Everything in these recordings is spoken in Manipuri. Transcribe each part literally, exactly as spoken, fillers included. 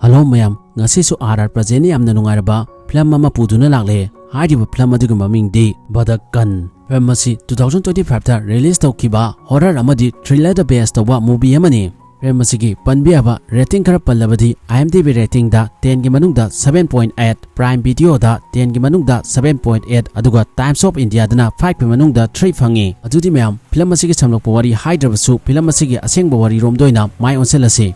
ꯍꯜꯂꯣ ꯃꯌꯥꯝ, ꯉꯁꯤꯁꯨ ꯑꯥꯔ ꯑꯥꯔ ꯄ꯭ꯔꯖꯦꯟꯅ ꯌꯥꯝꯅ ꯅꯨꯡꯉꯥꯏꯔꯕ ꯐꯤꯂꯝ ꯑꯃ ꯄꯨꯗꯨꯅ ꯂꯥꯛꯂꯦ꯫ ꯍꯥꯏꯔꯤꯕ ꯐꯤꯂꯝ ꯑꯗꯨꯒꯤ ꯃꯃꯤꯡꯗꯤ ꯕꯗꯀꯟ꯫ ꯐꯤꯂꯝ ꯑꯁꯤ two thousand twenty five ꯇ release ꯇꯧꯈꯤꯕ horror ꯑꯃꯗꯤ thriller ꯗ base ꯇꯧꯕ movie ꯑꯃꯅꯤ꯫ ꯐꯤꯂꯝ ꯑꯁꯤꯒꯤ ꯄꯟꯕ ꯌꯥꯕ rating ꯈꯔ ꯄꯜꯂꯕꯗꯤ, IMDb rating ꯗ ten ꯒꯤ ꯃꯅꯨꯡꯗ seven point eight, Prime Video ꯗ ten ꯒꯤ ꯃꯅꯨꯡꯗ seven point eight, ꯑꯗꯨꯒ Times of India ꯗꯅ five ꯀꯤ ꯃꯅꯨꯡꯗ three ꯐꯪꯉꯤ꯫ ꯑꯗꯨꯗꯤ ꯃꯌꯥꯝ, ꯐꯤꯂꯝ ꯑꯁꯤꯒꯤ ꯁꯝꯂꯞꯄ ꯋꯥꯔꯤ ꯍꯥꯏꯗ꯭ꯔꯕꯁꯨ, ꯐꯤꯂꯝ ꯑꯁꯤꯒꯤ ꯑꯁꯦꯡꯕ ꯋꯥꯔꯤꯔꯣꯝꯗ ꯑꯣꯏꯅ ꯃꯥꯏ ꯑꯣꯟꯁꯤꯜꯂꯁꯤ꯫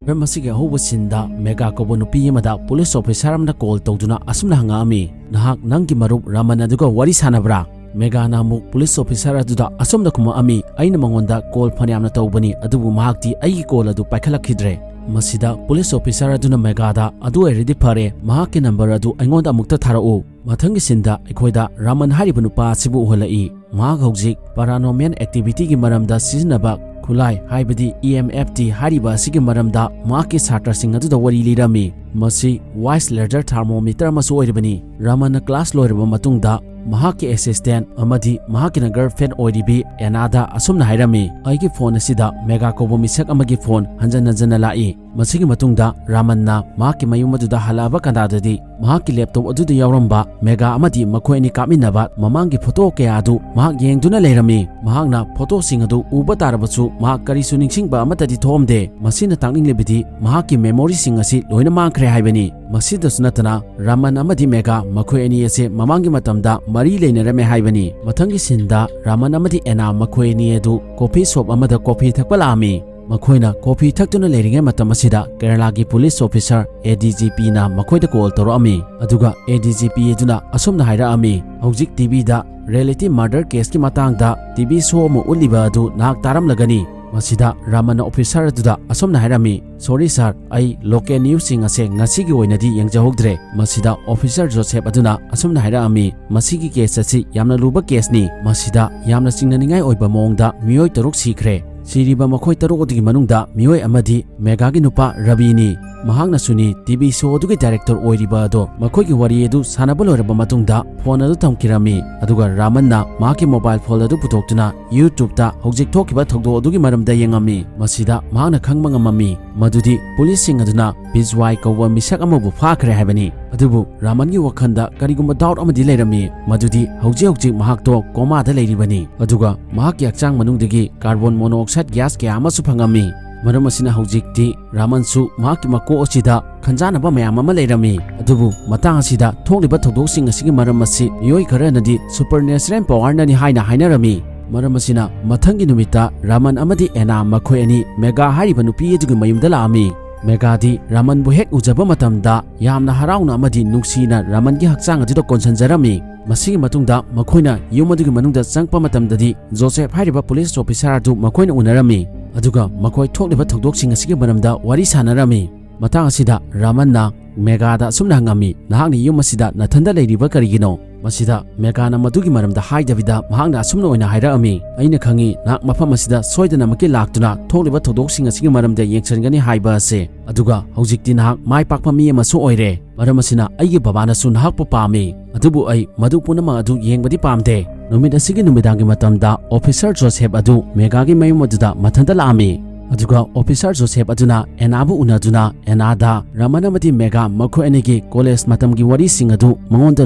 ꯐꯤꯂꯝ ꯑꯁꯤꯒꯤ ꯑꯍꯧꯕ scene ꯗ ꯃꯦꯒꯥ ꯀꯧꯕ ꯅꯨꯄꯤ ꯑꯃꯗ police officer ꯑꯃꯅ call ꯇꯧꯗꯨꯅ ꯑꯁꯨꯝꯅ ꯍꯪꯉꯛꯑꯝꯃꯤ, "ꯅꯍꯥꯛ ꯅꯪꯒꯤ ꯃꯔꯨꯞ ꯔꯥꯃꯟ ꯑꯗꯨꯒ ꯋꯥꯔꯤ ꯁꯥꯟꯅꯕ꯭ꯔꯥ?" ꯃꯦꯒꯥꯅ ꯑꯃꯨꯛ police officer ꯑꯗꯨꯗ ꯑꯁꯨꯝꯅ ꯈꯨꯝꯃꯛꯑꯝꯃꯤ, "ꯑꯩꯅ ꯃꯉꯣꯟꯗ call ꯐꯅꯌꯥꯝꯅ ꯇꯧꯕꯅꯤ, ꯑꯗꯨꯕꯨ ꯃꯍꯥꯛꯇꯤ ꯑꯩꯒꯤ call ꯑꯗꯨ ꯄꯥꯏꯈꯠꯂꯛꯈꯤꯗ꯭ꯔꯦ꯫" ꯃꯁꯤꯗ police officer ꯑꯗꯨꯅ ꯃꯦꯒꯥꯗ, "ꯑꯗꯨ ꯑꯣꯏꯔꯗꯤ ꯐꯔꯦ, ꯃꯍꯥꯛꯀꯤ number ꯑꯗꯨ ꯑꯩꯉꯣꯟꯗ ꯑꯃꯨꯛꯇ ꯊꯥꯔꯛꯎ꯫" ꯃꯊꯪꯒꯤ scene ꯗ ꯑꯩꯈꯣꯏꯗ ꯔꯥꯃꯟ ꯍꯥꯏꯔꯤꯕ ꯅꯨꯄꯥ ꯑꯁꯤꯕꯨ ꯎꯍꯜꯂꯛꯏ꯫ ꯃꯍꯥꯛ ꯍꯧꯖꯤꯛ paranormal activity ꯒꯤ ꯃꯔꯝꯗ ꯁꯤꯖꯤꯟꯅꯕ ꯈꯨꯠꯂꯥꯏ, ꯍꯥꯏꯕꯗꯤ E M F T ꯍꯥꯏꯔꯤꯕ ꯑꯁꯤꯒꯤ ꯃꯔꯝꯗ ꯃꯍꯥꯛꯀꯤ ꯁꯥꯇ꯭ꯔꯁꯤꯡ ꯑꯗꯨꯗ ꯋꯥꯔꯤ ꯂꯤꯔꯝꯃꯤ꯫ ꯃꯁꯤ voice ladder thermometer ꯑꯃꯁꯨ ꯑꯣꯏꯔꯤꯕꯅꯤ꯫ ꯔꯥꯃꯟꯅ class ꯂꯣꯏꯔꯕ ꯃꯇꯨꯡꯗ ꯃꯍꯥꯛꯀꯤ assistant ꯑꯃꯗꯤ ꯃꯍꯥꯛꯀꯤꯅ girlfriend ꯑꯣꯏꯔꯤꯕꯤ ꯑꯦꯅꯥꯗ ꯑꯁꯨꯝꯅ ꯍꯥꯏꯔꯝꯃꯤ, "ꯑꯩꯒꯤ phone ꯑꯁꯤꯗ ꯃꯦꯒꯥ ꯀꯧꯕ ꯃꯤꯁꯛ ꯑꯃꯒꯤ phone ꯍꯟꯖꯟ ꯍꯟꯖꯟꯅ ꯂꯥꯛꯏ꯫" ꯃꯁꯤꯒꯤ ꯃꯇꯨꯡꯗ ꯔꯥꯃꯟꯅ ꯃꯍꯥꯛꯀꯤ ꯃꯌꯨꯝ ꯑꯗꯨꯗ ꯍꯜꯂꯛꯑꯕ ꯀꯥꯟꯗꯗꯤ, ꯃꯍꯥꯛꯀꯤ laptop ꯑꯗꯨꯗ ꯌꯥꯎꯔꯝꯕ ꯃꯦꯒꯥ ꯑꯃꯗꯤ ꯃꯈꯣꯏ ꯑꯅꯤ ꯀꯥꯞꯃꯤꯟꯅꯕ ꯃꯃꯥꯡꯒꯤ photo ꯀꯌꯥ ꯑꯗꯨ ꯃꯍꯥꯛ ꯌꯦꯡꯗꯨꯅ ꯂꯩꯔꯝꯃꯤ꯫ ꯃꯍꯥꯛꯅ photo ꯁꯤꯡ ꯑꯗꯨ ꯎꯕ ꯇꯥꯔꯕꯁꯨ, ꯃꯍꯥꯛ ꯀꯔꯤꯁꯨ ꯅꯤꯡꯁꯤꯡꯕ ꯑꯃꯠꯇꯗꯤ ꯊꯣꯛꯑꯝꯗꯦ꯫ ꯃꯁꯤꯅ ꯇꯥꯛꯅꯤꯡꯂꯤꯕꯗꯤ ꯃꯍꯥꯛꯀꯤ memory ꯁꯤꯡ ꯑꯁꯤ ꯂꯣꯏꯅ ꯃꯥꯡꯈ꯭ꯔꯦ ꯍꯥꯏꯕꯅꯤ꯫ ꯃꯁꯤꯗꯁꯨ ꯅꯠꯇꯅ, ꯔꯥꯃꯟ ꯑꯃꯗꯤ ꯃꯦꯒꯥ ꯃꯈꯣꯏ ꯑꯅꯤ ꯑꯁꯤ ꯃꯃꯥꯡꯒꯤ ꯃꯇꯝꯗ ꯃꯔꯤ ꯂꯩꯅꯔꯝꯃꯦ ꯍꯥꯏꯕꯅꯤ꯫ ꯃꯊꯪꯒꯤ scene ꯗ ꯔꯥꯃꯟ ꯑꯃꯗꯤ ꯑꯦꯅꯥ ꯃꯈꯣꯏ ꯑꯅꯤ ꯑꯗꯨ coffee shop ꯑꯃꯗ coffee ꯊꯛꯄ ꯂꯥꯛꯑꯝꯃꯤ꯫ ꯃꯈꯣꯏꯅ coffee ꯊꯛꯇꯨꯅ ꯂꯩꯔꯤꯉꯩ ꯃꯇꯝ ꯑꯁꯤꯗ ꯀꯦꯔꯂꯥꯒꯤ police officer A D G P ꯅ ꯃꯈꯣꯏꯗ call ꯇꯧꯔꯛꯑꯝꯃꯤ꯫ ꯑꯗꯨꯒ A D G P ꯑꯗꯨꯅ ꯑꯁꯨꯝꯅ ꯍꯥꯏꯔꯛꯑꯝꯃꯤ, "ꯍꯧꯖꯤꯛ T V ꯗ reality murder case ꯀꯤ ꯃꯇꯥꯡꯗ T V show ꯑꯃ ꯎꯠꯂꯤꯕ ꯑꯗꯨ ꯅꯍꯥꯛ ꯇꯥꯔꯝꯂꯒꯅꯤ꯫" ꯃꯁꯤꯗ ꯔꯥꯃꯟꯅ officer ꯑꯗꯨꯗ ꯑꯁꯨꯝꯅ ꯍꯥꯏꯔꯝꯃꯤ, "Sorry sir, ꯑꯩ local news ꯁꯤꯡ ꯑꯁꯦ ꯉꯁꯤꯒꯤ ꯑꯣꯏꯅꯗꯤ ꯌꯦꯡꯖꯍꯧꯗ꯭ꯔꯦ꯫" ꯃꯁꯤꯗ officer ꯖꯣꯁꯦꯐ ꯑꯗꯨꯅ ꯑꯁꯨꯝꯅ ꯍꯥꯏꯔꯛꯑꯝꯃꯤ, "ꯃꯁꯤꯒꯤ case ꯑꯁꯤ ꯌꯥꯝꯅ ꯂꯨꯕ case ꯅꯤ꯫ ꯃꯁꯤꯗ ꯌꯥꯝꯅ ꯆꯤꯡꯅꯅꯤꯡꯉꯥꯏ ꯑꯣꯏꯕ ꯃꯑꯣꯡꯗ ꯃꯤꯑꯣꯏ ꯇꯔꯨꯛ ꯁꯤꯈ꯭ꯔꯦ꯫ ꯁꯤꯔꯤꯕ ꯃꯈꯣꯏ ꯇꯔꯨꯛ ꯑꯗꯨꯒꯤ ꯃꯅꯨꯡꯗ ꯃꯤꯑꯣꯏ ꯑꯃꯗꯤ ꯃꯦꯒꯥꯒꯤ ꯅꯨꯄꯥ ꯔꯕꯤꯅꯤ꯫ ꯃꯍꯥꯛꯅꯁꯨꯅꯤ ꯇꯤ ꯚꯤ ꯁꯣ ꯑꯗꯨꯒꯤ ꯗꯥꯏꯔꯦꯛꯇꯔ ꯑꯣꯏꯔꯤꯕ ꯑꯗꯣ꯫ ꯃꯈꯣꯏꯒꯤ ꯋꯥꯔꯤ ꯑꯗꯨ ꯁꯥꯟꯅꯕ ꯂꯣꯏꯔꯕ ꯃꯇꯨꯡꯗ ꯐꯣꯟ ꯑꯗꯨ ꯊꯝꯈꯤꯔꯝꯃꯤ, ꯑꯗꯨꯒ ꯔꯥꯃꯟꯅ ꯃꯍꯥꯛꯀꯤ ꯃꯣꯕꯥꯏꯜ ꯐꯣꯟ ꯑꯗꯨ ꯄꯨꯊꯣꯛꯇꯨꯅ YouTube-ꯇ ꯍꯧꯖꯤꯛ ꯊꯣꯛꯈꯤꯕ ꯊꯧꯗꯣꯛ ꯑꯗꯨꯒꯤ ꯃꯔꯝꯗ ꯌꯦꯡꯉꯝꯃꯤ꯫ ꯃꯁꯤꯗ ꯃꯍꯥꯛꯅ ꯈꯪꯕ ꯉꯝꯃꯝꯃꯤ ꯃꯗꯨꯗꯤ ꯄꯨꯂꯤꯁꯁꯤꯡ ꯑꯗꯨꯅ ꯕꯤꯖꯋꯥꯏ ꯀꯧꯕ ꯃꯤꯁꯛ ꯑꯃꯕꯨ ꯐꯥꯈ꯭ꯔꯦ ꯍꯥꯏꯕꯅꯤ꯫ ꯑꯗꯨꯕꯨ ꯔꯥꯃꯟꯒꯤ ꯋꯥꯈꯜꯗ ꯀꯔꯤꯒꯨꯝꯕ ꯗꯥꯎꯠ ꯑꯃꯗꯤ ꯂꯩꯔꯝꯃꯤ, ꯃꯗꯨꯗꯤ ꯍꯧꯖꯤꯛ ꯍꯧꯖꯤꯛ ꯃꯍꯥꯛꯇꯣ ꯀꯣꯃꯥꯗ ꯂꯩꯔꯤꯕꯅꯤ, ꯑꯗꯨꯒ ꯃꯍꯥꯛꯀꯤ ꯍꯛꯆꯥꯡ ꯃꯅꯨꯡꯗꯒꯤ ꯀꯥꯔꯕꯣꯟ ꯃꯣꯅꯣꯑꯣꯛꯁꯥꯏꯗ ꯒ꯭ꯌꯥꯁ ꯀꯌꯥ ꯑꯃꯁꯨ ꯐꯪꯉꯝꯃꯤ꯫ ꯃꯔꯝ ꯑꯁꯤꯅ ꯍꯧꯖꯤꯛꯇꯤ ꯔꯥꯃꯟꯁꯨ ꯃꯍꯥꯛꯀꯤ ꯃꯀꯣꯛ ꯑꯁꯤꯗ ꯈꯟꯖꯥꯟꯅꯕ ꯃꯌꯥꯝ ꯑꯃ ꯂꯩꯔꯝꯃꯤ꯫ ꯑꯗꯨꯕꯨ ꯃꯇꯥꯡ ꯑꯁꯤꯗ ꯊꯣꯛꯂꯤꯕ ꯊꯧꯗꯣꯛꯁꯤꯡ ꯑꯁꯤꯒꯤ ꯃꯔꯝ ꯑꯁꯤ ꯃꯤꯑꯣꯏ ꯈꯔꯅꯗꯤ ꯁꯨꯄꯔꯅꯦꯆꯔꯦꯜ ꯄꯋꯥꯔꯅꯅꯤ ꯍꯥꯏꯅ ꯍꯥꯏꯅꯔꯝꯃꯤ꯫ ꯃꯔꯝ ꯑꯁꯤꯅ ꯃꯊꯪꯒꯤ ꯅꯨꯃꯤꯠꯇ ꯔꯥꯃꯟ ꯑꯃꯗꯤ ꯑꯦꯅꯥ ꯃꯈꯣꯏ ꯑꯅꯤ ꯃꯦꯒꯥ ꯍꯥꯏꯔꯤꯕ ꯅꯨꯄꯤ ꯑꯗꯨꯒꯤ ꯃꯌꯨꯝꯗ ꯂꯥꯛꯑꯝꯃꯤ꯫ ꯃꯦꯒꯥꯗꯤ ꯔꯥꯃꯟꯕꯨ ꯍꯦꯛ ꯎꯖꯕ ꯃꯇꯝꯗ ꯌꯥꯝꯅ ꯍꯔꯥꯎꯅ ꯑꯃꯗꯤ ꯅꯨꯡꯁꯤꯅ ꯔꯥꯃꯟꯒꯤ ꯍꯛꯆꯥꯡ ꯑꯗꯨꯗ ꯀꯣꯟꯁꯤꯟꯖꯔꯝꯃꯤ꯫ ꯃꯁꯤꯒꯤ ꯃꯇꯨꯡꯗ ꯃꯈꯣꯏꯅ ꯌꯨꯝ ꯑꯗꯨꯒꯤ ꯃꯅꯨꯡꯗ ꯆꯪꯂꯛꯄ ꯃꯇꯝꯗꯗꯤ ꯖꯣꯁꯦꯐ ꯍꯥꯏꯔꯤꯕ ꯄꯨꯂꯤꯁ ꯑꯣꯐꯤꯁꯥꯔ ꯑꯗꯨ ꯃꯈꯣꯏꯅ ꯎꯅꯔꯝꯃꯤ, ꯑꯗꯨꯒ ꯃꯈꯣꯏ ꯊꯣꯛꯂꯤꯕ ꯊꯧꯗꯣꯛꯁꯤꯡ ꯑꯁꯤꯒꯤ ꯃꯔꯝꯗ ꯋꯥꯔꯤ ꯁꯥꯟꯅꯔꯝꯃꯤ꯫ ꯃꯇꯥꯡ ꯑꯁꯤꯗ ꯔꯥꯃꯟꯅ ꯃꯦꯒꯥꯗ ꯑꯁꯨꯝꯅ ꯍꯪꯉꯝꯃꯤ, "ꯅꯍꯥꯛꯅ ꯌꯨꯝ ꯑꯁꯤꯗ ꯅꯊꯟꯗ ꯂꯩꯔꯤꯕ ꯀꯔꯤꯒꯤꯅꯣ?" ꯃꯁꯤꯗ ꯃꯦꯒꯥꯅ ꯃꯗꯨꯒꯤ ꯃꯔꯝꯗ ꯍꯥꯏꯗꯕꯤꯗ ꯃꯍꯥꯛꯅ ꯑꯁꯨꯝꯅ ꯑꯣꯏꯅ ꯍꯥꯏꯔꯛꯑꯝꯃꯤ, "ꯑꯩꯅ ꯈꯪꯏ ꯅꯍꯥꯛ ꯃꯐꯝ ꯑꯁꯤꯗ ꯁꯣꯏꯗꯅꯃꯛꯀꯤ ꯂꯥꯛꯇꯨꯅ ꯊꯣꯛꯂꯤꯕ ꯊꯧꯗꯣꯛꯁꯤꯡ ꯑꯁꯤꯒꯤ ꯃꯔꯝꯗ ꯌꯦꯡꯁꯤꯟꯒꯅꯤ ꯍꯥꯏꯕ ꯑꯁꯤ꯫ ꯑꯗꯨꯒ ꯍꯧꯖꯤꯛꯇꯤ ꯅꯍꯥꯛ ꯃꯥꯏ ꯄꯥꯛꯄ ꯃꯤ ꯑꯃꯁꯨ ꯑꯣꯏꯔꯦ꯫ ꯃꯔꯝ ꯑꯁꯤꯅ ꯑꯩꯒꯤ ꯕꯕꯥꯅꯁꯨ ꯅꯍꯥꯛꯄꯨ ꯄꯥꯝꯃꯤ, ꯑꯗꯨꯕꯨ ꯑꯩ ꯃꯗꯨ ꯄꯨꯝꯅꯃꯛ ꯑꯗꯨ ꯌꯦꯡꯕꯗꯤ ꯄꯥꯝꯗꯦ꯫" ꯅꯨꯃꯤꯠ ꯑꯁꯤꯒꯤ ꯅꯨꯃꯤꯗꯥꯡꯒꯤ ꯃꯇꯝꯗ ꯑꯣꯐꯤꯁꯥꯔ ꯖꯣꯁꯦꯐ ꯑꯗꯨ ꯃꯦꯒꯥꯒꯤ ꯃꯌꯨꯝ ꯑꯗꯨꯗ ꯃꯊꯟꯇ ꯂꯥꯛꯑꯝꯃꯤ꯫ ꯑꯗꯨꯒ ꯑꯣꯐꯤꯁꯥꯔ ꯖꯣꯁꯦꯐ ꯑꯗꯨꯅ ꯑꯦꯅꯥꯕꯨ ꯎꯅꯗꯨꯅ ꯑꯦꯅꯥꯗ ꯔꯥꯃꯟ ꯑꯃꯗꯤ ꯃꯦꯒꯥ ꯃꯈꯣꯏ ꯑꯅꯤꯒꯤ ꯀꯣꯂꯦꯖ ꯃꯇꯝꯒꯤ ꯋꯥꯔꯤꯁꯤꯡ ꯑꯗꯨ ꯃꯉꯣꯟꯗ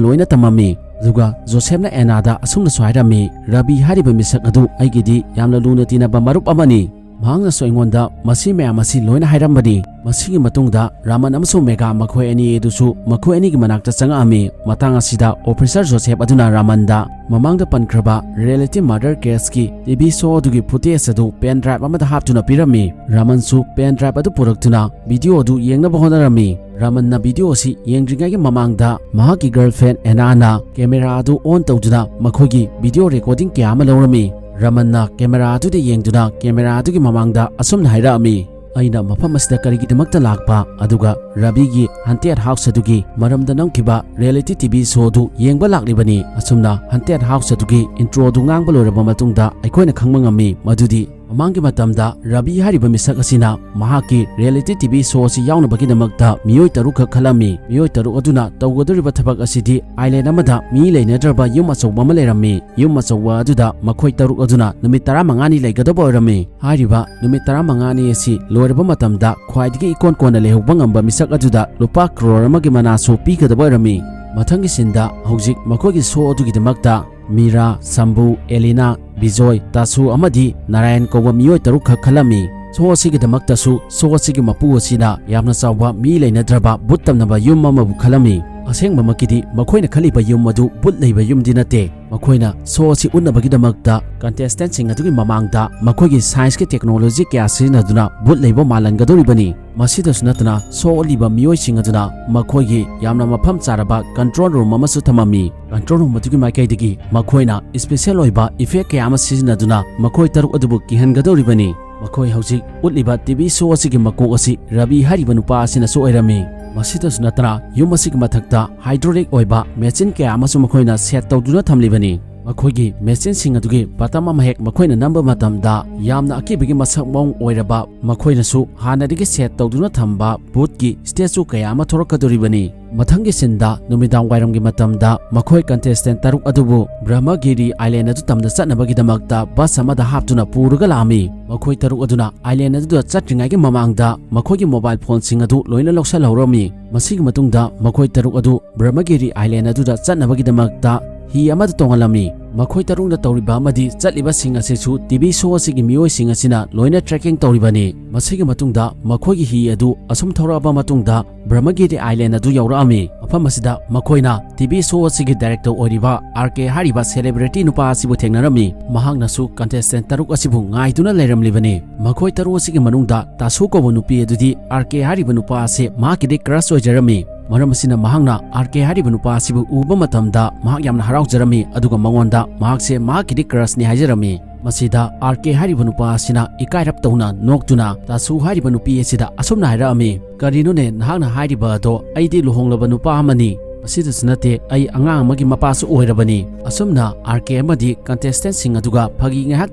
ꯂꯣꯏꯅ ꯇꯝꯃꯝꯃꯤ꯫ ꯑꯗꯨꯒ ꯖꯣꯁꯦꯐꯅ ꯑꯦꯅꯥꯗ ꯑꯁꯨꯝꯅꯁꯨ ꯍꯥꯏꯔꯝꯃꯤ, "ꯔꯕꯤ ꯍꯥꯏꯔꯤꯕ ꯃꯤꯁꯛ ꯑꯗꯨ ꯑꯩꯒꯤꯗꯤ ꯌꯥꯝꯅ ꯂꯨꯅ ꯇꯤꯟꯅꯕ ꯃꯔꯨꯞ ꯑꯃꯅꯤ꯫ ꯃꯍꯥꯛꯅꯁꯨ ꯑꯩꯉꯣꯟꯗ ꯃꯁꯤ ꯃꯌꯥꯝ ꯑꯁꯤ ꯂꯣꯏꯅ ꯍꯥꯏꯔꯝꯕꯅꯤ꯫" ꯃꯁꯤꯒꯤ ꯃꯇꯨꯡꯗ ꯔꯥꯃꯟ ꯑꯃꯁꯨꯡ ꯃꯦꯒꯥ ꯃꯈꯣꯏ ꯑꯅꯤ ꯑꯗꯨꯁꯨ ꯃꯈꯣꯏ ꯑꯅꯤꯒꯤ ꯃꯅꯥꯛꯇ ꯆꯪꯉꯛꯑꯝꯃꯤ꯫ ꯃꯇꯥꯡ ꯑꯁꯤꯗ ꯑꯣꯐꯤꯁꯥꯔ ꯖꯣꯁꯦꯐ ꯑꯗꯨꯅ ꯔꯥꯃꯟꯗ ꯃꯃꯥꯡꯗ ꯄꯟꯈ꯭ꯔꯕ ꯔꯤꯌꯦꯂꯤꯇꯤ ꯃꯔꯗꯔ ꯀꯦꯁꯀꯤ ꯇꯤ ꯚꯤ ꯁꯣ ꯑꯗꯨꯒꯤ ꯐꯨꯇꯦꯖ ꯑꯗꯨ ꯄꯦꯟ ꯗ꯭ꯔꯥꯏꯚ ꯑꯃꯗ ꯍꯥꯞꯇꯨꯅ ꯄꯤꯔꯝꯃꯤ꯫ ꯔꯥꯃꯟꯁꯨ ꯄꯦꯟ ꯗ꯭ꯔꯥꯏꯚ ꯑꯗꯨ ꯄꯨꯔꯛꯇꯨꯅ ꯚꯤꯗꯤꯑꯣ ꯑꯗꯨ ꯌꯦꯡꯅꯕ ꯍꯣꯠꯅꯔꯝꯃꯤ꯫ ꯔꯥꯃꯟꯅ ꯚꯤꯗꯤꯑꯣ ꯑꯁꯤ ꯌꯦꯡꯗ꯭ꯔꯤꯉꯩꯒꯤ ꯃꯃꯥꯡꯗ ꯃꯍꯥꯛꯀꯤ ꯒꯔꯜꯐ꯭ꯔꯦꯟ ꯑꯦꯅꯥꯅ ꯀꯦꯃꯦꯔꯥ ꯑꯗꯨ ꯑꯣꯟ ꯇꯧꯗꯨꯅ ꯃꯈꯣꯏꯒꯤ ꯚꯤꯗꯤꯑꯣ ꯔꯦꯀꯣꯔꯗꯤꯡ ꯀꯌꯥ ꯑꯃ ꯂꯧꯔꯝꯃꯤ꯫ ꯔꯥꯃꯟꯅ ꯀꯦꯃꯦꯔꯥ ꯑꯗꯨꯗ ꯌꯦꯡꯗꯨꯅ ꯀꯦꯃꯦꯔꯥ ꯑꯗꯨꯒꯤ ꯃꯃꯥꯡꯗ ꯑꯁꯨꯝꯅ ꯍꯥꯏꯔꯛꯑꯝꯃꯤ, "ꯑꯩꯅ ꯃꯐꯝ ꯑꯁꯤꯗ ꯀꯔꯤꯒꯤꯗꯃꯛꯇ ꯂꯥꯛꯄ, ꯑꯗꯨꯒ ꯔꯕꯤꯒꯤ ꯍꯟꯇꯦꯗ ꯍꯥꯎꯁ ꯑꯗꯨꯒꯤ ꯃꯔꯝꯗ ꯅꯝꯈꯤꯕ ꯔꯤꯌꯦꯂꯤꯇꯤ ꯇꯤ ꯚꯤ ꯁꯣ ꯑꯗꯨ ꯌꯦꯡꯕ ꯂꯥꯛꯂꯤꯕꯅꯤ꯫" ꯑꯁꯨꯝꯅ ꯍꯟꯇꯦꯗ ꯍꯥꯎꯁ ꯑꯗꯨꯒꯤ ꯏꯟꯇ꯭ꯔꯣ ꯑꯗꯨ ꯉꯥꯡꯕ ꯂꯣꯏꯔꯕ ꯃꯇꯨꯡꯗ ꯑꯩꯈꯣꯏꯅ ꯈꯪꯕ ꯉꯝꯃꯤ ꯃꯗꯨꯗꯤ ꯃꯃꯥꯡꯒꯤ ꯃꯇꯝꯗ ꯔꯕꯤ ꯍꯥꯏꯔꯤꯕ ꯃꯤꯁꯛ ꯑꯁꯤꯅ ꯃꯍꯥꯛꯀꯤ ꯔꯤꯌꯦꯂꯤꯇꯤ ꯇꯤ ꯚꯤ ꯁꯣ ꯑꯁꯤ ꯌꯥꯎꯅꯕꯒꯤꯗꯃꯛꯇ ꯃꯤꯑꯣꯏ ꯇꯔꯨꯛꯈꯛ ꯈꯜꯂꯝꯃꯤ꯫ ꯃꯤꯑꯣꯏ ꯇꯔꯨꯛ ꯑꯗꯨꯅ ꯇꯧꯒꯗꯧꯔꯤꯕ ꯊꯕꯛ ꯑꯁꯤꯗꯤ ꯑꯥꯏꯂꯦꯟ ꯑꯃꯗ ꯃꯤ ꯂꯩꯅꯗ꯭ꯔꯕ ꯌꯨꯝ ꯑꯆꯧꯕ ꯑꯃ ꯂꯩꯔꯝꯃꯤ꯫ ꯌꯨꯝ ꯑꯆꯧꯕ ꯑꯗꯨꯗ ꯃꯈꯣꯏ ꯇꯔꯨꯛ ꯑꯗꯨꯅ ꯅꯨꯃꯤꯠ ꯇꯔꯥꯃꯉꯥꯅꯤ ꯂꯩꯒꯗꯕ ꯑꯣꯏꯔꯝꯃꯤ꯫ ꯍꯥꯏꯔꯤꯕ ꯅꯨꯃꯤꯠ ꯇꯔꯥꯃꯉꯥꯅꯤ ꯑꯁꯤ ꯂꯣꯏꯔꯕ ꯃꯇꯝꯗ ꯈ꯭ꯋꯥꯏꯗꯒꯤ ꯏꯀꯣꯟ ꯀꯣꯟꯅ ꯂꯩꯍꯧꯕ ꯉꯝꯕ ꯃꯤꯁꯛ ꯑꯗꯨꯗ ꯂꯨꯄꯥ ꯀ꯭ꯔꯣꯔ ꯑꯃꯒꯤ ꯃꯅꯥꯁꯨ ꯄꯤꯒꯗꯕ ꯑꯣꯏꯔꯝꯃꯤ꯫ ꯃꯊꯪꯒꯤ ꯁꯤꯟꯗ ꯍꯧꯖꯤꯛ ꯃꯈꯣꯏꯒꯤ ꯁꯣ ꯑꯗꯨꯒꯤꯗꯃꯛꯇ ꯃꯤꯔꯥ, ꯁꯝꯕꯨ, ꯑꯦꯂꯤꯅꯥ, ꯕꯤꯖꯣꯏ, ꯇꯥꯁꯨ ꯑꯃꯗꯤ ꯅꯥꯔꯥꯌꯟ ꯀꯧꯕ ꯃꯤꯑꯣꯏ ꯇꯔꯨꯛꯈꯛ ꯈꯜꯂꯝꯃꯤ꯫ ꯁꯣ ꯑꯁꯤꯒꯤꯗꯃꯛꯇꯁꯨ ꯁꯣ ꯑꯁꯤꯒꯤ ꯃꯄꯨ ꯑꯁꯤꯅ ꯌꯥꯝꯅ ꯆꯥꯎꯕ ꯃꯤ ꯂꯩꯅꯗ꯭ꯔꯕ ꯕꯨꯠ ꯇꯝꯅꯕ ꯌꯨꯝ ꯑꯃꯕꯨ ꯈꯜꯂꯝꯃꯤ꯫ ꯑꯁꯦꯡꯕꯃꯛꯀꯤꯗꯤ ꯃꯈꯣꯏꯅ ꯈꯜꯂꯤꯕ ꯌꯨꯝ ꯑꯗꯨ ꯕꯨꯠ ꯂꯩꯕ ꯌꯨꯝꯗꯤ ꯅꯠꯇꯦ꯫ ꯃꯈꯣꯏꯅ ꯁꯣ ꯑꯁꯤ ꯎꯠꯅꯕꯒꯤꯗꯃꯛꯇ ꯀꯟꯇꯦꯁꯇꯦꯟꯁꯤꯡ ꯑꯗꯨꯒꯤ ꯃꯃꯥꯡꯗ ꯃꯈꯣꯏꯒꯤ ꯁꯥꯏꯟꯁꯀꯤ ꯇꯦꯛꯅꯣꯂꯣꯖꯤ ꯀꯌꯥ ꯁꯤꯖꯤꯟꯅꯗꯨꯅ ꯕꯨꯠ ꯂꯩꯕ ꯃꯥꯜꯍꯟꯒꯗꯧꯔꯤꯕꯅꯤ꯫ ꯃꯁꯤꯗꯁꯨ ꯅꯠꯇꯅ ꯁꯣ ꯎꯠꯂꯤꯕ ꯃꯤꯑꯣꯏꯁꯤꯡ ꯑꯗꯨꯅ ꯃꯈꯣꯏꯒꯤ ꯌꯥꯝꯅ ꯃꯐꯝ ꯆꯥꯔꯕ ꯀꯟꯇ꯭ꯔꯣꯜ ꯔꯨꯝ ꯑꯃꯁꯨ ꯊꯝꯃꯝꯃꯤ꯫ ꯀꯟꯇ꯭ꯔꯣꯜ ꯔꯨꯝ ꯑꯗꯨꯒꯤ ꯃꯥꯏꯀꯩꯗꯒꯤ ꯃꯈꯣꯏꯅ ꯏꯁꯄꯦꯁꯦꯜ ꯑꯣꯏꯕ ꯏꯐꯦꯛ ꯀꯌꯥ ꯑꯃ ꯁꯤꯖꯤꯟꯅꯗꯨꯅ ꯃꯈꯣꯏ ꯇꯔꯨꯛ ꯑꯗꯨꯕꯨ ꯀꯤꯍꯟꯒꯗꯧꯔꯤꯕꯅꯤ꯫ ꯃꯈꯣꯏ ꯍꯧꯖꯤꯛ ꯎꯠꯂꯤꯕ ꯇꯤ ꯚꯤ ꯁꯣ ꯑꯁꯤꯒꯤ ꯃꯀꯣꯛ ꯑꯁꯤ ꯔꯕꯤ ꯍꯥꯏꯔꯤꯕ ꯅꯨꯄꯥ ꯑꯁꯤꯅꯁꯨ ꯑꯣꯏꯔꯝꯃꯤ꯫ ꯃꯁꯤꯗꯁꯨ ꯅꯠꯇꯅ ꯌꯨꯝ ꯑꯁꯤꯒꯤ ꯃꯊꯛꯇ ꯍꯥꯏꯗ꯭ꯔꯣꯂꯤꯛ ꯑꯣꯏꯕ ꯃꯦꯆꯤꯟ ꯀꯌꯥ ꯑꯃꯁꯨ ꯃꯈꯣꯏꯅ ꯁꯦꯠ ꯇꯧꯗꯨꯅ ꯊꯝꯂꯤꯕꯅꯤ꯫ ꯃꯈꯣꯏꯒꯤ ꯃꯦꯆꯤꯟꯁꯤꯡ ꯑꯗꯨꯒꯤ ꯕꯇꯝ ꯑꯃ ꯍꯦꯛ ꯃꯈꯣꯏꯅ ꯅꯝꯕ ꯃꯇꯝꯗ ꯌꯥꯝꯅ ꯑꯀꯤꯕꯒꯤ ꯃꯁꯛ ꯃꯑꯣꯡ ꯑꯣꯏꯔꯕ ꯃꯈꯣꯏꯅꯁꯨ ꯍꯥꯟꯅꯗꯒꯤ ꯁꯦꯠ ꯇꯧꯗꯨꯅ ꯊꯝꯕ ꯕꯨꯠꯀꯤ ꯁ꯭ꯇꯦꯆꯨ ꯀꯌꯥ ꯑꯃ ꯊꯣꯔꯛꯀꯗꯧꯔꯤꯕꯅꯤ꯫ ꯃꯊꯪꯒꯤ ꯁꯤꯟꯗ ꯅꯨꯃꯤꯗꯥꯡ ꯋꯥꯏꯔꯝꯒꯤ ꯃꯇꯝꯗ ꯃꯈꯣꯏ ꯀꯟꯇꯦꯁꯇꯦꯟ ꯇꯔꯨꯛ ꯑꯗꯨꯕꯨ ꯕ꯭ꯔꯍꯃꯒꯤꯔꯤ ꯑꯥꯏꯂꯦꯟ ꯑꯗꯨ ꯇꯝꯅ ꯆꯠꯅꯕꯒꯤꯗꯃꯛꯇ ꯕꯁ ꯑꯃꯗ ꯍꯥꯞꯇꯨꯅ ꯄꯨꯔꯒ ꯂꯥꯛꯑꯝꯃꯤ꯫ ꯃꯈꯣꯏ ꯇꯔꯨꯛ ꯑꯗꯨꯅ ꯑꯥꯏꯂꯦꯟ ꯑꯗꯨꯗ ꯆꯠꯇ꯭ꯔꯤꯉꯩꯒꯤ ꯃꯃꯥꯡꯗ ꯃꯈꯣꯏꯒꯤ ꯃꯣꯕꯥꯏꯜ ꯐꯣꯟꯁꯤꯡ ꯑꯗꯨ ꯂꯣꯏꯅ ꯂꯧꯁꯤꯜꯍꯧꯔꯝꯃꯤ꯫ ꯃꯁꯤꯒꯤ ꯃꯇꯨꯡꯗ ꯃꯈꯣꯏ ꯇꯔꯨꯛ ꯑꯗꯨ ꯕ꯭ꯔꯍꯃꯒꯤꯔꯤ ꯑꯥꯏꯂꯦꯟ ꯑꯗꯨꯗ ꯆꯠꯅꯕꯒꯤꯗꯃꯛꯇ ꯍꯤ ꯑꯃꯗ ꯇꯣꯡꯍꯜꯂꯝꯃꯤ꯫ ꯃꯈꯣꯏ ꯇꯔꯨꯛꯅ ꯇꯧꯔꯤꯕ ꯑꯃꯗꯤ ꯆꯠꯂꯤꯕꯁꯤꯡ ꯑꯁꯤꯁꯨ ꯇꯤ ꯚꯤ ꯁꯣ ꯑꯁꯤꯒꯤ ꯃꯤꯑꯣꯏꯁꯤꯡ ꯑꯁꯤꯅ ꯂꯣꯏꯅ ꯇ꯭ꯔꯦꯀꯤꯡ ꯇꯧꯔꯤꯕꯅꯤ꯫ ꯃꯁꯤꯒꯤ ꯃꯇꯨꯡꯗ ꯃꯈꯣꯏꯒꯤ ꯍꯤ ꯑꯗꯨ ꯑꯁꯨꯝ ꯊꯧꯔꯛꯑꯕ ꯃꯇꯨꯡꯗ ꯕ꯭ꯔꯍꯃꯒꯤꯔꯤ ꯑꯥꯏꯂꯦꯟ ꯑꯗꯨ ꯌꯧꯔꯛꯑꯝꯃꯤ꯫ ꯃꯐꯝ ꯑꯁꯤꯗ ꯃꯈꯣꯏꯅ ꯇꯤ ꯚꯤ ꯁꯣ ꯑꯁꯤꯒꯤ ꯗꯥꯏꯔꯦꯛꯇꯔ ꯑꯣꯏꯔꯤꯕ ꯑꯥꯔ ꯀꯦ ꯍꯥꯏꯔꯤꯕ ꯁꯦꯂꯦꯕ꯭ꯔꯤꯇꯤ ꯅꯨꯄꯥ ꯑꯁꯤꯕꯨ ꯊꯦꯡꯅꯔꯝꯃꯤ꯫ ꯃꯍꯥꯛꯅꯁꯨ ꯀꯟꯇꯦꯁꯇꯦꯟ ꯇꯔꯨꯛ ꯑꯁꯤꯕꯨ ꯉꯥꯏꯗꯨꯅ ꯂꯩꯔꯝꯂꯤꯕꯅꯤ꯫ ꯃꯈꯣꯏ ꯇꯔꯨꯛ ꯑꯁꯤꯒꯤ ꯃꯅꯨꯡꯗ ꯇꯥꯁꯨ ꯀꯧꯕ ꯅꯨꯄꯤ ꯑꯗꯨꯗꯤ ꯑꯥꯔ ꯀꯦ ꯍꯥꯏꯔꯤꯕ ꯅꯨꯄꯥ ꯑꯁꯤ ꯃꯍꯥꯛꯀꯤꯗꯤ ꯀ꯭ꯔꯁ ꯑꯣꯏꯖꯔꯝꯃꯤ꯫ ꯃꯔꯝ ꯑꯁꯤꯅ ꯃꯍꯥꯛꯅ ꯑꯥꯔ ꯀꯦ ꯍꯥꯏꯔꯤꯕ ꯅꯨꯄꯥ ꯑꯁꯤꯕꯨ ꯎꯕ ꯃꯇꯝꯗ ꯃꯍꯥꯛ ꯌꯥꯝꯅ ꯍꯔꯥꯎꯖꯔꯝꯃꯤ, ꯑꯗꯨꯒ ꯃꯉꯣꯟꯗ ꯃꯍꯥꯛꯁꯦ ꯃꯍꯥꯛꯀꯤꯗꯤ ꯀ꯭ꯔꯁꯅꯤ ꯍꯥꯏꯖꯔꯝꯃꯤ꯫ ꯃꯁꯤꯗ ꯑꯥꯔ ꯀꯦ ꯍꯥꯏꯔꯤꯕ ꯅꯨꯄꯥ ꯑꯁꯤꯅ ꯏꯀꯥꯏꯔꯞ ꯇꯧꯅ ꯅꯣꯛꯇꯨꯅ ꯇꯥꯁꯨ ꯍꯥꯏꯔꯤꯕ ꯅꯨꯄꯤ ꯑꯁꯤꯗ ꯑꯁꯨꯝꯅ ꯍꯥꯏꯔꯛꯑꯝꯃꯤ, "ꯀꯔꯤꯅꯣꯅꯦ ꯅꯍꯥꯛꯅ ꯍꯥꯏꯔꯤꯕ ꯑꯗꯣ? ꯑꯩꯗꯤ ꯂꯨꯍꯣꯡꯂꯕ ꯅꯨꯄꯥ ꯑꯃꯅꯤ꯫ ꯁꯤꯗꯁꯨ ꯅꯠꯇꯦ, ꯑꯩ ꯑꯉꯥꯡ ꯑꯃꯒꯤ ꯃꯄꯥꯁꯨ ꯑꯣꯏꯔꯕꯅꯤ꯫ ꯑꯁꯨꯝꯅ ꯑꯥꯔ ꯀꯦ ꯑꯃꯗꯤ ꯀꯟꯇꯦꯁꯇꯦꯟꯠꯁꯤꯡ ꯑꯗꯨꯒ ꯐꯥꯒꯤ ꯉꯥꯏꯍꯥꯛ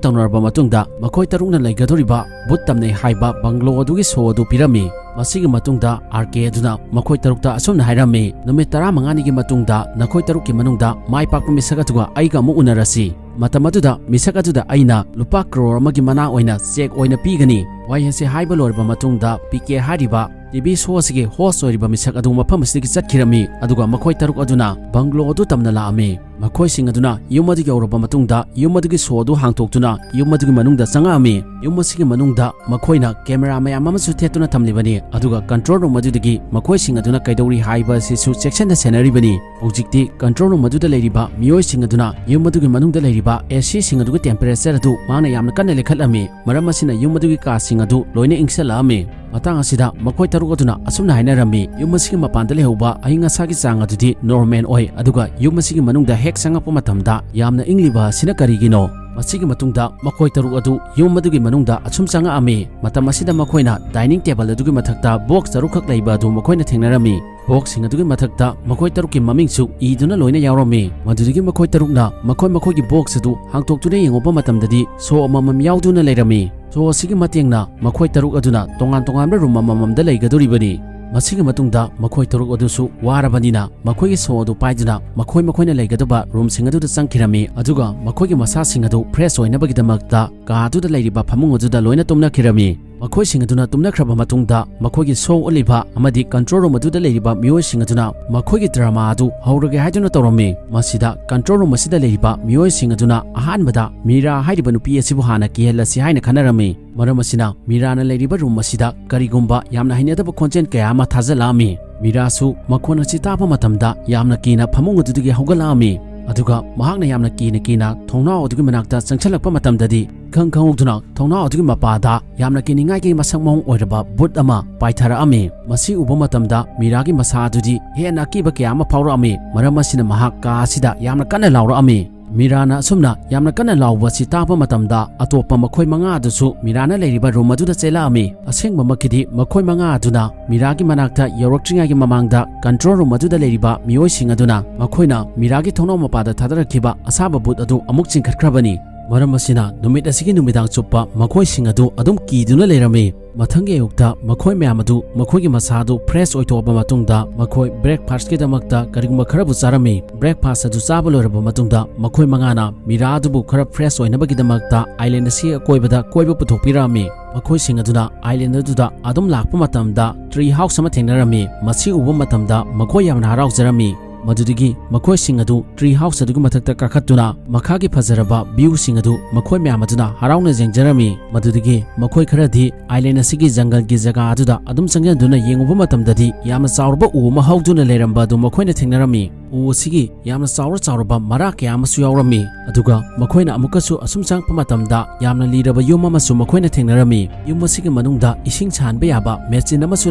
ꯇꯧꯅꯔꯕ ꯃꯇꯨꯡꯗ ꯃꯈꯣꯏ ꯇꯔꯨꯛꯅ ꯂꯩꯒꯗꯧꯔꯤꯕ ꯕꯨꯠ ꯇꯝꯅꯩ ꯍꯥꯏꯕ ꯕꯪꯒ꯭ꯂꯣ ꯑꯗꯨꯒꯤ ꯁꯣ ꯑꯗꯨ ꯄꯤꯔꯝꯃꯤ꯫ ꯃꯁꯤꯒꯤ ꯃꯇꯨꯡꯗ ꯑꯥꯔ ꯀꯦ ꯑꯗꯨꯅ ꯃꯈꯣꯏ ꯇꯔꯨꯛꯇ ꯑꯁꯨꯝꯅ ꯍꯥꯏꯔꯝꯃꯤ, "ꯅꯨꯃꯤꯠ ꯇꯔꯥꯃꯉꯥꯅꯤꯒꯤ ꯃꯇꯨꯡꯗ ꯅꯈꯣꯏ ꯇꯔꯨꯛꯀꯤ ꯃꯅꯨꯡꯗ ꯃꯥꯏ ꯄꯥꯛꯄ ꯃꯤꯁꯛ ꯑꯗꯨꯒ ꯑꯩꯒ ꯑꯃꯨꯛ ꯎꯅꯔꯁꯤ꯫ ꯃꯇꯝ ꯑꯗꯨꯗ ꯃꯤꯁꯛ ꯑꯗꯨꯗ ꯑꯩꯅ ꯂꯨꯄꯥ ꯀ꯭ꯔꯣꯔ ꯑꯃꯒꯤ ꯃꯅꯥ ꯑꯣꯏꯅ ꯆꯦꯛ ꯑꯣꯏꯅ ꯄꯤꯒꯅꯤ"꯫ ꯋꯥꯍꯩ ꯑꯁꯤ ꯍꯥꯏꯕ ꯂꯣꯏꯔꯕ ꯃꯇꯨꯡꯗ ꯄꯤ ꯀꯦ ꯍꯥꯏꯔꯤꯕ ꯇꯤ ꯚꯤ ꯁꯣ ꯑꯁꯤꯒꯤ ꯍꯣꯁ ꯑꯣꯏꯔꯤꯕ ꯃꯤꯁꯛ ꯑꯗꯨ ꯃꯐꯝ ꯑꯁꯤꯗꯒꯤ ꯆꯠꯈꯤꯔꯝꯃꯤ, ꯑꯗꯨꯒ ꯃꯈꯣꯏ ꯇꯔꯨꯛ ꯑꯗꯨꯅ ꯕꯪꯒ꯭ꯂꯣ ꯑꯗꯨ ꯇꯝꯅ ꯂꯥꯛꯑꯝꯃꯤ꯫ ꯃꯈꯣꯏꯁꯤꯡ ꯑꯗꯨꯅ ꯌꯨꯝ ꯑꯗꯨ ꯌꯧꯔꯕ ꯃꯇꯨꯡꯗ ꯌꯨꯝ ꯑꯗꯨꯒꯤ ꯁꯣ ꯑꯗꯨ ꯍꯥꯡꯇꯣꯛꯇꯨꯅ ꯌꯨꯝ ꯑꯗꯨꯒꯤ ꯃꯅꯨꯡꯗ ꯆꯪꯉꯛꯑꯝꯃꯤ꯫ ꯌꯨꯝ ꯑꯁꯤꯒꯤ ꯃꯅꯨꯡꯗ ꯃꯈꯣꯏꯅ ꯀꯦꯃꯦꯔꯥ ꯃꯌꯥꯝ ꯑꯃꯁꯨ ꯊꯦꯠꯇꯨꯅ ꯊꯝꯂꯤꯕꯅꯤ, ꯑꯗꯨꯒ ꯀꯟꯇ꯭ꯔꯣꯜ ꯔꯨꯝ ꯑꯗꯨꯗꯒꯤ ꯃꯈꯣꯏꯁꯤꯡ ꯑꯗꯨꯅ ꯀꯩꯗꯧꯔꯤ ꯍꯥꯏꯕ ꯑꯁꯤꯁꯨ ꯆꯦꯛꯁꯤꯟꯅ ꯁꯦꯟꯅꯔꯤꯕꯅꯤ꯫ ꯍꯧꯖꯤꯛꯇꯤ ꯀꯟꯇ꯭ꯔꯣꯜ ꯔꯨꯝ ꯑꯗꯨꯗ ꯂꯩꯔꯤꯕ ꯃꯤꯑꯣꯏꯁꯤꯡ ꯑꯗꯨꯅ ꯌꯨꯝ ꯑꯗꯨꯒꯤ ꯃꯅꯨꯡꯗ ꯂꯩꯔꯤꯕ ꯑꯦ ꯁꯤꯁꯤꯡ ꯑꯗꯨꯒꯤ ꯇꯦꯝꯄꯔꯦꯆꯔ ꯑꯗꯨ ꯃꯍꯥꯛꯅ ꯌꯥꯝꯅ ꯀꯟꯅ ꯂꯩꯈꯠꯂꯝꯃꯤ꯫ ꯃꯔꯝ ꯑꯁꯤꯅ ꯌꯨꯝ ꯑꯗꯨꯒꯤ ꯀꯥꯁꯤꯡ ꯑꯗꯨ ꯂꯣꯏꯅ ꯏꯪꯁꯤꯜꯂꯛꯑꯝꯃꯤ꯫ ꯃꯇꯥꯡ ꯑꯁꯤꯗ ꯃꯈꯣꯏ ꯇꯔꯨꯛ ꯑꯗꯨꯅ ꯑꯁꯨꯝꯅ ꯍꯥꯏꯅꯔꯝꯃꯤ, "ꯌꯨꯝ ꯑꯁꯤꯒꯤ ꯃꯄꯥꯟꯗ ꯂꯩꯍꯧꯕ ꯑꯏꯪ ꯑꯁꯥꯒꯤ ꯆꯥꯡ ꯑꯗꯨꯗꯤ ꯅꯣꯔꯃꯦꯜ ꯑꯣꯏ, ꯑꯗꯨꯒ ꯌꯨꯝ ꯑꯁꯤꯒꯤ ꯃꯅꯨꯡꯗ ꯍꯦꯛ ꯆꯪꯉꯛꯄ ꯃꯇꯝꯗ ꯌꯥꯝꯅ ꯏꯪꯂꯤꯕ ꯑꯁꯤꯅ ꯀꯔꯤꯒꯤꯅꯣ?" ꯃꯁꯤꯒꯤ ꯃꯇꯨꯡꯗ ꯃꯈꯣꯏ ꯇꯔꯨꯛ ꯑꯗꯨ ꯌꯨꯝ ꯑꯗꯨꯒꯤ ꯃꯅꯨꯡꯗ ꯑꯁꯨꯝ ꯆꯪꯉꯛꯑꯝꯃꯤ꯫ ꯃꯇꯝ ꯑꯁꯤꯗ ꯃꯈꯣꯏꯅ ꯗꯥꯏꯅꯤꯡ ꯇꯦꯕꯜ ꯑꯗꯨꯒꯤ ꯃꯊꯛꯇ ꯕꯣꯛꯁ ꯇꯔꯨꯛꯈꯛ ꯂꯩꯕ ꯑꯗꯨ ꯃꯈꯣꯏꯅ ꯊꯦꯡꯅꯔꯝꯃꯤ꯫ ꯕꯣꯛꯁꯁꯤꯡ ꯑꯗꯨꯒꯤ ꯃꯊꯛꯇ ꯃꯈꯣꯏ ꯇꯔꯨꯛꯀꯤ ꯃꯃꯤꯡꯁꯨ ꯏꯗꯨꯅ ꯂꯣꯏꯅ ꯌꯥꯎꯔꯝꯃꯤ꯫ ꯃꯗꯨꯗꯒꯤ ꯃꯈꯣꯏ ꯇꯔꯨꯛꯅ ꯃꯈꯣꯏ ꯃꯈꯣꯏꯒꯤ ꯕꯣꯛꯁ ꯑꯗꯨ ꯍꯥꯡꯇꯣꯛꯇꯨꯅ ꯌꯦꯡꯉꯨꯕ ꯃꯇꯝꯗꯗꯤ ꯁꯣ ꯑꯃꯃꯝ ꯌꯥꯎꯗꯨꯅ ꯂꯩꯔꯝꯃꯤ꯫ ꯁꯣ ꯑꯁꯤꯒꯤ ꯃꯇꯦꯡꯅ ꯃꯈꯣꯏ ꯇꯔꯨꯛ ꯑꯗꯨꯅ ꯇꯣꯉꯥꯟ ꯇꯣꯉꯥꯟꯕ ꯔꯨꯝ ꯑꯃꯃꯝꯗ ꯂꯩꯒꯗꯧꯔꯤꯕꯅꯤ꯫ ꯃꯁꯤꯒꯤ ꯃꯇꯨꯡꯗ ꯃꯈꯣꯏ ꯇꯔꯨꯛ ꯑꯗꯨꯁꯨ ꯋꯥꯔꯕꯅꯤꯅ ꯃꯈꯣꯏꯒꯤ ꯁꯣ ꯑꯗꯨ ꯄꯥꯏꯗꯨꯅ ꯃꯈꯣꯏ ꯃꯈꯣꯏꯅ ꯂꯩꯒꯗꯕ ꯔꯨꯝꯁꯤꯡ ꯑꯗꯨꯗ ꯆꯪꯈꯤꯔꯝꯃꯤ, ꯑꯗꯨꯒ ꯃꯈꯣꯏꯒꯤ ꯃꯁꯥꯁꯤꯡ ꯑꯗꯨ ꯐ꯭ꯔꯦꯁ ꯑꯣꯏꯅꯕꯒꯤꯗꯃꯛꯇ ꯀꯥ ꯑꯗꯨꯗ ꯂꯩꯔꯤꯕ ꯐꯃꯨꯡ ꯑꯗꯨꯗ ꯂꯣꯏꯅ ꯇꯨꯝꯅꯈꯤꯔꯝꯃꯤ꯫ ꯃꯈꯣꯏꯁꯤꯡ ꯑꯗꯨꯅ ꯇꯨꯝꯅꯈ꯭ꯔꯕ ꯃꯇꯨꯡꯗ ꯃꯈꯣꯏꯒꯤ ꯁꯣ ꯎꯠꯂꯤꯕ ꯑꯃꯗꯤ ꯀꯟꯇ꯭ꯔꯣꯜ ꯔꯨꯝ ꯑꯗꯨꯗ ꯂꯩꯔꯤꯕ ꯃꯤꯑꯣꯏꯁꯤꯡ ꯑꯗꯨꯅ ꯃꯈꯣꯏꯒꯤ ꯗ꯭ꯔꯃꯥ ꯑꯗꯨ ꯍꯧꯔꯒꯦ ꯍꯥꯏꯗꯨꯅ ꯇꯧꯔꯝꯃꯤ꯫ ꯃꯁꯤꯗ ꯀꯟꯇ꯭ꯔꯣꯜ ꯔꯨꯝ ꯑꯁꯤꯗ ꯂꯩꯔꯤꯕ ꯃꯤꯑꯣꯏꯁꯤꯡ ꯑꯗꯨꯅ ꯑꯍꯥꯟꯕꯗ ꯃꯤꯔꯥ ꯍꯥꯏꯔꯤꯕ ꯅꯨꯄꯤ ꯑꯁꯤꯕꯨ ꯍꯥꯟꯅ ꯀꯤꯍꯜꯂꯁꯤ ꯍꯥꯏꯅ ꯈꯟꯅꯔꯝꯃꯤ꯫ ꯃꯔꯝ ꯑꯁꯤꯅ ꯃꯤꯔꯥꯅ ꯂꯩꯔꯤꯕ ꯔꯨꯝ ꯑꯁꯤꯗ ꯀꯔꯤꯒꯨꯝꯕ ꯌꯥꯝꯅ ꯍꯩꯅꯗꯕ ꯈꯣꯟꯖꯦꯜ ꯀꯌꯥ ꯑꯃ ꯊꯥꯖꯜꯂꯛꯑꯝꯃꯤ꯫ ꯃꯤꯔꯥꯁꯨ ꯃꯈꯣꯟ ꯑꯁꯤ ꯇꯥꯕ ꯃꯇꯝꯗ ꯌꯥꯝꯅ ꯀꯤꯅ ꯐꯃꯨꯡ ꯑꯗꯨꯗꯒꯤ ꯍꯧꯒꯠꯂꯛꯑꯝꯃꯤ꯫ ꯑꯗꯨꯒ ꯃꯍꯥꯛꯅ ꯌꯥꯝꯅ ꯀꯤꯅ ꯀꯤꯅ ꯊꯣꯡꯅꯥꯎ ꯑꯗꯨꯒꯤ ꯃꯅꯥꯛꯇ ꯆꯪꯁꯤꯜꯂꯛꯄ ꯃꯇꯝꯗꯗꯤ, ꯏꯈꯪ ꯈꯪꯍꯧꯗꯨꯅ ꯊꯣꯡꯅꯥꯎ ꯑꯗꯨꯒꯤ ꯃꯄꯥꯗ ꯌꯥꯝꯅ ꯀꯤꯅꯤꯡꯉꯥꯏꯒꯤ ꯃꯁꯛ ꯃꯑꯣꯡ ꯑꯣꯏꯔꯕ ꯕꯨꯠ ꯑꯃ ꯄꯥꯏꯊꯔꯛꯑꯝꯃꯤ꯫ ꯃꯁꯤ ꯎꯕ ꯃꯇꯝꯗ ꯃꯤꯔꯥꯒꯤ ꯃꯁꯥ ꯑꯗꯨꯗꯤ ꯍꯦꯟꯅ ꯑꯀꯤꯕ ꯀꯌꯥ ꯑꯃ ꯐꯥꯎꯔꯛꯑꯝꯃꯤ꯫ ꯃꯔꯝ ꯑꯁꯤꯅ ꯃꯍꯥꯛ ꯀꯥ ꯑꯁꯤꯗ ꯌꯥꯝꯅ ꯀꯟꯅ ꯂꯥꯎꯔꯛꯑꯝꯃꯤ꯫ ꯃꯤꯔꯥꯅ ꯑꯁꯨꯝꯅ ꯌꯥꯝꯅ ꯀꯟꯅ ꯂꯥꯎꯕ ꯑꯁꯤ ꯇꯥꯕ ꯃꯇꯝꯗ, ꯑꯇꯣꯞꯄ ꯃꯈꯣꯏ ꯃꯉꯥ ꯑꯗꯨꯁꯨ ꯃꯤꯔꯥꯅ ꯂꯩꯔꯤꯕ ꯔꯨꯝ ꯑꯗꯨꯗ ꯆꯦꯜꯂꯛꯑꯝꯃꯤ꯫ ꯑꯁꯦꯡꯕꯃꯛꯀꯤꯗꯤ ꯃꯈꯣꯏ ꯃꯉꯥ ꯑꯗꯨꯅ ꯃꯤꯔꯥꯒꯤ ꯃꯅꯥꯛꯇ ꯌꯧꯔꯛꯇ꯭ꯔꯤꯉꯩꯒꯤ ꯃꯃꯥꯡꯗ, ꯀꯟꯇ꯭ꯔꯣꯜ ꯔꯨꯝ ꯑꯗꯨꯗ ꯂꯩꯔꯤꯕ ꯃꯤꯑꯣꯏꯁꯤꯡ ꯑꯗꯨꯅ ꯃꯈꯣꯏꯅ ꯃꯤꯔꯥꯒꯤ ꯊꯣꯡꯅꯥꯎ ꯃꯄꯥꯗ ꯊꯥꯗꯔꯛꯈꯤꯕ ꯑꯁꯥꯕ ꯕꯨꯠ ꯑꯗꯨ ꯑꯃꯨꯛ ꯆꯤꯡꯈꯠꯈ꯭ꯔꯕꯅꯤ꯫ ꯃꯔꯝ ꯑꯁꯤꯅ, ꯅꯨꯃꯤꯠ ꯑꯁꯤꯒꯤ ꯅꯨꯃꯤꯗꯥꯡ ꯆꯨꯞꯄ ꯃꯈꯣꯏꯁꯤꯡ ꯑꯗꯨ ꯑꯗꯨꯝ ꯀꯤꯗꯨꯅ ꯂꯩꯔꯝꯃꯤ꯫ ꯃꯊꯪꯒꯤ ꯑꯌꯨꯛꯇ ꯃꯈꯣꯏ ꯃꯌꯥꯝ ꯑꯗꯨ ꯃꯈꯣꯏꯒꯤ ꯃꯁꯥ ꯑꯗꯨ ꯐ꯭ꯔꯦꯁ ꯑꯣꯏꯊꯣꯛꯑꯕ ꯃꯇꯨꯡꯗ, ꯃꯈꯣꯏ ꯕ꯭ꯔꯦꯛꯐꯥꯁꯀꯤꯗꯃꯛꯇ ꯀꯔꯤꯒꯨꯝꯕ ꯈꯔꯕꯨ ꯆꯥꯔꯝꯃꯤ꯫ ꯕ꯭ꯔꯦꯛꯐꯥꯁ ꯑꯗꯨ ꯆꯥꯕ ꯂꯣꯏꯔꯕ ꯃꯇꯨꯡꯗ, ꯃꯈꯣꯏ ꯃꯉꯥꯅ ꯃꯤꯔꯥ ꯑꯗꯨꯕꯨ ꯈꯔ ꯐ꯭ꯔꯦꯁ ꯑꯣꯏꯅꯕꯒꯤꯗꯃꯛꯇ ꯑꯥꯏꯂꯦꯟ ꯑꯁꯤꯒꯤ ꯑꯀꯣꯏꯕꯗ ꯀꯣꯏꯕ ꯄꯨꯊꯣꯛꯄꯤꯔꯛꯑꯝꯃꯤ꯫ ꯃꯈꯣꯏꯁꯤꯡ ꯑꯗꯨꯅ ꯑꯥꯏꯂꯦꯟ ꯑꯗꯨꯗ ꯑꯗꯨꯝ ꯂꯥꯛꯄ ꯃꯇꯝꯗ, ꯇ꯭ꯔꯤ ꯍꯥꯎꯁ ꯑꯃ ꯊꯦꯡꯅꯔꯝꯃꯤ꯫ ꯃꯁꯤ ꯎꯕ ꯃꯇꯝꯗ ꯃꯈꯣꯏ ꯌꯥꯝꯅ ꯍꯔꯥꯎꯖꯔꯝꯃꯤ꯫ ꯃꯗꯨꯗꯒꯤ ꯃꯈꯣꯏꯁꯤꯡ ꯑꯗꯨ ꯇ꯭ꯔꯤ ꯍꯥꯎꯁ ꯑꯗꯨꯒꯤ ꯃꯊꯛꯇ ꯀꯥꯈꯠꯇꯨꯅ ꯃꯈꯥꯒꯤ ꯐꯖꯔꯕ ꯚ꯭ꯌꯨꯁꯤꯡ ꯑꯗꯨ ꯃꯈꯣꯏ ꯃꯌꯥꯝ ꯑꯗꯨꯅ ꯍꯔꯥꯎꯅ ꯌꯦꯡꯖꯔꯝꯃꯤ꯫ ꯃꯗꯨꯗꯒꯤ ꯃꯈꯣꯏ ꯈꯔꯗꯤ ꯑꯥꯏꯂꯦꯟ ꯑꯁꯤꯒꯤ ꯖꯪꯒꯜꯒꯤ ꯖꯒꯥ ꯑꯗꯨꯗ ꯑꯗꯨꯝ ꯆꯪꯁꯤꯟꯗꯨꯅ ꯌꯦꯡꯉꯨꯕ ꯃꯇꯝꯗꯗꯤ, ꯌꯥꯝꯅ ꯆꯥꯎꯔꯕ ꯎ ꯑꯃ ꯍꯧꯗꯨꯅ ꯂꯩꯔꯝꯕ ꯑꯗꯨ ꯃꯈꯣꯏꯅ ꯊꯦꯡꯅꯔꯝꯃꯤ꯫ ꯎ ꯑꯁꯤꯒꯤ ꯌꯥꯝꯅ ꯆꯥꯎꯔ ꯆꯥꯎꯔꯕ ꯃꯔꯥ ꯀꯌꯥ ꯑꯃꯁꯨ ꯌꯥꯎꯔꯝꯃꯤ꯫ ꯑꯗꯨꯒ ꯃꯈꯣꯏꯅ ꯑꯃꯨꯛꯀꯁꯨ ꯑꯁꯨꯝ ꯆꯪꯉꯛꯄ ꯃꯇꯝꯗ, ꯌꯥꯝꯅ ꯂꯤꯔꯕ ꯌꯨꯝ ꯑꯃꯁꯨ ꯃꯈꯣꯏꯅ ꯊꯦꯡꯅꯔꯝꯃꯤ꯫ ꯌꯨꯝ ꯑꯁꯤꯒꯤ ꯃꯅꯨꯡꯗ ꯏꯁꯤꯡ ꯁꯥꯍꯟꯕ ꯌꯥꯕ ꯃꯦꯆꯤꯟ ꯑꯃꯁꯨ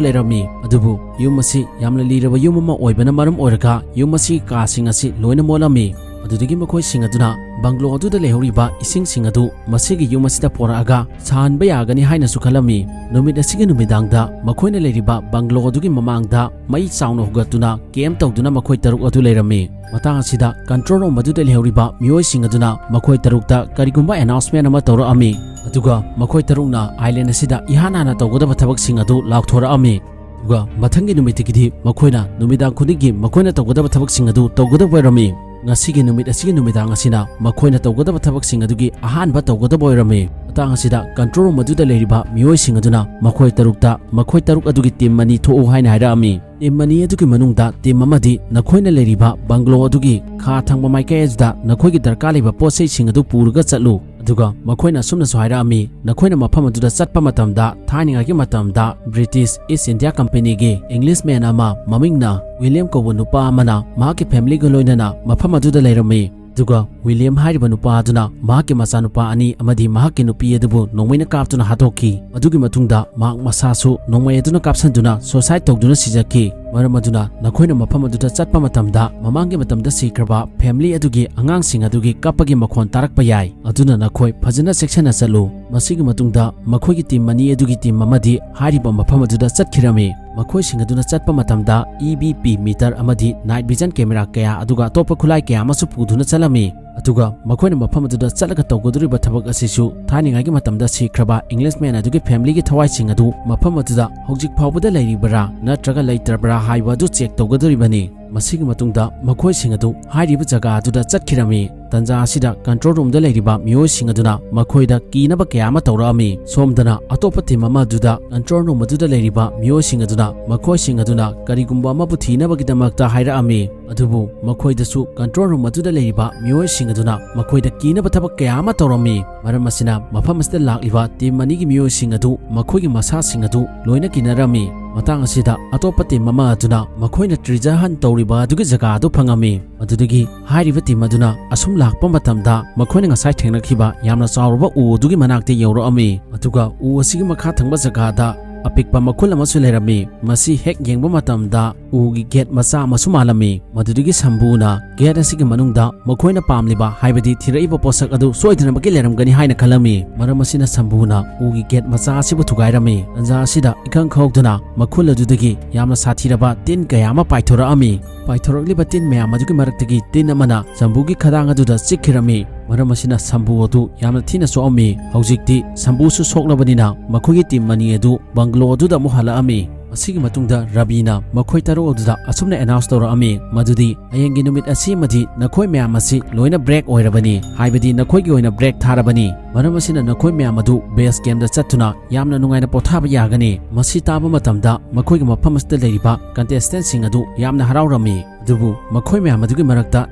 ꯂꯩꯔꯝꯃꯤ꯫ ꯑꯗꯨꯕꯨ ꯌꯨꯝ ꯑꯁꯤ ꯌꯥꯝꯅ ꯂꯤꯔꯕ ꯌꯨꯝ ꯑꯃ ꯑꯣꯏꯕꯅ ꯃꯔꯝ ꯑꯣꯏꯔꯒ, ꯌꯨꯝ ꯑꯁꯤꯒꯤ ꯀꯥꯁꯤꯡ ꯑꯁꯤ ꯂꯣꯏꯅ ꯃꯣꯠꯂꯝꯃꯤ꯫ ꯑꯗꯨꯗꯒꯤ ꯃꯈꯣꯏꯁꯤꯡ ꯑꯗꯨꯅ ꯕꯪꯒ꯭ꯂꯣ ꯑꯗꯨꯗ ꯂꯩꯍꯧꯔꯤꯕ ꯏꯁꯤꯡꯁꯤꯡ ꯑꯗꯨ ꯃꯁꯤꯒꯤ ꯌꯨꯝ ꯑꯁꯤꯗ ꯄꯣꯔꯛꯑꯒ ꯁꯥꯍꯟꯕ ꯌꯥꯒꯅꯤ ꯍꯥꯏꯅꯁꯨ ꯈꯜꯂꯝꯃꯤ꯫ ꯅꯨꯃꯤꯠ ꯑꯁꯤꯒꯤ ꯅꯨꯃꯤꯗꯥꯡꯗ ꯃꯈꯣꯏꯅ ꯂꯩꯔꯤꯕ ꯕꯪꯒ꯭ꯂꯣ ꯑꯗꯨꯒꯤ ꯃꯃꯥꯡꯗ ꯃꯩ ꯆꯥꯎꯅ ꯍꯧꯒꯠꯇꯨꯅ ꯀꯦꯝ ꯇꯧꯗꯨꯅ ꯃꯈꯣꯏ ꯇꯔꯨꯛ ꯑꯗꯨ ꯂꯩꯔꯝꯃꯤ꯫ ꯃꯇꯥꯡ ꯑꯁꯤꯗ ꯀꯟꯇ꯭ꯔꯣꯜ ꯔꯨꯝ ꯑꯗꯨꯗ ꯂꯩꯍꯧꯔꯤꯕ ꯃꯤꯑꯣꯏꯁꯤꯡ ꯑꯗꯨꯅ ꯃꯈꯣꯏ ꯇꯔꯨꯛꯇ ꯀꯔꯤꯒꯨꯝꯕ ꯑꯦꯅꯥꯎꯟꯁꯃꯦꯟ ꯑꯃ ꯇꯧꯔꯛꯑꯝꯃꯤ꯫ ꯑꯗꯨꯒ ꯃꯈꯣꯏ ꯇꯔꯨꯛꯅ ꯑꯥꯏꯂꯦꯟ ꯑꯁꯤꯗ ꯏꯍꯥꯟ ꯍꯥꯟꯅ ꯇꯧꯒꯗꯕ ꯊꯕꯛꯁꯤꯡ ꯑꯗꯨ ꯂꯥꯎꯊꯣꯔꯛꯑꯝꯃꯤ꯫ ꯑꯗꯨꯒ ꯃꯊꯪꯒꯤ ꯅꯨꯃꯤꯠꯇꯒꯤꯗꯤ ꯃꯈꯣꯏꯅ ꯅꯨꯃꯤꯗꯥꯡ ꯈꯨꯗꯤꯡꯒꯤ ꯃꯈꯣꯏꯅ ꯇꯧꯒꯗꯕ ꯊꯕꯛꯁꯤꯡ ꯑꯗꯨ ꯇꯧꯒꯗꯕ ꯑꯣꯏꯔꯝꯃꯤ꯫ ꯉꯁꯤꯒꯤ ꯅꯨꯃꯤꯠ ꯑꯁꯤꯒꯤ ꯅꯨꯃꯤꯗꯥꯡ ꯑꯁꯤꯅ ꯃꯈꯣꯏꯅ ꯇꯧꯒꯗꯕ ꯊꯕꯛꯁꯤꯡ ꯑꯗꯨꯒꯤ ꯑꯍꯥꯟꯕ ꯇꯧꯒꯗꯕ ꯑꯣꯏꯔꯝꯃꯤ꯫ ꯃꯇꯥꯡ ꯑꯁꯤꯗ ꯀꯟꯇ꯭ꯔꯣꯜ ꯔꯨꯝ ꯑꯗꯨꯗ ꯂꯩꯔꯤꯕ ꯃꯤꯑꯣꯏꯁꯤꯡ ꯑꯗꯨꯅ ꯃꯈꯣꯏ ꯇꯔꯨꯛꯇ ꯃꯈꯣꯏ ꯇꯔꯨꯛ ꯑꯗꯨꯒꯤ ꯇꯤꯝ ꯑꯅꯤ ꯊꯣꯛꯎ ꯍꯥꯏꯅ ꯍꯥꯏꯔꯛꯑꯝꯃꯤ꯫ ꯇꯤꯝ ꯑꯅꯤ ꯑꯗꯨꯒꯤ ꯃꯅꯨꯡꯗ ꯇꯤꯝ ꯑꯃꯗꯤ ꯅꯈꯣꯏꯅ ꯂꯩꯔꯤꯕ ꯕꯪꯒ꯭ꯂꯣ ꯑꯗꯨꯒꯤ ꯈꯥ ꯊꯪꯕ ꯃꯥꯏꯀꯩ ꯑꯗꯨꯗ ꯅꯈꯣꯏꯒꯤ ꯗꯔꯀꯥꯔ ꯂꯩꯕ ꯄꯣꯠ ꯆꯩꯁꯤꯡ ꯑꯗꯨ ꯄꯨꯔꯒ ꯆꯠꯂꯨ꯫ ꯑꯗꯨꯒ ꯃꯈꯣꯏꯅ ꯑꯁꯨꯝꯅꯁꯨ ꯍꯥꯏꯔꯛꯑꯝꯃꯤ, ꯅꯈꯣꯏꯅ ꯃꯐꯝ ꯑꯗꯨꯗ ꯆꯠꯄ ꯃꯇꯝꯗ, ꯊꯥꯏꯅꯉꯥꯏꯒꯤ ꯃꯇꯝꯗ ꯕ꯭ꯔꯤꯇꯤꯁ ꯏꯁ ꯏꯟꯗꯤꯌꯥ ꯀꯝꯄꯦꯅꯤꯒꯤ ꯏꯪꯂꯤꯁꯃꯦꯟ ꯑꯃ ꯃꯃꯤꯡꯅ ꯋꯤꯂꯤꯌꯝ ꯀꯧꯕ ꯅꯨꯄꯥ ꯑꯃꯅ ꯃꯍꯥꯛꯀꯤ ꯐꯦꯃꯤꯂꯤꯒ ꯂꯣꯏꯅꯅ ꯃꯐꯝ ꯑꯗꯨꯗ ꯂꯩꯔꯝꯃꯤ꯫ ꯑꯗꯨꯒ ꯋꯤꯂꯤꯌꯝ ꯍꯥꯏꯔꯤꯕ ꯅꯨꯄꯥ ꯑꯗꯨꯅ ꯃꯍꯥꯛꯀꯤ ꯃꯆꯥꯅꯨꯄꯥ ꯑꯅꯤ ꯑꯃꯗꯤ ꯃꯍꯥꯛꯀꯤ ꯅꯨꯄꯤ ꯑꯗꯨꯕꯨ ꯅꯣꯡꯃꯩꯅ ꯀꯥꯞꯇꯨꯅ ꯍꯥꯠꯇꯣꯛꯈꯤ꯫ ꯑꯗꯨꯒꯤ ꯃꯇꯨꯡꯗ ꯃꯍꯥꯛ ꯃꯁꯥꯁꯨ ꯅꯣꯡꯃꯩ ꯑꯗꯨꯅ ꯀꯥꯞꯁꯤꯟꯗꯨꯅ ꯁꯨꯁꯥꯏꯗ ꯇꯧꯗꯨꯅ ꯁꯤꯖꯈꯤ꯫ ꯃꯔꯝ ꯑꯗꯨꯅ ꯅꯈꯣꯏꯅ ꯃꯐꯝ ꯑꯗꯨꯗ ꯆꯠꯄ ꯃꯇꯝꯗ ꯃꯃꯥꯡꯒꯤ ꯃꯇꯝꯗ ꯁꯤꯈ꯭ꯔꯕ family ꯑꯗꯨꯒꯤ ꯑꯉꯥꯡꯁꯤꯡ ꯑꯗꯨꯒꯤ ꯀꯞꯄꯒꯤ ꯃꯈꯣꯟ ꯇꯥꯔꯛꯄ ꯌꯥꯏ꯫ ꯑꯗꯨꯅ ꯅꯈꯣꯏ ꯐꯖꯅ ꯆꯦꯛꯁꯤꯟꯅ ꯆꯠꯂꯨ꯫ ꯃꯁꯤꯒꯤ ꯃꯇꯨꯡꯗ ꯃꯈꯣꯏꯒꯤ team ꯑꯅꯤ ꯑꯗꯨꯒꯤ team ꯑꯃꯗꯤ ꯍꯥꯏꯔꯤꯕ ꯃꯐꯝ ꯑꯗꯨꯗ ꯆꯠꯈꯤꯔꯝꯃꯤ꯫ ꯃꯈꯣꯏꯁꯤꯡ ꯑꯗꯨꯅ ꯆꯠꯄ ꯃꯇꯝꯗ E V P meter ꯑꯃꯗꯤ night vision camera ꯀꯌꯥ ꯑꯗꯨꯒ ꯑꯇꯣꯞꯄ ꯈꯨꯠꯂꯥꯏ ꯀꯌꯥ ꯑꯃꯁꯨ ꯄꯨꯗꯨꯅ ꯆꯠꯂꯝꯃꯤ꯫ ꯑꯗꯨꯒ ꯃꯈꯣꯏꯅ ꯃꯐꯝ ꯑꯗꯨꯗ ꯆꯠꯂꯒ ꯇꯧꯒꯗꯧꯔꯤꯕ ꯊꯕꯛ ꯑꯁꯤꯁꯨ ꯊꯥꯏꯅꯉꯥꯏꯒꯤ ꯃꯇꯝꯗ ꯁꯤꯈ꯭ꯔꯕ Englishman ꯑꯗꯨꯒꯤ familyꯒꯤ ꯊꯋꯥꯏꯁꯤꯡ ꯑꯗꯨ ꯃꯐꯝ ꯑꯗꯨꯗ ꯍꯧꯖꯤꯛ ꯐꯥꯎꯕꯗ ꯂꯩꯔꯤꯕ꯭ꯔꯥ ꯅꯠꯇ꯭ꯔꯒ ꯂꯩꯇ꯭ꯔꯕ꯭ꯔꯥ ꯍꯥꯏꯕ ꯑꯗꯨ check ꯇꯧꯒꯗꯧꯔꯤꯕꯅꯤ꯫ ꯃꯁꯤꯒꯤ ꯃꯇꯨꯡꯗ ꯃꯈꯣꯏꯁꯤꯡ ꯑꯗꯨ ꯍꯥꯏꯔꯤꯕ ꯖꯒꯥ ꯑꯗꯨꯗ ꯆꯠꯈꯤꯔꯝꯃꯤ꯫ ꯇꯟꯖꯥ ꯑꯁꯤꯗ control roomꯗ ꯂꯩꯔꯤꯕ ꯃꯤꯑꯣꯏꯁꯤꯡ ꯑꯗꯨꯅ ꯃꯈꯣꯏꯗ ꯀꯤꯅꯕ ꯀꯌꯥ ꯑꯃ ꯇꯧꯔꯛꯑꯝꯃꯤ꯫ ꯁꯣꯝꯗꯅ ꯑꯇꯣꯞꯄ team ꯑꯃ ꯑꯗꯨꯗ control room ꯑꯗꯨꯗ ꯂꯩꯔꯤꯕ ꯃꯤꯑꯣꯏꯁꯤꯡ ꯑꯗꯨꯅ ꯃꯈꯣꯏꯁꯤꯡ ꯑꯗꯨꯅ ꯀꯔꯤꯒꯨꯝꯕ ꯑꯃꯕꯨ ꯊꯤꯅꯕꯒꯤꯗꯃꯛꯇ ꯍꯥꯏꯔꯛꯑꯝꯃꯤ꯫ ꯑꯗꯨꯕꯨ ꯃꯈꯣꯏꯗꯁꯨ control room ꯑꯗꯨꯗ ꯂꯩꯔꯤꯕ ꯃꯤꯑꯣꯏꯁꯤꯡ ꯑꯗꯨꯅ ꯃꯈꯣꯏꯗ ꯀꯤꯅꯕ ꯊꯕꯛ ꯀꯌꯥ ꯑꯃ ꯇꯧꯔꯝꯃꯤ꯫ ꯃꯔꯝ ꯑꯁꯤꯅ ꯃꯐꯝ ꯑꯁꯤꯗ ꯂꯥꯛꯂꯤꯕ team ꯑꯅꯤꯒꯤ ꯃꯤꯑꯣꯏꯁꯤꯡ ꯑꯗꯨ ꯃꯈꯣꯏꯒꯤ ꯃꯁꯥꯁꯤꯡ ꯑꯗꯨ ꯂꯣꯏꯅ ꯀꯤꯅꯔꯝꯃꯤ꯫ ꯃꯇꯥꯡ ꯑꯁꯤꯗ ꯑꯇꯣꯞꯄ team ꯑꯃ ꯑꯗꯨꯅ ꯃꯈꯣꯏꯅ treasure hunt ꯇꯧꯔꯤꯕ ꯑꯗꯨꯒꯤ ꯖꯒꯥ ꯑꯗꯨ ꯐꯪꯉꯝꯃꯤ꯫ ꯃꯗꯨꯗꯒꯤ ꯍꯥꯏꯔꯤꯕ team ꯑꯗꯨꯅ ꯑꯁꯨꯝ ꯂꯥꯛꯄ ꯃꯇꯝꯗ ꯃꯈꯣꯏꯅ ꯉꯁꯥꯏ ꯊꯦꯡꯅꯈꯤꯕ ꯌꯥꯝꯅ ꯆꯥꯎꯔꯕ ꯎ ꯑꯗꯨꯒꯤ ꯃꯅꯥꯛꯇ ꯌꯧꯔꯛꯑꯝꯃꯤ꯫ ꯑꯗꯨꯒ ꯎ ꯑꯁꯤꯒꯤ ꯃꯈꯥ ꯊꯪꯕ ꯖꯒꯥꯗ ꯑꯄꯤꯛꯄ ꯃꯈꯨꯜ ꯑꯃꯁꯨ ꯂꯩꯔꯝꯃꯤ꯫ ꯃꯁꯤ ꯍꯦꯛ ꯌꯦꯡꯕ ꯃꯇꯝꯗ ꯎꯒꯤ gate ꯃꯆꯥ ꯑꯃꯁꯨ ꯃꯥꯜꯂꯝꯃꯤ꯫ ꯃꯗꯨꯗꯒꯤ ꯁꯝꯕꯨꯅ gate ꯑꯁꯤꯒꯤ ꯃꯅꯨꯡꯗ ꯃꯈꯣꯏꯅ ꯄꯥꯝꯂꯤꯕ, ꯍꯥꯏꯕꯗꯤ ꯊꯤꯔꯛꯏꯕ ꯄꯣꯠꯁꯛ ꯑꯗꯨ ꯁꯣꯏꯗꯅꯃꯛꯀꯤ ꯂꯩꯔꯝꯒꯅꯤ ꯍꯥꯏꯅ ꯈꯜꯂꯝꯃꯤ꯫ ꯃꯔꯝ ꯑꯁꯤꯅ ꯁꯝꯕꯨꯅ ꯎꯒꯤ gate ꯃꯆꯥ ꯑꯁꯤꯕꯨ ꯊꯨꯒꯥꯏꯔꯝꯃꯤ꯫ ꯇꯟꯖꯥ ꯑꯁꯤꯗ ꯏꯈꯪ ꯈꯪꯍꯧꯗꯅ ꯃꯈꯨꯜ ꯑꯗꯨꯗꯒꯤ ꯌꯥꯝꯅ ꯁꯥꯊꯤꯔꯕ ꯇꯤꯟ ꯀꯌꯥ ꯑꯃ ꯄꯥꯏꯊꯣꯔꯛꯑꯝꯃꯤ꯫ ꯄꯥꯏꯊꯣꯔꯛꯂꯤꯕ ꯇꯤꯟ ꯃꯌꯥꯝ ꯑꯗꯨꯒꯤ ꯃꯔꯛꯇꯒꯤ ꯇꯤꯟ ꯑꯃꯅ ꯁꯝꯕꯨꯒꯤ ꯈꯗꯥꯡ ꯑꯗꯨꯗ ꯆꯤꯛꯈꯤꯔꯝꯃꯤ꯫ ꯃꯔꯝ ꯑꯁꯤꯅ ꯁꯝꯕꯨ ꯑꯗꯨ ꯌꯥꯝꯅ ꯊꯤꯅ ꯁꯣꯛꯑꯝꯃꯤ꯫ ꯍꯧꯖꯤꯛꯇꯤ ꯁꯝꯕꯨꯁꯨ ꯁꯣꯛꯂꯕꯅꯤꯅ ꯃꯈꯣꯏꯒꯤ team ꯑꯅꯤ ꯑꯗꯨ bungalow ꯑꯗꯨꯗ ꯑꯃꯨꯛ ꯍꯜꯂꯛꯑꯝꯃꯤ꯫ ꯃꯁꯤꯒꯤ ꯃꯇꯨꯡꯗ ꯔꯕꯤꯅ ꯃꯈꯣꯏ ꯇꯔꯨꯛ ꯑꯗꯨꯗ ꯑꯁꯨꯝꯅ announce ꯇꯧꯔꯛꯑꯝꯃꯤ, ꯃꯗꯨꯗꯤ ꯍꯌꯦꯡꯒꯤ ꯅꯨꯃꯤꯠ ꯑꯁꯤꯃꯗꯤ ꯅꯈꯣꯏ ꯃꯌꯥꯝ ꯑꯁꯤ ꯂꯣꯏꯅ break ꯑꯣꯏꯔꯕꯅꯤ, ꯍꯥꯏꯕꯗꯤ ꯅꯈꯣꯏꯒꯤ ꯑꯣꯏꯅ break ꯊꯥꯔꯕꯅꯤ꯫ ꯃꯔꯝ ꯑꯁꯤꯅ ꯅꯈꯣꯏ ꯃꯌꯥꯝ ꯑꯗꯨ base campꯇ ꯆꯠꯇꯨꯅ ꯌꯥꯝꯅ ꯅꯨꯡꯉꯥꯏꯅ ꯄꯣꯊꯥꯕ ꯌꯥꯒꯅꯤ꯫ ꯃꯁꯤ ꯇꯥꯕ ꯃꯇꯝꯗ ꯃꯈꯣꯏꯒꯤ ꯃꯐꯝ ꯑꯁꯤꯗ ꯂꯩꯔꯤꯕ contestantꯁꯤꯡ ꯑꯗꯨ ꯌꯥꯝꯅ ꯍꯔꯥꯎꯔꯝꯃꯤ꯫ ꯑꯗꯨꯕꯨ ꯃꯈꯣꯏ ꯃꯌꯥꯝ ꯑꯗꯨꯒꯤ ꯃꯔꯛꯇ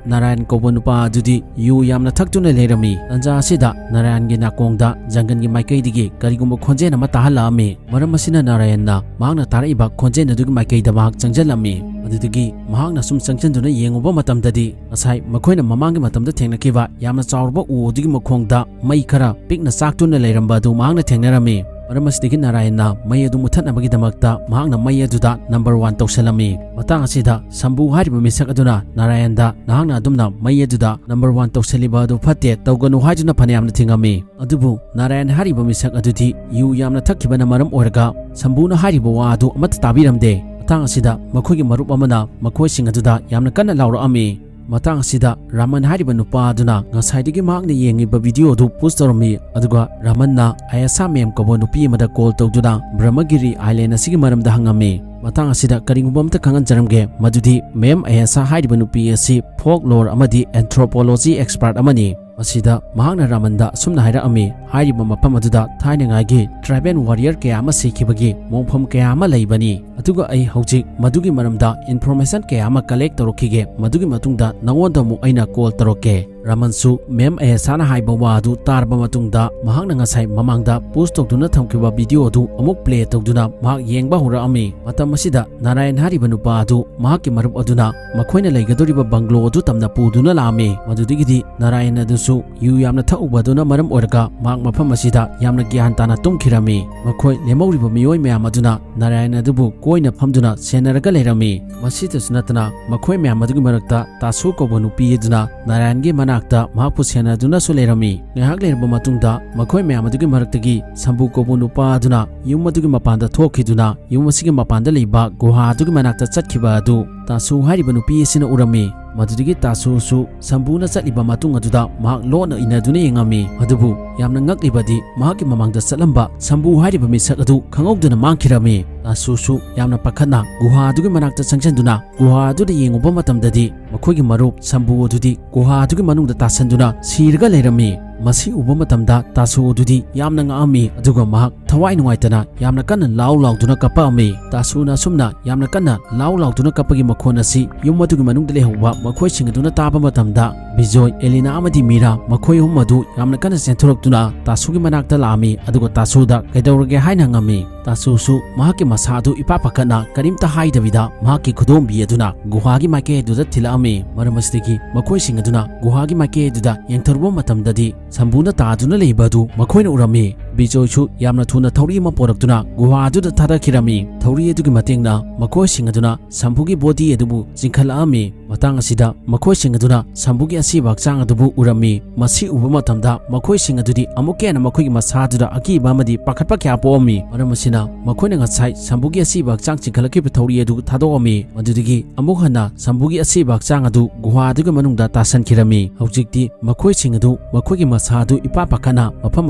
ꯅꯥꯔꯥꯌꯟ ꯀꯧꯕ ꯅꯨꯄꯥ ꯑꯗꯨꯗꯤ ꯌꯨ ꯌꯥꯝꯅ ꯊꯛꯇꯨꯅ ꯂꯩꯔꯝꯃꯤ꯫ ꯇꯟꯖꯥ ꯑꯁꯤꯗ ꯅꯥꯔꯥꯌꯟꯒꯤ ꯅꯥꯀꯣꯡꯗ ꯖꯪꯒꯜꯒꯤ ꯃꯥꯏꯀꯩꯗꯒꯤ ꯀꯔꯤꯒꯨꯝꯕ ꯈꯣꯟꯖꯦꯜ ꯑꯃ ꯇꯥꯍꯜꯂꯛꯑꯝꯃꯤ꯫ ꯃꯔꯝ ꯑꯁꯤꯅ ꯅꯥꯔꯥꯌꯟꯅ ꯃꯍꯥꯛꯅ ꯇꯥꯔꯛꯏꯕ ꯈꯣꯟꯖꯦꯜ ꯑꯗꯨꯒꯤ ꯃꯥꯏꯀꯩꯗ ꯃꯍꯥꯛ ꯆꯪꯁꯤꯜꯂꯝꯃꯤ꯫ ꯑꯗꯨꯗꯒꯤ ꯃꯍꯥꯛꯅ ꯁꯨꯝ ꯆꯪꯁꯤꯟꯗꯨꯅ ꯌꯦꯡꯉꯨꯕ ꯃꯇꯝꯗꯗꯤ ꯉꯁꯥꯏ ꯃꯈꯣꯏꯅ ꯃꯃꯥꯡꯒꯤ ꯃꯇꯝꯗ ꯊꯦꯡꯅꯈꯤꯕ ꯌꯥꯝꯅ ꯆꯥꯎꯔꯕ ꯎ ꯑꯗꯨꯒꯤ ꯃꯈꯣꯡꯗ ꯃꯩ ꯈꯔ ꯄꯤꯛꯅ ꯆꯥꯛꯇꯨꯅ ꯂꯩꯔꯝꯕ ꯑꯗꯨ ꯃꯍꯥꯛꯅ ꯊꯦꯡꯅꯔꯝꯃꯤ꯫ ꯃꯔꯝ ꯑꯁꯤꯗꯒꯤ ꯅꯥꯔꯥꯌꯟꯅ ꯃꯩ ꯑꯗꯨ ꯃꯨꯊꯠꯅꯕꯒꯤꯗꯃꯛꯇ ꯃꯍꯥꯛꯅ ꯃꯩ ꯑꯗꯨꯗ ꯅꯝꯕꯔ ꯋꯥꯟ ꯇꯧꯁꯜꯂꯝꯃꯤ꯫ ꯃꯇꯥꯡ ꯑꯁꯤꯗ ꯁꯝꯕꯨ ꯍꯥꯏꯔꯤꯕ ꯃꯤꯁꯛ ꯑꯗꯨꯅ ꯅꯥꯔꯥꯌꯟꯗ, "ꯅꯍꯥꯛꯅ ꯑꯗꯨꯝꯅ ꯃꯩ ꯑꯗꯨꯗ ꯅꯝꯕꯔ ꯋꯥꯟ ꯇꯧꯁꯜꯂꯤꯕ ꯑꯗꯨ ꯐꯠꯇꯦ, ꯇꯧꯒꯅꯨ" ꯍꯥꯏꯗꯨꯅ ꯐꯅꯌꯥꯝꯅ ꯊꯤꯡꯉꯝꯃꯤ꯫ ꯑꯗꯨꯕꯨ ꯅꯥꯔꯥꯌꯟ ꯍꯥꯏꯔꯤꯕ ꯃꯤꯁꯛ ꯑꯗꯨꯗꯤ ꯌꯨ ꯌꯥꯝꯅ ꯊꯛꯈꯤꯕꯅ ꯃꯔꯝ ꯑꯣꯏꯔꯒ ꯁꯝꯕꯨꯅ ꯍꯥꯏꯔꯤꯕ ꯋꯥ ꯑꯗꯨ ꯑꯃꯠꯇ ꯇꯥꯕꯤꯔꯝꯗꯦ꯫ ꯃꯇꯥꯡ ꯑꯁꯤꯗ ꯃꯈꯣꯏꯒꯤ ꯃꯔꯨꯞ ꯑꯃꯅ ꯃꯈꯣꯏꯁꯤꯡ ꯑꯗꯨꯗ ꯌꯥꯝꯅ ꯀꯟꯅ ꯂꯥꯎꯔꯛꯑꯝꯃꯤ꯫ ꯃꯇꯥꯡ ꯑꯁꯤꯗ ꯔꯥꯃꯟ ꯍꯥꯏꯔꯤꯕ ꯅꯨꯄꯥ ꯑꯗꯨꯅ ꯉꯁꯥꯏꯗꯒꯤ ꯃꯍꯥꯛꯅ ꯌꯦꯡꯉꯤꯕ ꯚꯤꯗꯤꯑꯣ ꯑꯗꯨ ꯄꯣꯁ ꯇꯧꯔꯝꯃꯤ, ꯑꯗꯨꯒ ꯔꯥꯃꯟꯅ ꯑꯌꯥꯁꯥ ꯃꯦꯝ ꯀꯧꯕ ꯅꯨꯄꯤ ꯑꯃꯗ ꯀꯣꯜ ꯇꯧꯗꯨꯅ ꯕ꯭ꯔꯍꯃꯒꯤꯔꯤ ꯑꯥꯏꯂꯦꯟ ꯑꯁꯤꯒꯤ ꯃꯔꯝꯗ ꯍꯪꯉꯝꯃꯤ꯫ ꯃꯇꯥꯡ ꯑꯁꯤꯗ ꯀꯔꯤꯒꯨꯝꯕ ꯑꯃꯇ ꯈꯪꯍꯟꯖꯔꯝꯒꯦ, ꯃꯗꯨꯗꯤ ꯃꯦꯝ ꯑꯌꯥꯁꯥ ꯍꯥꯏꯔꯤꯕ ꯅꯨꯄꯤ ꯑꯁꯤ ꯐꯣꯛ ꯂꯣꯔ ꯑꯃꯗꯤ ꯑꯦꯟꯊ꯭ꯔꯣꯄꯣꯂꯣꯖꯤ ꯑꯦꯛꯁꯄꯥꯔꯠ ꯑꯃꯅꯤ꯫ ꯃꯁꯤꯗ ꯃꯍꯥꯛꯅ ꯔꯥꯃꯟꯗ ꯑꯁꯨꯝꯅ ꯍꯥꯏꯔꯛꯑꯝꯃꯤ, "ꯍꯥꯏꯔꯤꯕ ꯃꯐꯝ ꯑꯗꯨꯗ ꯊꯥꯏꯅꯉꯥꯏꯒꯤ ꯇ꯭ꯔꯥꯏꯕꯦꯜ ꯋꯥꯔꯤꯌꯔ ꯀꯌꯥ ꯑꯃ ꯁꯤꯈꯤꯕꯒꯤ ꯃꯣꯡꯐꯝ ꯀꯌꯥ ꯑꯃ ꯂꯩꯕꯅꯤ, ꯑꯗꯨꯒ ꯑꯩ ꯍꯧꯖꯤꯛ ꯃꯗꯨꯒꯤ ꯃꯔꯝꯗ ꯏꯟꯐꯣꯔꯃꯦꯁꯟ ꯀꯌꯥ ꯑꯃ ꯀꯂꯦꯛ ꯇꯧꯔꯛꯈꯤꯒꯦ, ꯃꯗꯨꯒꯤ ꯃꯇꯨꯡꯗ ꯅꯉꯣꯟꯗ ꯑꯃꯨꯛ ꯑꯩꯅ ꯀꯣꯜ ꯇꯧꯔꯛꯀꯦ"꯫ ꯔꯥꯃꯟꯁꯨ ꯃꯦꯝ ꯑꯌꯥꯁꯥꯅ ꯍꯥꯏꯕ ꯋꯥ ꯑꯗꯨ ꯇꯥꯔꯕ ꯃꯇꯨꯡꯗ ꯃꯍꯥꯛꯅ ꯉꯁꯥꯏ ꯃꯃꯥꯡꯗ ꯄꯣꯁ ꯇꯧꯗꯨꯅ ꯊꯝꯈꯤꯕ ꯚꯤꯗꯤꯑꯣ ꯑꯗꯨ ꯑꯃꯨꯛ ꯄ꯭ꯂꯦ ꯇꯧꯗꯨꯅ ꯃꯍꯥꯛ ꯌꯦꯡꯕ ꯍꯧꯔꯛꯑꯝꯃꯤ꯫ ꯃꯇꯝ ꯑꯁꯤꯗ ꯅꯥꯔꯥꯌꯟ ꯍꯥꯏꯔꯤꯕ ꯅꯨꯄꯥ ꯑꯗꯨ ꯃꯍꯥꯛꯀꯤ ꯃꯔꯨꯞ ꯑꯗꯨꯅ ꯃꯈꯣꯏꯅ ꯂꯩꯒꯗꯧꯔꯤꯕ ꯕꯪꯒ꯭ꯂꯣ ꯑꯗꯨ ꯇꯝꯅ ꯄꯨꯗꯨꯅ ꯂꯥꯛꯑꯝꯃꯤ꯫ ꯃꯗꯨꯗꯒꯤꯗꯤ ꯅꯥꯔꯥꯌꯟ ꯑꯗꯨꯁꯨ ꯌꯨ ꯌꯥꯝꯅ ꯊꯛꯎꯕ ꯑꯗꯨꯅ ꯃꯔꯝ ꯑꯣꯏꯔꯒ ꯃꯍꯥꯛ ꯃꯐꯝ ꯑꯁꯤꯗ ꯌꯥꯝꯅ ꯒ꯭ꯌꯥꯟ ꯇꯥꯅ ꯇꯨꯝꯈꯤꯔꯝꯃꯤ꯫ ꯃꯈꯣꯏ ꯂꯦꯝꯍꯧꯔꯤꯕ ꯃꯤꯑꯣꯏ ꯃꯌꯥꯝ ꯑꯗꯨꯅ ꯅꯥꯔꯥꯌꯟ ꯑꯗꯨꯕꯨ ꯀꯣꯏꯅ ꯐꯝꯗꯨꯅ ꯁꯦꯟꯅꯔꯒ ꯂꯩꯔꯝꯃꯤ꯫ ꯃꯁꯤꯗꯁꯨ ꯅꯠꯇꯅ ꯃꯈꯣꯏ ꯃꯌꯥꯝ ꯑꯗꯨꯒꯤ ꯃꯔꯛꯇ ꯇꯥꯁꯨ ꯀꯧꯕ ꯅꯨꯄꯤ ꯑꯗꯨꯅ ꯅꯥꯔꯥꯌꯟꯒꯤ ꯃꯅꯥꯛꯇ ꯃꯍꯥꯛꯄꯨ ꯁꯦꯟꯅꯗꯨꯅꯁꯨ ꯂꯩꯔꯝꯃꯤ꯫ ꯉꯥꯏꯍꯥꯛ ꯂꯩꯔꯕ ꯃꯇꯨꯡꯗ ꯃꯈꯣꯏ ꯃꯌꯥꯝ ꯑꯗꯨꯒꯤ ꯃꯔꯛꯇꯒꯤ ꯁꯝꯕꯨ ꯀꯧꯕ ꯅꯨꯄꯥ ꯑꯗꯨꯅ ꯌꯨꯝ ꯑꯗꯨꯒꯤ ꯃꯄꯥꯟꯗ ꯊꯣꯛꯈꯤꯗꯨꯅ ꯌꯨꯝ ꯑꯁꯤꯒꯤ ꯃꯄꯥꯟꯗ ꯂꯩꯕ ꯒꯨꯍꯥ ꯑꯗꯨꯒꯤ ꯃꯅꯥꯛꯇ ꯆꯠꯈꯤꯕ ꯑꯗꯨ ꯇꯥꯁꯨ ꯍꯥꯏꯔꯤꯕ ꯅꯨꯄꯤ ꯑꯁꯤꯅ ꯎꯔꯝꯃꯤ꯫ ꯃꯗꯨꯗꯒꯤ ꯇꯥꯁꯨꯁꯨ ꯁꯝꯕꯨꯅ ꯆꯠꯂꯤꯕ ꯃꯇꯨꯡ ꯑꯗꯨꯗ ꯃꯍꯥꯛ ꯂꯣꯟꯅ ꯏꯟꯅꯗꯨꯅ ꯌꯦꯡꯉꯝꯃꯤ꯫ ꯑꯗꯨꯕꯨ ꯌꯥꯝꯅ ꯉꯛꯂꯤꯕꯗꯤ ꯃꯍꯥꯛꯀꯤ ꯃꯃꯥꯡꯗ ꯆꯠꯂꯝꯕ ꯁꯝꯕꯨ ꯍꯥꯏꯔꯤꯕ ꯃꯤꯁꯛ ꯑꯗꯨ ꯈꯪꯍꯧꯗꯅ ꯃꯥꯡꯈꯤꯔꯝꯃꯤ꯫ ꯇꯥꯁꯨꯁꯨ ꯌꯥꯝꯅ ꯄꯥꯈꯠꯅ ꯒꯨꯍꯥ ꯑꯗꯨꯒꯤ ꯃꯅꯥꯛꯇ ꯆꯪꯁꯤꯟꯗꯨꯅ ꯒꯨꯍꯥ ꯑꯗꯨꯗ ꯌꯦꯡꯉꯨꯕ ꯃꯇꯝꯗꯗꯤ ꯃꯈꯣꯏꯒꯤ ꯃꯔꯨꯞ ꯁꯝꯕꯨ ꯑꯗꯨꯗꯤ ꯒꯨꯍꯥ ꯑꯗꯨꯒꯤ ꯃꯅꯨꯡꯗ ꯇꯥꯁꯟꯗꯨꯅ ꯁꯤꯔꯒ ꯂꯩꯔꯝꯃꯤ꯫ ꯃꯁꯤ ꯎꯕ ꯃꯇꯝꯗ ꯇꯥꯁꯨ ꯑꯗꯨꯗꯤ ꯌꯥꯝꯅ ꯉꯛꯑꯝꯃꯤ, ꯑꯗꯨꯒ ꯃꯍꯥꯛ ꯊꯋꯥꯏ ꯅꯨꯡꯉꯥꯏꯇꯅ ꯌꯥꯝꯅ ꯀꯟꯅ ꯂꯥꯎ ꯂꯥꯎꯗꯨꯅ ꯀꯞꯄꯛꯑꯝꯃꯤ꯫ ꯇꯥꯁꯨꯅ ꯑꯁꯨꯝꯅ ꯌꯥꯝꯅ ꯀꯟꯅ ꯂꯥꯎ ꯂꯥꯎꯗꯨꯅ ꯀꯞꯄꯒꯤ ꯃꯈꯣꯟ ꯑꯁꯤ ꯌꯨꯝ ꯑꯗꯨꯒꯤ ꯃꯅꯨꯡꯗ ꯂꯩꯍꯧꯕ ꯃꯈꯣꯏꯁꯤꯡ ꯑꯗꯨꯅ ꯇꯥꯕ ꯃꯇꯝꯗ ꯕꯤꯖꯣꯏ, ꯑꯦꯂꯤꯅꯥ ꯑꯃꯗꯤ ꯃꯤꯔꯥ ꯃꯈꯣꯏ ꯑꯍꯨꯝ ꯑꯗꯨ ꯌꯥꯝꯅ ꯀꯟꯅ ꯆꯦꯟꯊꯣꯔꯛꯇꯨꯅ ꯇꯥꯁꯨꯒꯤ ꯃꯅꯥꯛꯇ ꯂꯥꯛꯑꯝꯃꯤ, ꯑꯗꯨꯒ ꯇꯥꯁꯨꯗ ꯀꯩꯗꯧꯔꯒꯦ ꯍꯥꯏꯅ ꯍꯪꯉꯝꯃꯤ꯫ ꯇꯥꯁꯨꯁꯨ ꯃꯍꯥꯛꯀꯤ ꯃꯁꯥ ꯑꯗꯨ ꯏꯄꯥ ꯄꯥꯈꯠꯅ ꯀꯔꯤꯝꯇ ꯍꯥꯏꯗꯕꯤꯗ ꯃꯍꯥꯛꯀꯤ ꯈꯨꯗꯣꯝꯕꯤ ꯑꯗꯨꯅ ꯒꯨꯍꯥꯒꯤ ꯃꯥꯏꯀꯩ ꯑꯗꯨꯗ ꯊꯤꯜꯂꯛꯑꯝꯃꯤ꯫ ꯃꯔꯝ ꯑꯁꯤꯗꯒꯤ ꯃꯈꯣꯏꯁꯤꯡ ꯑꯗꯨꯅ ꯒꯨꯍꯥꯒꯤ ꯃꯥꯏꯀꯩ ꯑꯗꯨꯗ ꯌꯦꯡꯊꯔꯨꯕ ꯃꯇꯝꯗꯗꯤ ꯁꯝꯕꯨꯅ ꯇꯥꯗꯨꯅ ꯂꯩꯕ ꯑꯗꯨ ꯃꯈꯣꯏꯅ ꯎꯔꯝꯃꯤ꯫ ꯕꯤꯖꯣꯏꯁꯨ ꯌꯥꯝꯅ ꯊꯨꯅ ꯊꯧꯔꯤ ꯑꯃ ꯄꯣꯔꯛꯇꯨꯅ ꯒꯨꯍꯥ ꯑꯗꯨꯗ ꯊꯥꯗꯈꯤꯔꯝꯃꯤ꯫ ꯊꯧꯔꯤ ꯑꯗꯨꯒꯤ ꯃꯇꯦꯡꯅ ꯃꯈꯣꯏꯁꯤꯡ ꯑꯗꯨꯅ ꯁꯝꯕꯨꯒꯤ ꯕꯣꯗꯤ ꯑꯗꯨꯕꯨ ꯆꯤꯡꯈꯠꯂꯛꯑꯝꯃꯤ꯫ ꯃꯇꯥꯡ ꯑꯁꯤꯗ ꯃꯈꯣꯏꯁꯤꯡ ꯑꯗꯨꯅ ꯁꯝꯕꯨꯒꯤ ꯑꯁꯤꯕ ꯍꯛꯆꯥꯡ ꯑꯗꯨꯕꯨ ꯎꯔꯝꯃꯤ꯫ ꯃꯁꯤ ꯎꯕ ꯃꯇꯝꯗ ꯃꯈꯣꯏꯁꯤꯡ ꯑꯗꯨꯗꯤ ꯑꯃꯨꯛꯀ ꯍꯦꯟꯅ ꯃꯈꯣꯏꯒꯤ ꯃꯁꯥ ꯑꯗꯨꯗ ꯑꯀꯤꯕ ꯑꯃꯗꯤ ꯄꯥꯈꯠꯄ ꯀꯌꯥ ꯄꯣꯛꯑꯝꯃꯤ꯫ ꯃꯔꯝ ꯑꯁꯤꯅ ꯃꯈꯣꯏꯅ ꯉꯁꯥꯏ ꯁꯝꯕꯨꯒꯤ ꯑꯁꯤꯕ ꯍꯛꯆꯥꯡ ꯆꯤꯡꯈꯠꯂꯛꯈꯤꯕ ꯊꯧꯔꯤ ꯑꯗꯨ ꯊꯥꯗꯣꯛꯑꯝꯃꯤ꯫ ꯃꯗꯨꯗꯒꯤ ꯑꯃꯨꯛ ꯍꯟꯅ ꯁꯝꯕꯨꯒꯤ ꯑꯁꯤꯕ ꯍꯛꯆꯥꯡ ꯑꯗꯨ ꯒꯨꯍꯥ ꯑꯗꯨꯒꯤ ꯃꯅꯨꯡꯗ ꯇꯥꯁꯟꯈꯤꯔꯝꯃꯤ꯫ ꯍꯧꯖꯤꯛꯇꯤ ꯃꯈꯣꯏꯁꯤꯡ ꯑꯗꯨ ꯃꯈꯣꯏꯒꯤ ꯃꯁꯥ ꯑꯗꯨ ꯏꯄꯥ ꯄꯥꯈꯠꯅ ꯃꯐꯝ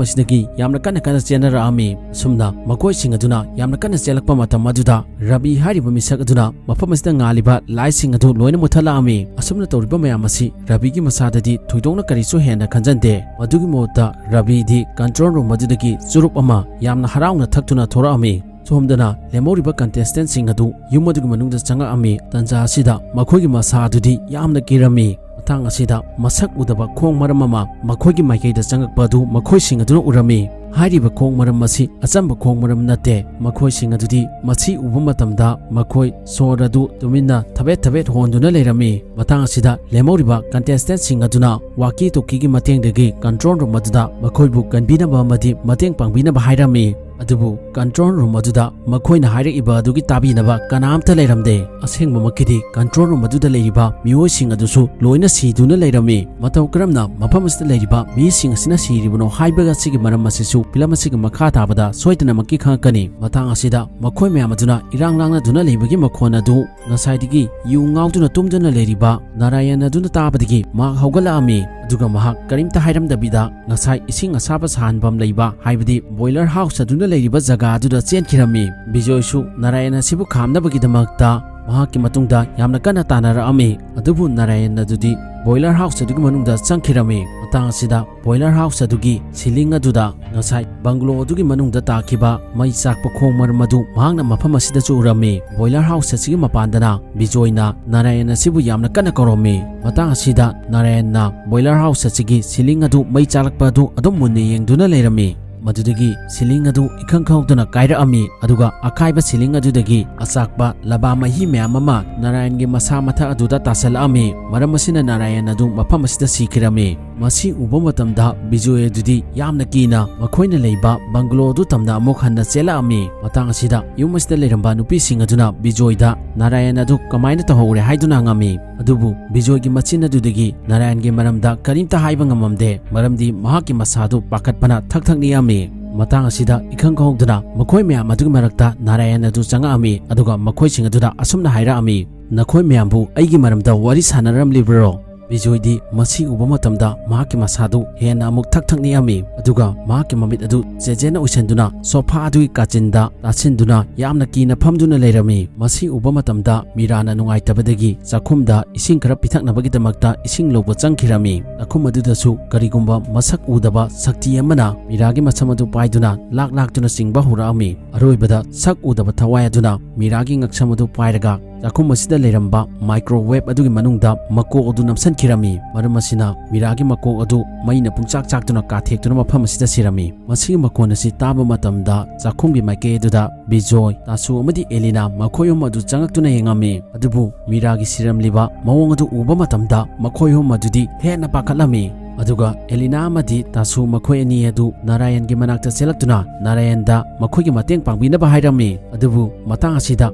ꯑꯁꯤꯗꯒꯤ ꯌꯥꯝꯅ ꯀꯟꯅ ꯀꯟꯅ ꯆꯦꯟꯅꯔꯛꯑꯝꯃꯤ꯫ ꯑꯁꯨꯝꯅ ꯃꯈꯣꯏꯁꯤꯡ ꯑꯗꯨꯅ ꯌꯥꯝꯅ ꯀꯟꯅ ꯆꯦꯜꯂꯛꯄ ꯃꯇꯝ ꯑꯗꯨꯗ ꯔꯕꯤ ꯍꯥꯏꯔꯤꯕ ꯃꯤꯁꯛ ꯑꯗꯨꯅ ꯃꯐꯝ ꯑꯁꯤꯗ ꯉꯥꯜꯂꯤꯕ ꯂꯥꯏꯠꯁꯤꯡ ꯑꯗꯨ ꯂꯣꯏꯅ ꯃꯨꯠꯊꯠꯂꯛꯑꯝꯃꯤ꯫ ꯑꯁꯨꯝꯅ ꯇꯧꯔꯤꯕ ꯃꯌꯥꯝ ꯑꯁꯤ ꯔꯕꯤꯒꯤ ꯃꯁꯥꯗꯗꯤ ꯊꯣꯏꯗꯣꯛꯅ ꯀꯔꯤꯁꯨ ꯍꯦꯟꯅ ꯈꯟꯖꯟꯗꯦ꯫ ꯃꯗꯨꯒꯤ ꯃꯍꯨꯠꯇ ꯔꯕꯤꯗꯤ ꯀꯟꯇ꯭ꯔꯣꯜ ꯔꯨꯝ ꯑꯗꯨꯗꯒꯤ ꯆꯨꯔꯨꯞ ꯑꯃ ꯌꯥꯝꯅ ꯍꯔꯥꯎꯅ ꯊꯛꯇꯨꯅ ꯊꯣꯔꯛꯑꯝꯃꯤ꯫ ꯁꯣꯝꯗꯅ ꯂꯦꯝꯍꯧꯔꯤꯕ ꯀꯟꯇꯦꯁꯇꯦꯟꯁꯤꯡ ꯑꯗꯨ ꯌꯨꯝ ꯑꯗꯨꯒꯤ ꯃꯅꯨꯡꯗ ꯆꯪꯉꯛꯑꯝꯃꯤ꯫ ꯇꯟꯖꯥ ꯑꯁꯤꯗ ꯃꯈꯣꯏꯒꯤ ꯃꯁꯥ ꯑꯗꯨꯗꯤ ꯌꯥꯝꯅ ꯀꯤꯔꯝꯃꯤ꯫ ꯃꯇꯥꯡ ꯑꯁꯤꯗ ꯃꯁꯛ ꯎꯗꯕ ꯈꯣꯡ ꯃꯔꯝ ꯑꯃ ꯃꯈꯣꯏꯒꯤ ꯃꯥꯏꯀꯩꯗ ꯆꯪꯉꯛꯄ ꯑꯗꯨ ꯃꯈꯣꯏꯁꯤꯡ ꯑꯗꯨꯅ ꯎꯔꯝꯃꯤ꯫ ꯍꯥꯏꯔꯤꯕ ꯈꯣꯡ ꯃꯔꯝ ꯑꯁꯤ ꯑꯆꯝꯕ ꯈꯣꯡ ꯃꯔꯝ ꯅꯠꯇꯦ꯫ ꯃꯈꯣꯏꯁꯤꯡ ꯑꯗꯨꯗꯤ ꯃꯁꯤ ꯎꯕ ꯃꯇꯝꯗ ꯃꯈꯣꯏ ꯁꯣꯔ ꯑꯗꯨ ꯇꯨꯃꯤꯟꯅ ꯊꯕꯦꯠ ꯊꯕꯦꯠ ꯍꯣꯟꯗꯨꯅ ꯂꯩꯔꯝꯃꯤ꯫ ꯃꯇꯥꯡ ꯑꯁꯤꯗ ꯂꯦꯝꯍꯧꯔꯤꯕ ꯀꯟꯇꯦꯁꯇꯦꯟꯁꯤꯡ ꯑꯗꯨꯅ ꯋꯥꯀꯤ ꯇꯣꯀꯤꯒꯤ ꯃꯇꯦꯡꯗꯒꯤ ꯀꯟꯇ꯭ꯔꯣꯜ ꯔꯨꯝ ꯑꯗꯨꯗ ꯃꯈꯣꯏꯕꯨ ꯀꯟꯕꯤꯅꯕ ꯑꯃꯗꯤ ꯃꯇꯦꯡ ꯄꯥꯡꯕꯤꯅꯕ ꯍꯥꯏꯔꯝꯃꯤ꯫ ꯑꯗꯨꯕꯨ ꯀꯟꯇ꯭ꯔꯣꯜ ꯔꯨꯝ ꯑꯗꯨꯗ ꯃꯈꯣꯏꯅ ꯍꯥꯏꯔꯛꯏꯕ ꯑꯗꯨꯒꯤ ꯇꯥꯕꯤꯅꯕ ꯀꯅꯥꯝꯇ ꯂꯩꯔꯝꯗꯦ꯫ ꯑꯁꯦꯡꯕꯃꯛꯀꯤꯗꯤ ꯀꯟꯇ꯭ꯔꯣꯜ ꯔꯨꯝ ꯑꯗꯨꯗ ꯂꯩꯔꯤꯕ ꯃꯤꯑꯣꯏꯁꯤꯡ ꯑꯗꯨꯁꯨ ꯂꯣꯏꯅ ꯁꯤꯗꯨꯅ ꯂꯩꯔꯝꯃꯤ꯫ ꯃꯇꯧ ꯀꯔꯝꯅ ꯃꯐꯝ ꯑꯁꯤꯗ ꯂꯩꯔꯤꯕ ꯃꯤꯁꯤꯡ ꯑꯁꯤꯅ ꯁꯤꯔꯤꯕꯅꯣ ꯍꯥꯏꯕ ꯑꯁꯤꯒꯤ ꯃꯔꯝ ꯑꯁꯤꯁꯨ ꯐꯤꯂꯝ ꯑꯁꯤꯒꯤ ꯃꯈꯥ ꯇꯥꯕꯗ ꯁꯣꯏꯗꯅꯃꯛꯀꯤ ꯈꯪꯉꯛꯀꯅꯤ꯫ ꯃꯇꯥꯡ ꯑꯁꯤꯗ ꯃꯈꯣꯏ ꯃꯌꯥꯝ ꯑꯗꯨꯅ ꯏꯔꯥꯡ ꯂꯥꯡꯅꯗꯨꯅ ꯂꯩꯕꯒꯤ ꯃꯈꯣꯟ ꯑꯗꯨ ꯉꯁꯥꯏꯗꯒꯤ ꯌꯨ ꯉꯥꯎꯗꯨꯅ ꯇꯨꯝꯗꯨꯅ ꯂꯩꯔꯤꯕ ꯅꯥꯔꯥꯌꯟ ꯑꯗꯨꯅ ꯇꯥꯕꯗꯒꯤ ꯃꯍꯥꯛ ꯍꯧꯒꯠꯂꯛꯑꯝꯃꯤ꯫ ꯑꯗꯨꯒ ꯃꯍꯥꯛ ꯀꯔꯤꯝꯇ ꯍꯥꯏꯔꯝꯗꯕꯤꯗ ꯉꯁꯥꯏ ꯏꯁꯤꯡ ꯑꯁꯥꯕ ꯁꯥꯍꯟꯐꯝ ꯂꯩꯕ, ꯍꯥꯏꯕꯗꯤ ꯕꯣꯏꯂꯔ ꯍꯥꯎꯁ ꯑꯗꯨꯅ ꯂꯩꯔꯤꯕ ꯖꯒꯥ ꯑꯗꯨꯗ ꯆꯦꯟꯈꯤꯔꯝꯃꯤ꯫ ꯕꯤꯖꯣꯏꯁꯨ ꯅꯥꯔꯥꯌꯟ ꯑꯁꯤꯕꯨ ꯈꯥꯝꯅꯕꯒꯤꯗꯃꯛꯇ ꯃꯍꯥꯛꯀꯤ ꯃꯇꯨꯡꯗ ꯌꯥꯝꯅ ꯀꯟꯅ ꯇꯥꯟꯅꯔꯛꯑꯝꯃꯤ꯫ ꯑꯗꯨꯕꯨ ꯅꯥꯔꯥꯌꯟ ꯑꯗꯨꯗꯤ ꯕꯣꯏꯂꯔ ꯍꯥꯎꯁ ꯑꯗꯨꯒꯤ ꯃꯅꯨꯡꯗ ꯆꯪꯈꯤꯔꯝꯃꯤ꯫ ꯃꯇꯥꯡ ꯑꯁꯤꯗ ꯕꯣꯏꯂꯔ ꯍꯥꯎꯁ ꯑꯗꯨꯒꯤ ꯁꯤꯂꯤꯡ ꯑꯗꯨꯗ ꯉꯁꯥꯏ ꯕꯪꯒ꯭ꯂꯣ ꯑꯗꯨꯒꯤ ꯃꯅꯨꯡꯗ ꯇꯥꯈꯤꯕ ꯃꯩ ꯆꯥꯛꯄ ꯈꯣꯡ ꯃꯔꯝ ꯑꯗꯨ ꯃꯍꯥꯛꯅ ꯃꯐꯝ ꯑꯁꯤꯗꯁꯨ ꯎꯔꯝꯃꯤ꯫ ꯕꯣꯏꯂꯔ ꯍꯥꯎꯁ ꯑꯁꯤꯒꯤ ꯃꯄꯥꯟꯗꯅ ꯕꯤꯖꯣꯏꯅ ꯅꯥꯔꯥꯌꯟ ꯑꯁꯤꯕꯨ ꯌꯥꯝꯅ ꯀꯟꯅ ꯀꯧꯔꯝꯃꯤ꯫ ꯃꯇꯥꯡ ꯑꯁꯤꯗ ꯅꯥꯔꯥꯌꯟꯅ ꯕꯣꯏꯂꯔ ꯍꯥꯎꯁ ꯑꯁꯤꯒꯤ ꯁꯤꯂꯤꯡ ꯑꯗꯨ ꯃꯩ ꯆꯥꯛꯂꯛꯄ ꯑꯗꯨ ꯑꯗꯨꯝ ꯃꯨꯟꯅ ꯌꯦꯡꯗꯨꯅ ꯂꯩꯔꯝꯃꯤ꯫ ꯃꯗꯨꯗꯒꯤ ceiling ꯑꯗꯨ ꯏꯈꯪ ꯈꯪꯍꯧꯗꯅ ꯀꯥꯏꯔꯛꯑꯝꯃꯤ, ꯑꯗꯨꯒ ꯑꯀꯥꯏꯕ ceiling ꯑꯗꯨꯗꯒꯤ ꯑꯆꯥꯛꯄ ꯂꯕꯥ ꯃꯍꯤ ꯃꯌꯥꯝ ꯑꯃ ꯅꯥꯔꯥꯌꯟꯒꯤ ꯃꯁꯥ ꯃꯊꯛ ꯑꯗꯨꯗ ꯇꯥꯁꯜꯂꯛꯑꯝꯃꯤ꯫ ꯃꯔꯝ ꯑꯁꯤꯅ ꯅꯥꯔꯥꯌꯟ ꯑꯗꯨ ꯃꯐꯝ ꯑꯁꯤꯗ ꯁꯤꯈꯤꯔꯝꯃꯤ꯫ ꯃꯁꯤ ꯎꯕ ꯃꯇꯝꯗ ꯕꯤꯖꯣꯏ ꯑꯗꯨꯗꯤ ꯌꯥꯝꯅ ꯀꯤꯅ ꯃꯈꯣꯏꯅ ꯂꯩꯕ bungalow ꯑꯗꯨ ꯇꯝꯅ ꯑꯃꯨꯛ ꯍꯟꯅ ꯆꯦꯜꯂꯛꯑꯝꯃꯤ꯫ ꯃꯇꯥꯡ ꯑꯁꯤꯗ ꯌꯨꯝ ꯑꯁꯤꯗ ꯂꯩꯔꯝꯕ ꯅꯨꯄꯤꯁꯤꯡ ꯑꯗꯨꯅ ꯕꯤꯖꯣꯏꯗ ꯅꯥꯔꯥꯌꯟ ꯑꯗꯨ ꯀꯃꯥꯏꯅ ꯇꯧꯍꯧꯔꯦ ꯍꯥꯏꯗꯨꯅ ꯍꯪꯉꯝꯃꯤ꯫ ꯑꯗꯨꯕꯨ ꯕꯤꯖꯣꯏꯒꯤ ꯃꯆꯤꯟ ꯑꯗꯨꯗꯒꯤ ꯅꯥꯔꯥꯌꯟꯒꯤ ꯃꯔꯝꯗ ꯀꯔꯤꯝꯇ ꯍꯥꯏꯕ ꯉꯝꯃꯝꯗꯦ, ꯃꯔꯝꯗꯤ ꯃꯍꯥꯛꯀꯤ ꯃꯁꯥꯗꯨ ꯄꯥꯈꯠꯄꯅ ꯊꯛ ꯊꯛ ꯅꯤꯛꯑꯝꯃꯤ꯫ ꯃꯇꯥꯡ ꯑꯁꯤꯗ ꯏꯈꯪ ꯈꯪꯍꯧꯗꯅ ꯃꯈꯣꯏ ꯃꯌꯥꯝ ꯑꯗꯨꯒꯤ ꯃꯔꯛꯇ ꯅꯥꯔꯥꯌꯟ ꯑꯗꯨ ꯆꯪꯉꯛꯑꯝꯃꯤ, ꯑꯗꯨꯒ ꯃꯈꯣꯏꯁꯤꯡ ꯑꯗꯨꯗ ꯑꯁꯨꯝꯅ ꯍꯥꯏꯔꯛꯑꯝꯃꯤ, "ꯅꯈꯣꯏ ꯃꯌꯥꯝꯕꯨ ꯑꯩꯒꯤ ꯃꯔꯝꯗ ꯋꯥꯔꯤ ꯁꯥꯟꯅꯔꯝꯂꯤꯕ꯭ꯔꯣ?" ꯕꯤꯖꯣꯏꯗꯤ ꯃꯁꯤ ꯎꯕ ꯃꯇꯝꯗ ꯃꯍꯥꯛꯀꯤ ꯃꯁꯥꯗꯨ ꯍꯦꯟꯅ ꯑꯃꯨꯛ ꯊꯛ ꯊꯛ ꯅꯤꯛꯑꯝꯃꯤ, ꯑꯗꯨꯒ ꯃꯍꯥꯛꯀꯤ ꯃꯃꯤꯠ ꯑꯗꯨ ꯆꯦꯖꯦꯅ ꯎꯏꯁꯟꯗꯨꯅ sofa ꯑꯗꯨꯒꯤ ꯀꯥꯆꯤꯟꯗ ꯇꯥꯁꯤꯟꯗꯨꯅ ꯌꯥꯝꯅ ꯀꯤꯅ ꯐꯝꯗꯨꯅ ꯂꯩꯔꯝꯃꯤ꯫ ꯃꯁꯤ ꯎꯕ ꯃꯇꯝꯗ ꯃꯤꯔꯥꯅ ꯅꯨꯡꯉꯥꯏꯇꯕꯗꯒꯤ ꯆꯥꯛꯈꯨꯝꯗ ꯏꯁꯤꯡ ꯈꯔ ꯄꯤꯊꯛꯅꯕꯒꯤꯗꯃꯛꯇ ꯏꯁꯤꯡ ꯂꯧꯕ ꯆꯪꯈꯤꯔꯝꯃꯤ꯫ ꯆꯥꯛꯈꯨꯝ ꯑꯗꯨꯗꯁꯨ ꯀꯔꯤꯒꯨꯝꯕ ꯃꯁꯛ ꯎꯗꯕ ꯁꯛꯇꯤ ꯑꯃꯅ ꯃꯤꯔꯥꯒꯤ ꯃꯁꯝ ꯑꯗꯨ ꯄꯥꯏꯗꯨꯅ ꯂꯥꯛ ꯂꯥꯛꯇꯨꯅ ꯆꯤꯡꯕ ꯍꯧꯔꯛꯑꯝꯃꯤ꯫ ꯑꯔꯣꯏꯕꯗ ꯁꯛ ꯎꯗꯕ ꯊꯋꯥꯏ ꯑꯗꯨꯅ ꯃꯤꯔꯥꯒꯤ ꯉꯛꯁꯝ ꯑꯗꯨ ꯄꯥꯏꯔꯒ ꯆꯥꯛꯈꯨꯝ ꯑꯁꯤꯗ ꯂꯩꯔꯝꯕ microwave ꯑꯗꯨꯒꯤ ꯃꯅꯨꯡꯗ ꯃꯀꯣꯛ ꯑꯗꯨ ꯅꯝꯁꯤꯟꯈꯤꯔꯝꯃꯤ꯫ ꯃꯔꯝ ꯑꯁꯤꯅ ꯃꯤꯔꯥꯒꯤ ꯃꯀꯣꯛ ꯑꯗꯨ ꯃꯩꯅ ꯄꯨꯡꯆꯥꯛ ꯆꯥꯛꯇꯨꯅ ꯀꯥꯊꯦꯛꯇꯨꯅ ꯃꯐꯝ ꯑꯁꯤꯗ ꯁꯤꯔꯝꯃꯤ꯫ ꯃꯁꯤꯒꯤ ꯃꯈꯣꯟ ꯑꯁꯤ ꯇꯥꯕ ꯃꯇꯝꯗ ꯆꯥꯛꯈꯨꯝꯒꯤ ꯃꯥꯏꯀꯩ ꯑꯗꯨꯗ ꯕꯤꯖꯣꯏ, ꯇꯥꯁꯨ ꯑꯃꯗꯤ ꯑꯦꯂꯤꯅꯥ ꯃꯈꯣꯏ ꯑꯍꯨꯝ ꯑꯗꯨ ꯆꯪꯉꯛꯇꯨꯅ ꯌꯦꯡꯉꯝꯃꯤ꯫ ꯑꯗꯨꯕꯨ ꯃꯤꯔꯥꯒꯤ ꯁꯤꯔꯝꯂꯤꯕ ꯃꯑꯣꯡ ꯑꯗꯨ ꯎꯕ ꯃꯇꯝꯗ ꯃꯈꯣꯏ ꯑꯍꯨꯝ ꯑꯗꯨꯗꯤ ꯍꯦꯟꯅ ꯄꯥꯈꯠꯂꯝꯃꯤ꯫ ꯑꯗꯨꯒ ꯑꯦꯂꯤꯅꯥ ꯑꯃꯗꯤ ꯇꯥꯁꯨ ꯃꯈꯣꯏ ꯑꯅꯤ ꯑꯗꯨ ꯅꯥꯔꯥꯌꯟꯒꯤ ꯃꯅꯥꯛꯇ ꯆꯦꯜꯂꯛꯇꯨꯅ ꯅꯥꯔꯥꯌꯟꯗ ꯃꯈꯣꯏꯒꯤ ꯃꯇꯦꯡ ꯄꯥꯡꯕꯤꯅꯕ ꯍꯥꯏꯔꯝꯃꯤ꯫ ꯑꯗꯨꯕꯨ ꯃꯇꯥꯡ ꯑꯁꯤꯗ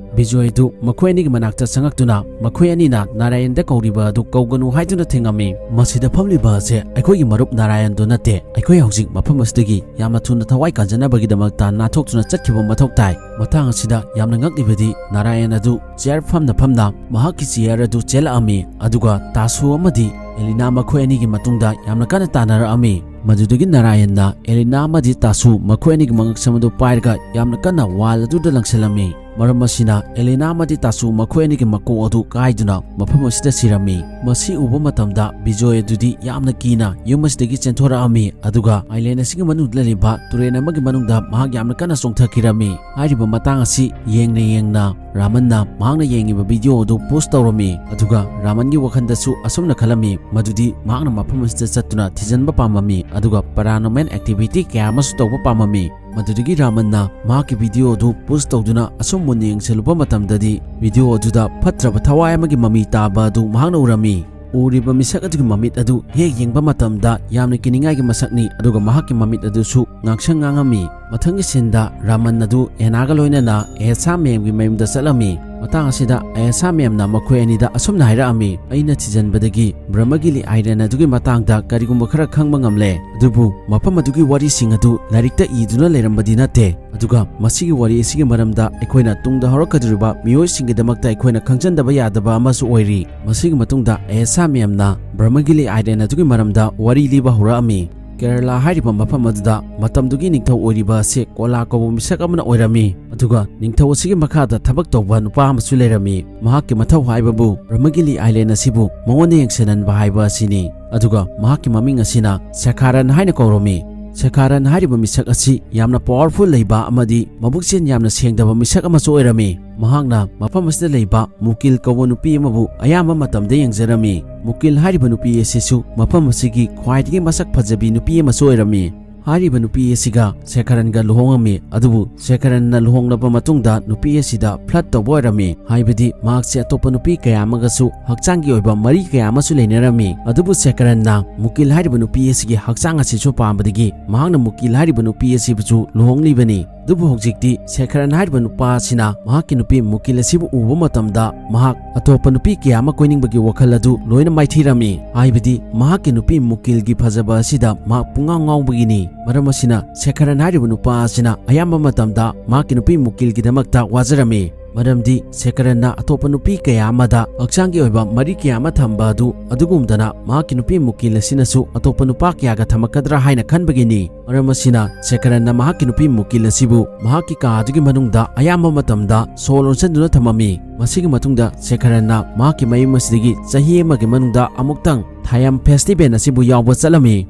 ꯕꯤꯖꯣꯏ ꯑꯗꯨ ꯃꯈꯣꯏ ꯑꯅꯤꯒꯤ ꯃꯅꯥꯛꯇ ꯆꯪꯉꯛꯇꯨꯅ ꯃꯈꯣꯏ ꯑꯅꯤꯅ ꯅꯥꯔꯥꯌꯟꯗ ꯀꯧꯔꯤꯕ ꯑꯗꯨ ꯀꯧꯒꯅꯨ ꯍꯥꯏꯗꯨꯅ ꯊꯤꯡꯉꯝꯃꯤ꯫ "ꯃꯁꯤꯗ ꯐꯝꯂꯤꯕ ꯑꯁꯦ ꯑꯩꯈꯣꯏꯒꯤ ꯃꯔꯨꯞ ꯅꯥꯔꯥꯌꯟꯗꯣ ꯅꯠꯇꯦ꯫ ꯑꯩꯈꯣꯏ ꯍꯧꯖꯤꯛ ꯃꯐꯝ ꯑꯁꯤꯗꯒꯤ ꯌꯥꯝꯅ ꯊꯨꯅ ꯊꯋꯥꯏ ꯀꯟꯖꯅꯕꯒꯤꯗꯃꯛꯇ ꯅꯥꯟꯊꯣꯛꯇꯨꯅ ꯆꯠꯈꯤꯕ ꯃꯊꯧ ꯇꯥꯏ꯫" ꯃꯇꯥꯡ ꯑꯁꯤꯗ ꯌꯥꯝꯅ ꯉꯛꯂꯤꯕꯗꯤ ꯅꯥꯔꯥꯌꯟ ꯑꯗꯨ chair ꯐꯝꯅ ꯐꯝꯅ ꯃꯍꯥꯛꯀꯤ chair ꯑꯗꯨ ꯆꯦꯜꯂꯛꯑꯝꯃꯤ, ꯑꯗꯨꯒ ꯇꯥꯁꯨ ꯑꯃꯗꯤ ꯑꯦꯂꯤꯅꯥ ꯃꯈꯣꯏ ꯑꯅꯤꯒꯤ ꯃꯇꯨꯡꯗ ꯌꯥꯝꯅ ꯀꯟꯅ ꯇꯥꯟꯅꯔꯛꯑꯝꯃꯤ꯫ ꯃꯗꯨꯗꯒꯤ ꯅꯥꯔꯥꯌꯟꯅ ꯑꯦꯂꯤꯅꯥ ꯑꯃꯗꯤ ꯇꯥꯁꯨ ꯃꯈꯣꯏ ꯑꯅꯤꯒꯤ ꯃꯉꯛꯁꯝ ꯑꯗꯨ ꯄꯥꯏꯔꯒ ꯌꯥꯝꯅ ꯀꯟꯅ wall ꯑꯗꯨꯗ ꯂꯪꯁꯤꯜꯂꯝꯃꯤ꯫ ꯃꯔꯝ ꯑꯁꯤꯅ ꯑꯦꯂꯦꯅꯥ ꯑꯃꯗꯤ ꯇꯥꯁꯨ ꯃꯈꯣꯏ ꯑꯅꯤꯒꯤ ꯃꯀꯣꯛ ꯑꯗꯨ ꯀꯥꯏꯗꯨꯅ ꯃꯐꯝ ꯑꯁꯤꯗ ꯁꯤꯔꯝꯃꯤ꯫ ꯃꯁꯤ ꯎꯕ ꯃꯇꯝꯗ ꯕꯤꯖꯣꯏ ꯑꯗꯨꯗꯤ ꯌꯥꯝꯅ ꯀꯤꯅ ꯌꯨꯝ ꯑꯁꯤꯗꯒꯤ ꯆꯦꯟꯊꯣꯔꯛꯑꯝꯃꯤ, ꯑꯗꯨꯒ ꯑꯥꯏꯂꯦꯟ ꯑꯁꯤꯒꯤ ꯃꯅꯨꯡꯗ ꯂꯩꯔꯤꯕ ꯇꯨꯔꯦꯜ ꯑꯃꯒꯤ ꯃꯅꯨꯡꯗ ꯃꯍꯥꯛ ꯌꯥꯝꯅ ꯀꯟꯅ ꯆꯣꯡꯊꯈꯤꯔꯝꯃꯤ꯫ ꯍꯥꯏꯔꯤꯕ ꯃꯇꯥꯡ ꯑꯁꯤ ꯌꯦꯡꯅ ꯌꯦꯡꯅ ꯔꯥꯃꯟꯅ ꯃꯍꯥꯛꯅ ꯌꯦꯡꯉꯤꯕ ꯚꯤꯗꯤꯑꯣ ꯑꯗꯨ ꯄꯣꯁ ꯇꯧꯔꯝꯃꯤ, ꯑꯗꯨꯒ ꯔꯥꯃꯟꯒꯤ ꯋꯥꯈꯜꯗꯁꯨ ꯑꯁꯨꯝꯅ ꯈꯜꯂꯝꯃꯤ, ꯃꯗꯨꯗꯤ ꯃꯍꯥꯛꯅ ꯃꯐꯝ ꯑꯁꯤꯗ ꯆꯠꯇꯨꯅ ꯊꯤꯖꯤꯟꯕ ꯄꯥꯝꯂꯝꯃꯤ, ꯑꯗꯨꯒ ꯄꯦꯔꯥꯅꯣꯔꯃꯦꯜ ꯑꯦꯛꯇꯤꯚꯤꯇꯤ ꯀꯌꯥ ꯑꯃꯁꯨ ꯇꯧꯕ ꯄꯥꯝꯂꯝꯃꯤ꯫ ꯃꯗꯨꯗꯒꯤ ꯔꯥꯃꯟꯅ ꯃꯍꯥꯛꯀꯤ ꯚꯤꯗꯤꯑꯣ ꯑꯗꯨ ꯄꯣꯁ ꯇꯧꯗꯨꯅ ꯑꯁꯨꯝ ꯃꯨꯟꯅ ꯌꯦꯡꯁꯤꯜꯂꯨꯕ ꯃꯇꯝꯗꯗꯤ, ꯚꯤꯗꯤꯑꯣ ꯑꯗꯨꯗ ꯐꯠꯇ꯭ꯔꯕ ꯊꯋꯥꯏ ꯑꯃꯒꯤ ꯃꯃꯤ ꯇꯥꯕ ꯑꯗꯨ ꯃꯍꯥꯛꯅ ꯎꯔꯝꯃꯤ꯫ ꯎꯔꯤꯕ ꯃꯤꯁꯛ ꯑꯗꯨꯒꯤ ꯃꯃꯤꯠ ꯑꯗꯨ ꯍꯦꯛ ꯌꯦꯡꯕ ꯃꯇꯝꯗ ꯌꯥꯝꯅ ꯀꯤꯅꯤꯡꯉꯥꯏꯒꯤ ꯃꯁꯛꯅꯤ, ꯑꯗꯨꯒ ꯃꯍꯥꯛꯀꯤ ꯃꯃꯤꯠ ꯑꯗꯨꯁꯨ ꯉꯥꯡꯁꯪ ꯉꯥꯡꯉꯝꯃꯤ꯫ ꯃꯊꯪꯒꯤ ꯁꯤꯟꯗ ꯔꯥꯃꯟ ꯑꯗꯨ ꯑꯦꯅꯥꯒ ꯂꯣꯏꯅꯅ ꯑꯦꯁꯥ ꯃꯦꯝꯒꯤ ꯃꯌꯨꯝꯗ ꯆꯠꯂꯝꯃꯤ꯫ ꯃꯇꯥꯡ ꯑꯁꯤꯗ ꯑꯦꯁꯥ ꯃꯦꯝꯅ ꯃꯈꯣꯏ ꯑꯅꯤꯗ ꯑꯁꯨꯝꯅ ꯍꯥꯏꯔꯛꯑꯝꯃꯤ, "ꯑꯩꯅ ꯊꯤꯖꯤꯟꯕꯗꯒꯤ ꯕ꯭ꯔꯍꯃꯒꯤꯂꯤ ꯑꯥꯏꯂꯦꯟ ꯑꯗꯨꯒꯤ ꯃꯇꯥꯡꯗ ꯀꯔꯤꯒꯨꯝꯕ ꯈꯔ ꯈꯪꯕ ꯉꯝꯂꯦ, ꯑꯗꯨꯕꯨ ꯃꯐꯝ ꯑꯗꯨꯒꯤ ꯋꯥꯔꯤꯁꯤꯡ ꯑꯗꯨ ꯂꯥꯏꯔꯤꯛꯇ ꯏꯗꯨꯅ ꯂꯩꯔꯝꯕꯗꯤ ꯅꯠꯇꯦ꯫ ꯑꯗꯨꯒ ꯃꯁꯤꯒꯤ ꯋꯥꯔꯤ ꯑꯁꯤꯒꯤ ꯃꯔꯝꯗ ꯑꯩꯈꯣꯏꯅ ꯇꯨꯡꯗ ꯍꯧꯔꯛꯀꯗꯧꯔꯤꯕ ꯃꯤꯑꯣꯏꯁꯤꯡꯒꯤꯗꯃꯛꯇ ꯑꯩꯈꯣꯏꯅ ꯈꯪꯖꯤꯟꯗꯕ ꯌꯥꯗꯕ ꯑꯃꯁꯨ ꯑꯣꯏꯔꯤ"꯫ ꯃꯁꯤꯒꯤ ꯃꯇꯨꯡꯗ ꯑꯦꯁꯥ ꯃꯦꯝꯅ ꯕ꯭ꯔꯍꯃꯒꯤꯂꯤ ꯑꯥꯏꯂꯦꯟ ꯑꯗꯨꯒꯤ ꯃꯔꯝꯗ ꯋꯥꯔꯤ ꯂꯤꯕ ꯍꯧꯔꯛꯑꯝꯃꯤ꯫ ꯀꯦꯔꯂꯥ ꯍꯥꯏꯔꯤꯕ ꯃꯐꯝ ꯑꯗꯨꯗ ꯃꯇꯝꯗꯨꯒꯤ ꯅꯤꯡꯊꯧ ꯑꯣꯏꯔꯤꯕ ꯑꯁꯤ ꯀꯣꯂꯥ ꯀꯧꯕ ꯃꯤꯁꯛ ꯑꯃꯅ ꯑꯣꯏꯔꯝꯃꯤ, ꯑꯗꯨꯒ ꯅꯤꯡꯊꯧ ꯑꯁꯤꯒꯤ ꯃꯈꯥꯗ ꯊꯕꯛ ꯇꯧꯕ ꯅꯨꯄꯥ ꯑꯃꯁꯨ ꯂꯩꯔꯝꯃꯤ꯫ ꯃꯍꯥꯛꯀꯤ ꯃꯊꯧ ꯍꯥꯏꯕꯕꯨ ꯕ꯭ꯔꯍꯃꯒꯤꯂꯤ ꯑꯥꯏꯂꯦꯟ ꯑꯁꯤꯕꯨ ꯃꯉꯣꯟꯗ ꯌꯦꯡꯁꯤꯟꯍꯟꯕ ꯍꯥꯏꯕ ꯑꯁꯤꯅꯤ꯫ ꯑꯗꯨꯒ ꯃꯍꯥꯛꯀꯤ ꯃꯃꯤꯡ ꯑꯁꯤꯅ ꯁꯦꯈꯥꯔꯟ ꯍꯥꯏꯅ ꯀꯧꯔꯝꯃꯤ꯫ ꯁꯦꯈꯥꯔꯟ ꯍꯥꯏꯔꯤꯕ ꯃꯤꯁꯛ ꯑꯁꯤ ꯌꯥꯝꯅ ꯄꯥꯋꯔꯐꯨꯜ ꯂꯩꯕ ꯑꯃꯗꯤ ꯃꯕꯨꯛꯆꯦꯜ ꯌꯥꯝꯅ ꯁꯦꯡꯗꯕ ꯃꯤꯁꯛ ꯑꯃꯁꯨ ꯑꯣꯏꯔꯝꯃꯤ꯫ ꯃꯍꯥꯛꯅ ꯃꯐꯝ ꯑꯁꯤꯗ ꯂꯩꯕ ꯃꯨꯀꯤꯜ ꯀꯧꯕ ꯅꯨꯄꯤ ꯑꯃꯕꯨ ꯑꯌꯥꯝꯕ ꯃꯇꯝꯗ ꯌꯦꯡꯖꯔꯝꯃꯤ꯫ ꯃꯨꯀꯤꯜ ꯍꯥꯏꯔꯤꯕ ꯅꯨꯄꯤ ꯑꯁꯤꯁꯨ ꯃꯐꯝ ꯑꯁꯤꯒꯤ ꯈ꯭ꯋꯥꯏꯗꯒꯤ ꯃꯁꯛ ꯐꯖꯕꯤ ꯅꯨꯄꯤ ꯑꯃꯁꯨ ꯑꯣꯏꯔꯝꯃꯤ꯫ ꯍꯥꯏꯔꯤꯕ ꯅꯨꯄꯤ ꯑꯁꯤꯒ ꯁꯦꯈꯔꯟꯒ ꯂꯨꯍꯣꯡꯉꯝꯃꯤ, ꯑꯗꯨꯕꯨ ꯁꯦꯈꯔꯟꯅ ꯂꯨꯍꯣꯡꯂꯕ ꯃꯇꯨꯡꯗ ꯅꯨꯄꯤ ꯑꯁꯤꯗ ꯐ꯭ꯂꯠ ꯇꯧꯕ ꯑꯣꯏꯔꯝꯃꯤ, ꯍꯥꯏꯕꯗꯤ ꯃꯍꯥꯛꯁꯦ ꯑꯇꯣꯞꯄ ꯅꯨꯄꯤ ꯀꯌꯥ ꯑꯃꯒꯁꯨ ꯍꯛꯆꯥꯡꯒꯤ ꯑꯣꯏꯕ ꯃꯔꯤ ꯀꯌꯥ ꯑꯃꯁꯨ ꯂꯩꯅꯔꯝꯃꯤ꯫ ꯑꯗꯨꯕꯨ ꯁꯦꯈꯔꯟꯅ ꯃꯨꯀꯤꯜ ꯍꯥꯏꯔꯤꯕ ꯅꯨꯄꯤ ꯑꯁꯤꯒꯤ ꯍꯛꯆꯥꯡ ꯑꯁꯤꯁꯨ ꯄꯥꯝꯕꯗꯒꯤ ꯃꯍꯥꯛꯅ ꯃꯨꯀꯤꯜ ꯍꯥꯏꯔꯤꯕ ꯅꯨꯄꯤ ꯑꯁꯤꯕꯨꯁꯨ ꯂꯨꯍꯣꯡꯂꯤꯕꯅꯤ꯫ ꯑꯗꯨꯕꯨ ꯍꯧꯖꯤꯛꯇꯤ ꯁꯦꯈꯔꯟ ꯍꯥꯏꯔꯤꯕ ꯅꯨꯄꯥ ꯑꯁꯤꯅ ꯃꯍꯥꯛꯀꯤ ꯅꯨꯄꯤ ꯃꯨꯀꯤꯜ ꯑꯁꯤꯕꯨ ꯎꯕ ꯃꯇꯝꯗ ꯃꯍꯥꯛ ꯑꯇꯣꯞꯄ ꯅꯨꯄꯤ ꯀꯌꯥ ꯑꯃ ꯀꯣꯏꯅꯤꯡꯕꯒꯤ ꯋꯥꯈꯜ ꯑꯗꯨ ꯂꯣꯏꯅ ꯃꯥꯏꯊꯤꯔꯝꯃꯤ, ꯍꯥꯏꯕꯗꯤ ꯃꯍꯥꯛꯀꯤ ꯅꯨꯄꯤ ꯃꯨꯀꯤꯜꯒꯤ ꯐꯖꯕ ꯑꯁꯤꯗ ꯃꯍꯥꯛ ꯄꯨꯡꯉꯥꯎ ꯉꯥꯎꯕꯒꯤꯅꯤ꯫ ꯃꯔꯝ ꯑꯁꯤꯅ ꯁꯦꯈꯔꯟ ꯍꯥꯏꯔꯤꯕ ꯅꯨꯄꯥ ꯑꯁꯤꯅ ꯑꯌꯥꯝꯕ ꯃꯇꯝꯗ ꯃꯍꯥꯛꯀꯤ ꯅꯨꯄꯤ ꯃꯨꯀꯤꯜꯒꯤꯗꯃꯛꯇ ꯋꯥꯖꯔꯝꯃꯤ꯫ ꯃꯔꯝꯗꯤ ꯁꯦꯀꯔꯟꯅ ꯑꯇꯣꯞꯄ ꯅꯨꯄꯤ ꯀꯌꯥ ꯑꯃꯗ ꯍꯛꯆꯥꯡꯒꯤ ꯑꯣꯏꯕ ꯃꯔꯤ ꯀꯌꯥ ꯑꯃ ꯊꯝꯕ ꯑꯗꯨ ꯑꯗꯨꯒꯨꯝꯗꯅ ꯃꯍꯥꯛꯀꯤ ꯅꯨꯄꯤ ꯃꯨꯀꯤꯜ ꯑꯁꯤꯅꯁꯨ ꯑꯇꯣꯞꯄ ꯅꯨꯄꯥ ꯀꯌꯥꯒ ꯊꯝꯃꯛꯀꯗ꯭ꯔꯥ ꯍꯥꯏꯅ ꯈꯟꯕꯒꯤꯅꯤ꯫ ꯃꯔꯝ ꯑꯁꯤꯅ ꯁꯦꯀꯔꯟꯅ ꯃꯍꯥꯛꯀꯤ ꯅꯨꯄꯤ ꯃꯨꯀꯤꯜ ꯑꯁꯤꯕꯨ ꯃꯍꯥꯛꯀꯤ ꯀꯥ ꯑꯗꯨꯒꯤ ꯃꯅꯨꯡꯗ ꯑꯌꯥꯝꯕ ꯃꯇꯝꯗ ꯁꯣ ꯂꯣꯟꯁꯤꯟꯗꯨꯅ ꯊꯝꯃꯝꯃꯤ꯫ ꯃꯁꯤꯒꯤ ꯃꯇꯨꯡꯗ ꯁꯦꯀꯔꯟꯅ ꯃꯍꯥꯛꯀꯤ ꯃꯌꯨꯝ ꯑꯁꯤꯗꯒꯤ ꯆꯍꯤ ꯑꯃꯒꯤ ꯃꯅꯨꯡꯗ ꯑꯃꯨꯛꯇꯪ ꯊꯥꯌꯥꯝ ꯐꯦꯁꯇꯤꯚꯦꯜ ꯑꯁꯤꯕꯨ ꯌꯥꯎꯕ ꯆꯠꯂꯝꯃꯤ꯫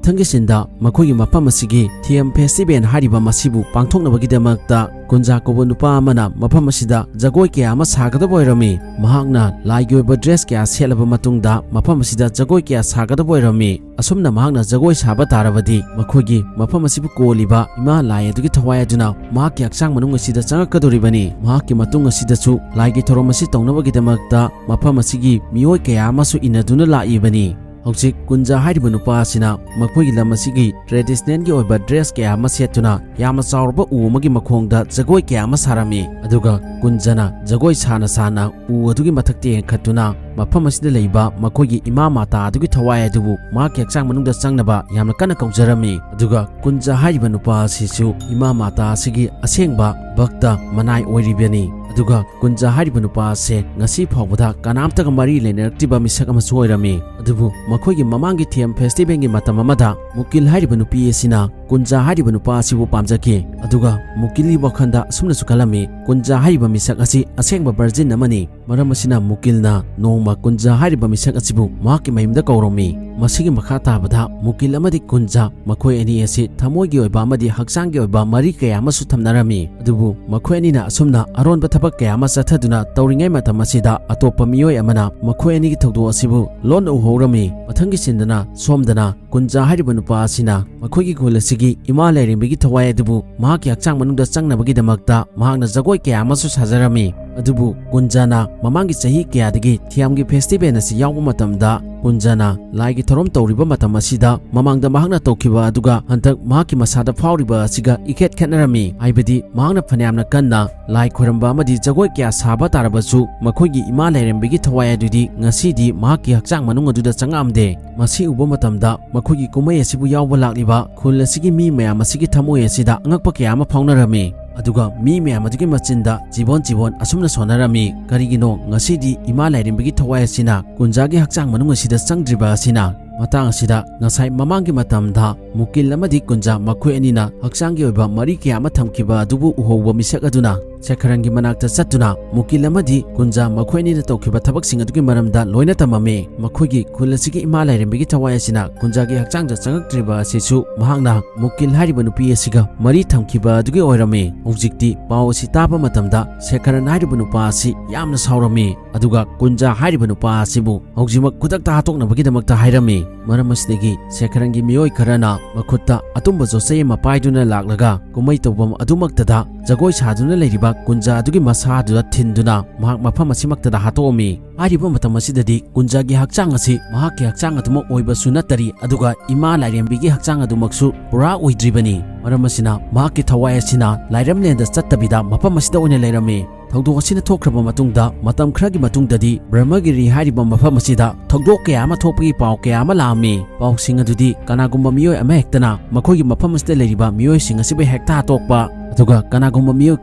ꯃꯊꯪꯒꯤ ꯁꯤꯟꯗ ꯃꯈꯣꯏꯒꯤ ꯃꯐꯝ ꯑꯁꯤꯒꯤ ꯊꯤꯌꯝ ꯐꯦꯁꯇꯤꯚꯦꯜ ꯍꯥꯏꯔꯤꯕ ꯃꯁꯤꯕꯨ ꯄꯥꯡꯊꯣꯛꯅꯕꯒꯤꯗꯃꯛꯇ ꯀꯨꯟꯖꯥ ꯀꯧꯕ ꯅꯨꯄꯥ ꯑꯃꯅ ꯃꯐꯝ ꯑꯁꯤꯗ ꯖꯒꯣꯏ ꯀꯌꯥ ꯑꯃ ꯁꯥꯒꯗꯕ ꯑꯣꯏꯔꯝꯃꯤ꯫ ꯃꯍꯥꯛꯅ ꯂꯥꯏꯒꯤ ꯑꯣꯏꯕ ꯗ꯭ꯔꯦꯁ ꯀꯌꯥ ꯁꯦꯠꯂꯕ ꯃꯇꯨꯡꯗ ꯃꯐꯝ ꯑꯁꯤꯗ ꯖꯒꯣꯏ ꯀꯌꯥ ꯁꯥꯒꯗꯕ ꯑꯣꯏꯔꯝꯃꯤ꯫ ꯑꯁꯨꯝꯅ ꯃꯍꯥꯛꯅ ꯖꯒꯣꯏ ꯁꯥꯕ ꯇꯥꯔꯕꯗꯤ ꯃꯈꯣꯏꯒꯤ ꯃꯐꯝ ꯑꯁꯤꯕꯨ ꯀꯣꯜꯂꯤꯕ ꯏꯃꯥ ꯂꯥꯏ ꯑꯗꯨꯒꯤ ꯊꯋꯥꯏ ꯑꯗꯨꯅ ꯃꯍꯥꯛꯀꯤ ꯍꯛꯆꯥꯡ ꯃꯅꯨꯡ ꯑꯁꯤꯗ ꯆꯪꯉꯛꯀꯗꯧꯔꯤꯕꯅꯤ꯫ ꯃꯍꯥꯛꯀꯤ ꯃꯇꯨꯡ ꯑꯁꯤꯗꯁꯨ ꯂꯥꯏꯒꯤ ꯊꯧꯔꯝ ꯑꯁꯤ ꯇꯧꯅꯕꯒꯤꯗꯃꯛꯇ ꯃꯐꯝ ꯑꯁꯤꯒꯤ ꯃꯤꯑꯣꯏ ꯀꯌꯥ ꯑꯃꯁꯨ ꯏꯟꯅꯗꯨꯅ ꯂꯥꯛꯏꯕꯅꯤ꯫ ꯍꯧꯖꯤꯛ ꯀꯨꯟꯖꯥ ꯍꯥꯏꯔꯤꯕ ꯅꯨꯄꯥ ꯑꯁꯤꯅ ꯃꯈꯣꯏꯒꯤ ꯂꯝ ꯑꯁꯤꯒꯤ ꯇ꯭ꯔꯦꯗꯤꯁꯅꯦꯜꯒꯤ ꯑꯣꯏꯕ ꯗ꯭ꯔꯦꯁ ꯀꯌꯥ ꯑꯃ ꯁꯦꯠꯇꯨꯅ ꯌꯥꯝꯅ ꯆꯥꯎꯔꯕ ꯎ ꯑꯃꯒꯤ ꯃꯈꯣꯡꯗ ꯖꯒꯣꯏ ꯀꯌꯥ ꯑꯃ ꯁꯥꯔꯝꯃꯤ꯫ ꯑꯗꯨꯒ ꯀꯨꯟꯖꯥꯅ ꯖꯒꯣꯏ ꯁꯥꯅ ꯁꯥꯅ ꯎ ꯑꯗꯨꯒꯤ ꯃꯊꯛꯇ ꯌꯦꯡꯈꯠꯇꯨꯅ ꯃꯐꯝ ꯑꯁꯤꯗ ꯂꯩꯕ ꯃꯈꯣꯏꯒꯤ ꯏꯃꯥ ꯃꯥꯇꯥ ꯑꯗꯨꯒꯤ ꯊꯋꯥꯏ ꯑꯗꯨꯕꯨ ꯃꯍꯥꯛꯀꯤ ꯍꯛꯆꯥꯡ ꯃꯅꯨꯡꯗ ꯆꯪꯅꯕ ꯌꯥꯝꯅ ꯀꯟꯅ ꯀꯧꯖꯔꯝꯃꯤ꯫ ꯑꯗꯨꯒ ꯀꯨꯟꯖꯥ ꯍꯥꯏꯔꯤꯕ ꯅꯨꯄꯥ ꯑꯁꯤꯁꯨ ꯏꯃꯥ ꯃꯥꯇꯥ ꯑꯁꯤꯒꯤ ꯑꯁꯦꯡꯕ ꯚꯛꯇ ꯃꯅꯥꯏ ꯑꯣꯏꯔꯤꯕꯅꯤ꯫ ꯑꯗꯨꯒ ꯀꯨꯟꯖꯥ ꯍꯥꯏꯔꯤꯕ ꯅꯨꯄꯥ ꯑꯁꯦ ꯉꯁꯤ ꯐꯥꯎꯕꯗ ꯀꯅꯥꯝꯇꯒ ꯃꯔꯤ ꯂꯩꯅꯔꯛꯇ꯭ꯔꯤꯕ ꯃꯤꯁꯛ ꯑꯃꯁꯨ ꯑꯣꯏꯔꯝꯃꯤ꯫ ꯑꯗꯨꯕꯨ ꯃꯈꯣꯏꯒꯤ ꯃꯃꯥꯡꯒꯤ ꯊꯤꯌꯝ ꯐꯦꯁꯇꯤꯚꯦꯜꯒꯤ ꯃꯇꯝ ꯑꯃꯗ ꯃꯨꯀꯤꯜ ꯍꯥꯏꯔꯤꯕ ꯅꯨꯄꯤ ꯑꯁꯤꯅ ꯀꯨꯟꯖꯥ ꯍꯥꯏꯔꯤꯕ ꯅꯨꯄꯥ ꯑꯁꯤꯕꯨ ꯄꯥꯝꯖꯈꯤ꯫ ꯑꯗꯨꯒ ꯃꯨꯀꯤꯜꯒꯤ ꯋꯥꯈꯜꯗ ꯑꯁꯨꯝꯅꯁꯨ ꯈꯜꯂꯝꯃꯤ, ꯀꯨꯟꯖꯥ ꯍꯥꯏꯔꯤꯕ ꯃꯤꯁꯛ ꯑꯁꯤ ꯑꯁꯦꯡꯕ ꯚꯔꯖꯤꯟ ꯑꯃꯅꯤ꯫ ꯃꯔꯝ ꯑꯁꯤꯅ ꯃꯨꯀꯤꯜꯅ ꯅꯣꯡꯃ ꯀꯨꯟꯖꯥ ꯍꯥꯏꯔꯤꯕ ꯃꯤꯁꯛ ꯑꯁꯤꯕꯨ ꯃꯍꯥꯛꯀꯤ ꯃꯌꯨꯝꯗ ꯀꯧꯔꯝꯃꯤ꯫ ꯃꯁꯤꯒꯤ ꯃꯈꯥ ꯇꯥꯕꯗ ꯃꯨꯀꯤꯜ ꯑꯃꯗꯤ ꯀꯨꯟꯖꯥ ꯃꯈꯣꯏ ꯑꯅꯤ ꯑꯁꯤ ꯊꯃꯣꯏꯒꯤ ꯑꯣꯏꯕ ꯑꯃꯗꯤ ꯍꯛꯆꯥꯡꯒꯤ ꯑꯣꯏꯕ ꯃꯔꯤ ꯀꯌꯥ ꯑꯃꯁꯨ ꯊꯝꯅꯔꯝꯃꯤ꯫ ꯑꯗꯨꯕꯨ ꯃꯈꯣꯏ ꯑꯅꯤꯅ ꯑꯁꯨꯝꯅ ꯑꯔꯣꯟꯕ ꯊꯕꯛ ꯀꯌꯥ ꯑꯃ ꯆꯠꯊꯗꯨꯅ ꯇꯧꯔꯤꯉꯩ ꯃꯇꯝ ꯑꯁꯤꯗ ꯑꯇꯣꯞꯄ ꯃꯤꯑꯣꯏ ꯑꯃꯅ ꯃꯈꯣꯏ ꯑꯅꯤꯒꯤ ꯊꯧꯗꯣꯛ ꯑꯁꯤꯕꯨ ꯂꯣꯟꯅ ꯎꯍꯧꯔꯝꯃꯤ꯫ ꯃꯊꯪꯒꯤ ꯁꯤꯟꯗꯅ ꯁꯣꯝꯗꯅ ꯀꯨꯟꯖꯥ ꯍꯥꯏꯔꯤꯕ ꯅꯨꯄꯥ ꯑꯁꯤꯅ ꯃꯈꯣꯏꯒꯤ ꯈꯨꯜ ꯑꯁꯤꯒꯤ ꯏꯃꯥ ꯂꯥꯏꯔꯦꯝꯕꯤꯒꯤ ꯊꯋꯥꯏ ꯑꯗꯨꯕꯨ ꯃꯍꯥꯛꯀꯤ ꯍꯛꯆꯥꯡ ꯃꯅꯨꯡꯗ ꯆꯪꯅꯕꯒꯤꯗꯃꯛꯇ ꯃꯍꯥꯛꯅ ꯖꯒꯣꯏ ꯀꯌꯥ ꯑꯃꯁꯨ ꯁꯥꯖꯔꯝꯃꯤ꯫ ꯑꯗꯨꯕꯨ ꯀꯨꯟꯖꯥꯅ ꯃꯃꯥꯡꯒꯤ ꯆꯍꯤ ꯀꯌꯥꯗꯒꯤ ꯊꯤꯌꯥꯝꯒꯤ ꯐꯦꯁꯇꯤꯚꯦꯜ ꯑꯁꯤ ꯌꯥꯎꯕ ꯃꯇꯝꯗ ꯀꯨꯟꯖꯥꯅ ꯂꯥꯏꯒꯤ ꯊꯧꯔꯝ ꯇꯧꯔꯤꯕ ꯃꯇꯝ ꯑꯁꯤꯗ ꯃꯃꯥꯡꯗ ꯃꯍꯥꯛꯅ ꯇꯧꯈꯤꯕ ꯑꯗꯨꯒ ꯍꯟꯗꯛ ꯃꯍꯥꯛꯀꯤ ꯃꯁꯥꯗ ꯐꯥꯎꯔꯤꯕ ꯑꯁꯤꯒ ꯏꯈꯦꯠ ꯈꯦꯠꯅꯔꯝꯃꯤ꯫ ꯍꯥꯏꯕꯗꯤ ꯃꯍꯥꯛꯅ ꯐꯅꯌꯥꯝꯅ ꯀꯟꯅ ꯂꯥꯏ ꯈꯣꯏꯔꯝꯕ ꯑꯃꯗꯤ ꯖꯒꯣꯏ ꯀꯌꯥ ꯁꯥꯕ ꯇꯥꯔꯕꯁꯨ ꯃꯈꯣꯏꯒꯤ ꯏꯃꯥ ꯂꯥꯏꯔꯦꯝꯕꯤꯒꯤ ꯊꯋꯥꯏ ꯑꯗꯨꯗꯤ ꯉꯁꯤꯗꯤ ꯃꯍꯥꯛꯀꯤ ꯍꯛꯆꯥꯡ ꯃꯅꯨꯡ ꯑꯗꯨꯗ ꯆꯪꯉꯛꯑꯝꯗꯦ꯫ ꯃꯁꯤ ꯎꯕ ꯃꯇꯝꯗ ꯃꯈꯣꯏꯒꯤ ꯀꯨꯝꯍꯩ ꯑꯁꯤꯕꯨ ꯌꯥꯎꯕ ꯂꯥꯛꯂꯤꯕ ꯈꯨꯜ ꯑꯁꯤꯒꯤ ꯃꯤ ꯃꯌꯥꯝ ꯑꯁꯤꯒꯤ ꯊꯃꯣꯏ ꯑꯁꯤꯗ ꯑꯉꯛꯄ ꯀꯌꯥ ꯑꯃ ꯐꯥꯎꯅꯔꯝꯃꯤ꯫ ꯑꯗꯨꯒ ꯃꯤ ꯃꯌꯥꯝ ꯑꯗꯨꯒꯤ ꯃꯆꯤꯟꯗ ꯆꯤꯕꯣꯟ ꯆꯤꯕꯣꯟ ꯑꯁꯨꯝꯅ ꯁꯣꯟꯅꯔꯝꯃꯤ, "ꯀꯔꯤꯒꯤꯅꯣ ꯉꯁꯤꯗꯤ ꯏꯃꯥ ꯂꯥꯏꯔꯦꯝꯕꯤꯒꯤ ꯊꯋꯥꯏ ꯑꯁꯤꯅ ꯀꯨꯟꯖꯥꯒꯤ ꯍꯛꯆꯥꯡ ꯃꯅꯨꯡ ꯑꯁꯤꯗ ꯆꯪꯗ꯭ꯔꯤꯕ ꯑꯁꯤꯅ?" ꯃꯇꯥꯡ ꯑꯁꯤꯗ ꯉꯁꯥꯏ ꯃꯃꯥꯡꯒꯤ ꯃꯇꯝꯗ ꯃꯨꯀꯤꯜ ꯑꯃꯗꯤ ꯀꯨꯟꯖꯥ ꯃꯈꯣꯏ ꯑꯅꯤꯅ ꯍꯛꯆꯥꯡꯒꯤ ꯑꯣꯏꯕ ꯃꯔꯤ ꯀꯌꯥ ꯑꯃ ꯊꯝꯈꯤꯕ ꯑꯗꯨꯕꯨ ꯎꯍꯧꯕ ꯃꯤꯁꯛ ꯑꯗꯨꯅ ꯁꯦꯈꯔꯟꯒꯤ ꯃꯅꯥꯛꯇ ꯆꯠꯇꯨꯅ ꯃꯨꯀꯤꯜ ꯑꯃꯗꯤ ꯀꯨꯟꯖꯥ ꯃꯈꯣꯏ ꯑꯅꯤꯅ ꯇꯧꯈꯤꯕ ꯊꯕꯛꯁꯤꯡ ꯑꯗꯨꯒꯤ ꯃꯔꯝꯗ ꯂꯣꯏꯅ ꯇꯝꯃꯝꯃꯤ꯫ ꯃꯈꯣꯏꯒꯤ ꯈꯨꯜ ꯑꯁꯤꯒꯤ ꯏꯃꯥ ꯂꯥꯏꯔꯦꯝꯕꯤꯒꯤ ꯊꯋꯥꯏ ꯑꯁꯤꯅ ꯀꯨꯟꯖꯥꯒꯤ ꯍꯛꯆꯥꯡꯗ ꯆꯪꯉꯛꯇ꯭ꯔꯤꯕ ꯑꯁꯤꯁꯨ ꯃꯍꯥꯛꯅ ꯃꯨꯀꯤꯜ ꯍꯥꯏꯔꯤꯕ ꯅꯨꯄꯤ ꯑꯁꯤꯒ ꯃꯔꯤ ꯊꯝꯈꯤꯕ ꯑꯗꯨꯒꯤ ꯑꯣꯏꯔꯝꯃꯤ꯫ ꯍꯧꯖꯤꯛꯇꯤ ꯄꯥꯎ ꯑꯁꯤ ꯇꯥꯕ ꯃꯇꯝꯗ ꯁꯦꯈꯔꯟ ꯍꯥꯏꯔꯤꯕ ꯅꯨꯄꯥ ꯑꯁꯤ ꯌꯥꯝꯅ ꯁꯥꯎꯔꯝꯃꯤ, ꯑꯗꯨꯒ ꯀꯨꯟꯖꯥ ꯍꯥꯏꯔꯤꯕ ꯅꯨꯄꯥ ꯑꯁꯤꯕꯨ ꯍꯧꯖꯤꯛꯃꯛ ꯈꯨꯗꯛꯇ ꯍꯥꯠꯇꯣꯛꯅꯕꯒꯤꯗꯃꯛꯇ ꯍꯥꯏꯔꯝꯃꯤ꯫ ꯃꯔꯝ ꯑꯁꯤꯗꯒꯤ ꯁꯦꯈꯔꯟꯒꯤ ꯃꯤꯑꯣꯏ ꯈꯔꯅ ꯃꯈꯨꯠꯇ ꯑꯇꯨꯝꯕ ꯌꯣꯠꯆꯩ ꯑꯃ ꯄꯥꯏꯗꯨꯅ ꯂꯥꯛꯂꯒ ꯀꯨꯝꯍꯩ ꯇꯧꯐꯝ ꯑꯗꯨꯃꯛꯇꯗ ꯖꯒꯣꯏ ꯁꯥꯗꯨꯅ ꯂꯩꯔꯤꯕ ꯀꯨꯟꯖꯥ ꯑꯗꯨꯒꯤ ꯃꯁꯥꯗꯨꯗ ꯊꯤꯟꯗꯨꯅ ꯃꯍꯥꯛ ꯃꯐꯝ ꯑꯁꯤꯃꯛꯇꯗ ꯍꯥꯠꯇꯣꯛꯑꯝꯃꯤ꯫ ꯍꯥꯏꯔꯤꯕ ꯃꯇꯝ ꯑꯁꯤꯗꯗꯤ ꯀꯨꯟꯖꯥꯒꯤ ꯍꯛꯆꯥꯡ ꯑꯁꯤ ꯃꯍꯥꯛꯀꯤ ꯍꯛꯆꯥꯡ ꯑꯗꯨꯃꯛ ꯑꯣꯏꯕꯁꯨ ꯅꯠꯇꯔꯤ, ꯑꯗꯨꯒ ꯏꯃꯥ ꯂꯥꯏꯔꯦꯝꯕꯤꯒꯤ ꯍꯛꯆꯥꯡ ꯑꯗꯨꯃꯛꯁꯨ ꯄꯨꯔꯥ ꯑꯣꯏꯗ꯭ꯔꯤꯕꯅꯤ꯫ ꯃꯔꯝ ꯑꯁꯤꯅ ꯃꯍꯥꯛꯀꯤ ꯊꯋꯥꯏ ꯑꯁꯤꯅ ꯂꯥꯏꯔꯝꯂꯦꯟꯗ ꯆꯠꯇꯕꯤꯗ ꯃꯐꯝ ꯑꯁꯤꯗ ꯑꯣꯏꯅ ꯂꯩꯔꯝꯃꯤ꯫ ꯊꯧꯗꯣꯛ ꯑꯁꯤꯅ ꯊꯣꯛꯈ꯭ꯔꯕ ꯃꯇꯨꯡꯗ ꯃꯇꯝ ꯈꯔꯒꯤ ꯃꯇꯨꯡꯗꯗꯤ ꯕ꯭ꯔꯍꯃꯒꯤꯔꯤ ꯍꯥꯏꯔꯤꯕ ꯃꯐꯝ ꯑꯁꯤꯗ ꯊꯧꯗꯣꯛ ꯀꯌꯥ ꯑꯃ ꯊꯣꯛꯄꯒꯤ ꯄꯥꯎ ꯀꯌꯥ ꯑꯃ ꯂꯥꯛꯑꯝꯃꯤ꯫ ꯄꯥꯎꯁꯤꯡ ꯑꯗꯨꯗꯤ ꯀꯅꯥꯒꯨꯝꯕ ꯃꯤꯑꯣꯏ ꯑꯃꯍꯦꯛꯇꯅ ꯃꯈꯣꯏꯒꯤ ꯃꯐꯝ ꯑꯁꯤꯗ ꯂꯩꯔꯤꯕ ꯃꯤꯑꯣꯏꯁꯤꯡ ꯑꯁꯤꯕꯨ ꯍꯦꯛꯇ ꯍꯥꯠꯇꯣꯛꯄ, ꯑꯗꯨꯒ ꯀꯅꯥꯒꯨꯝꯕ ꯃꯤꯑꯣꯏ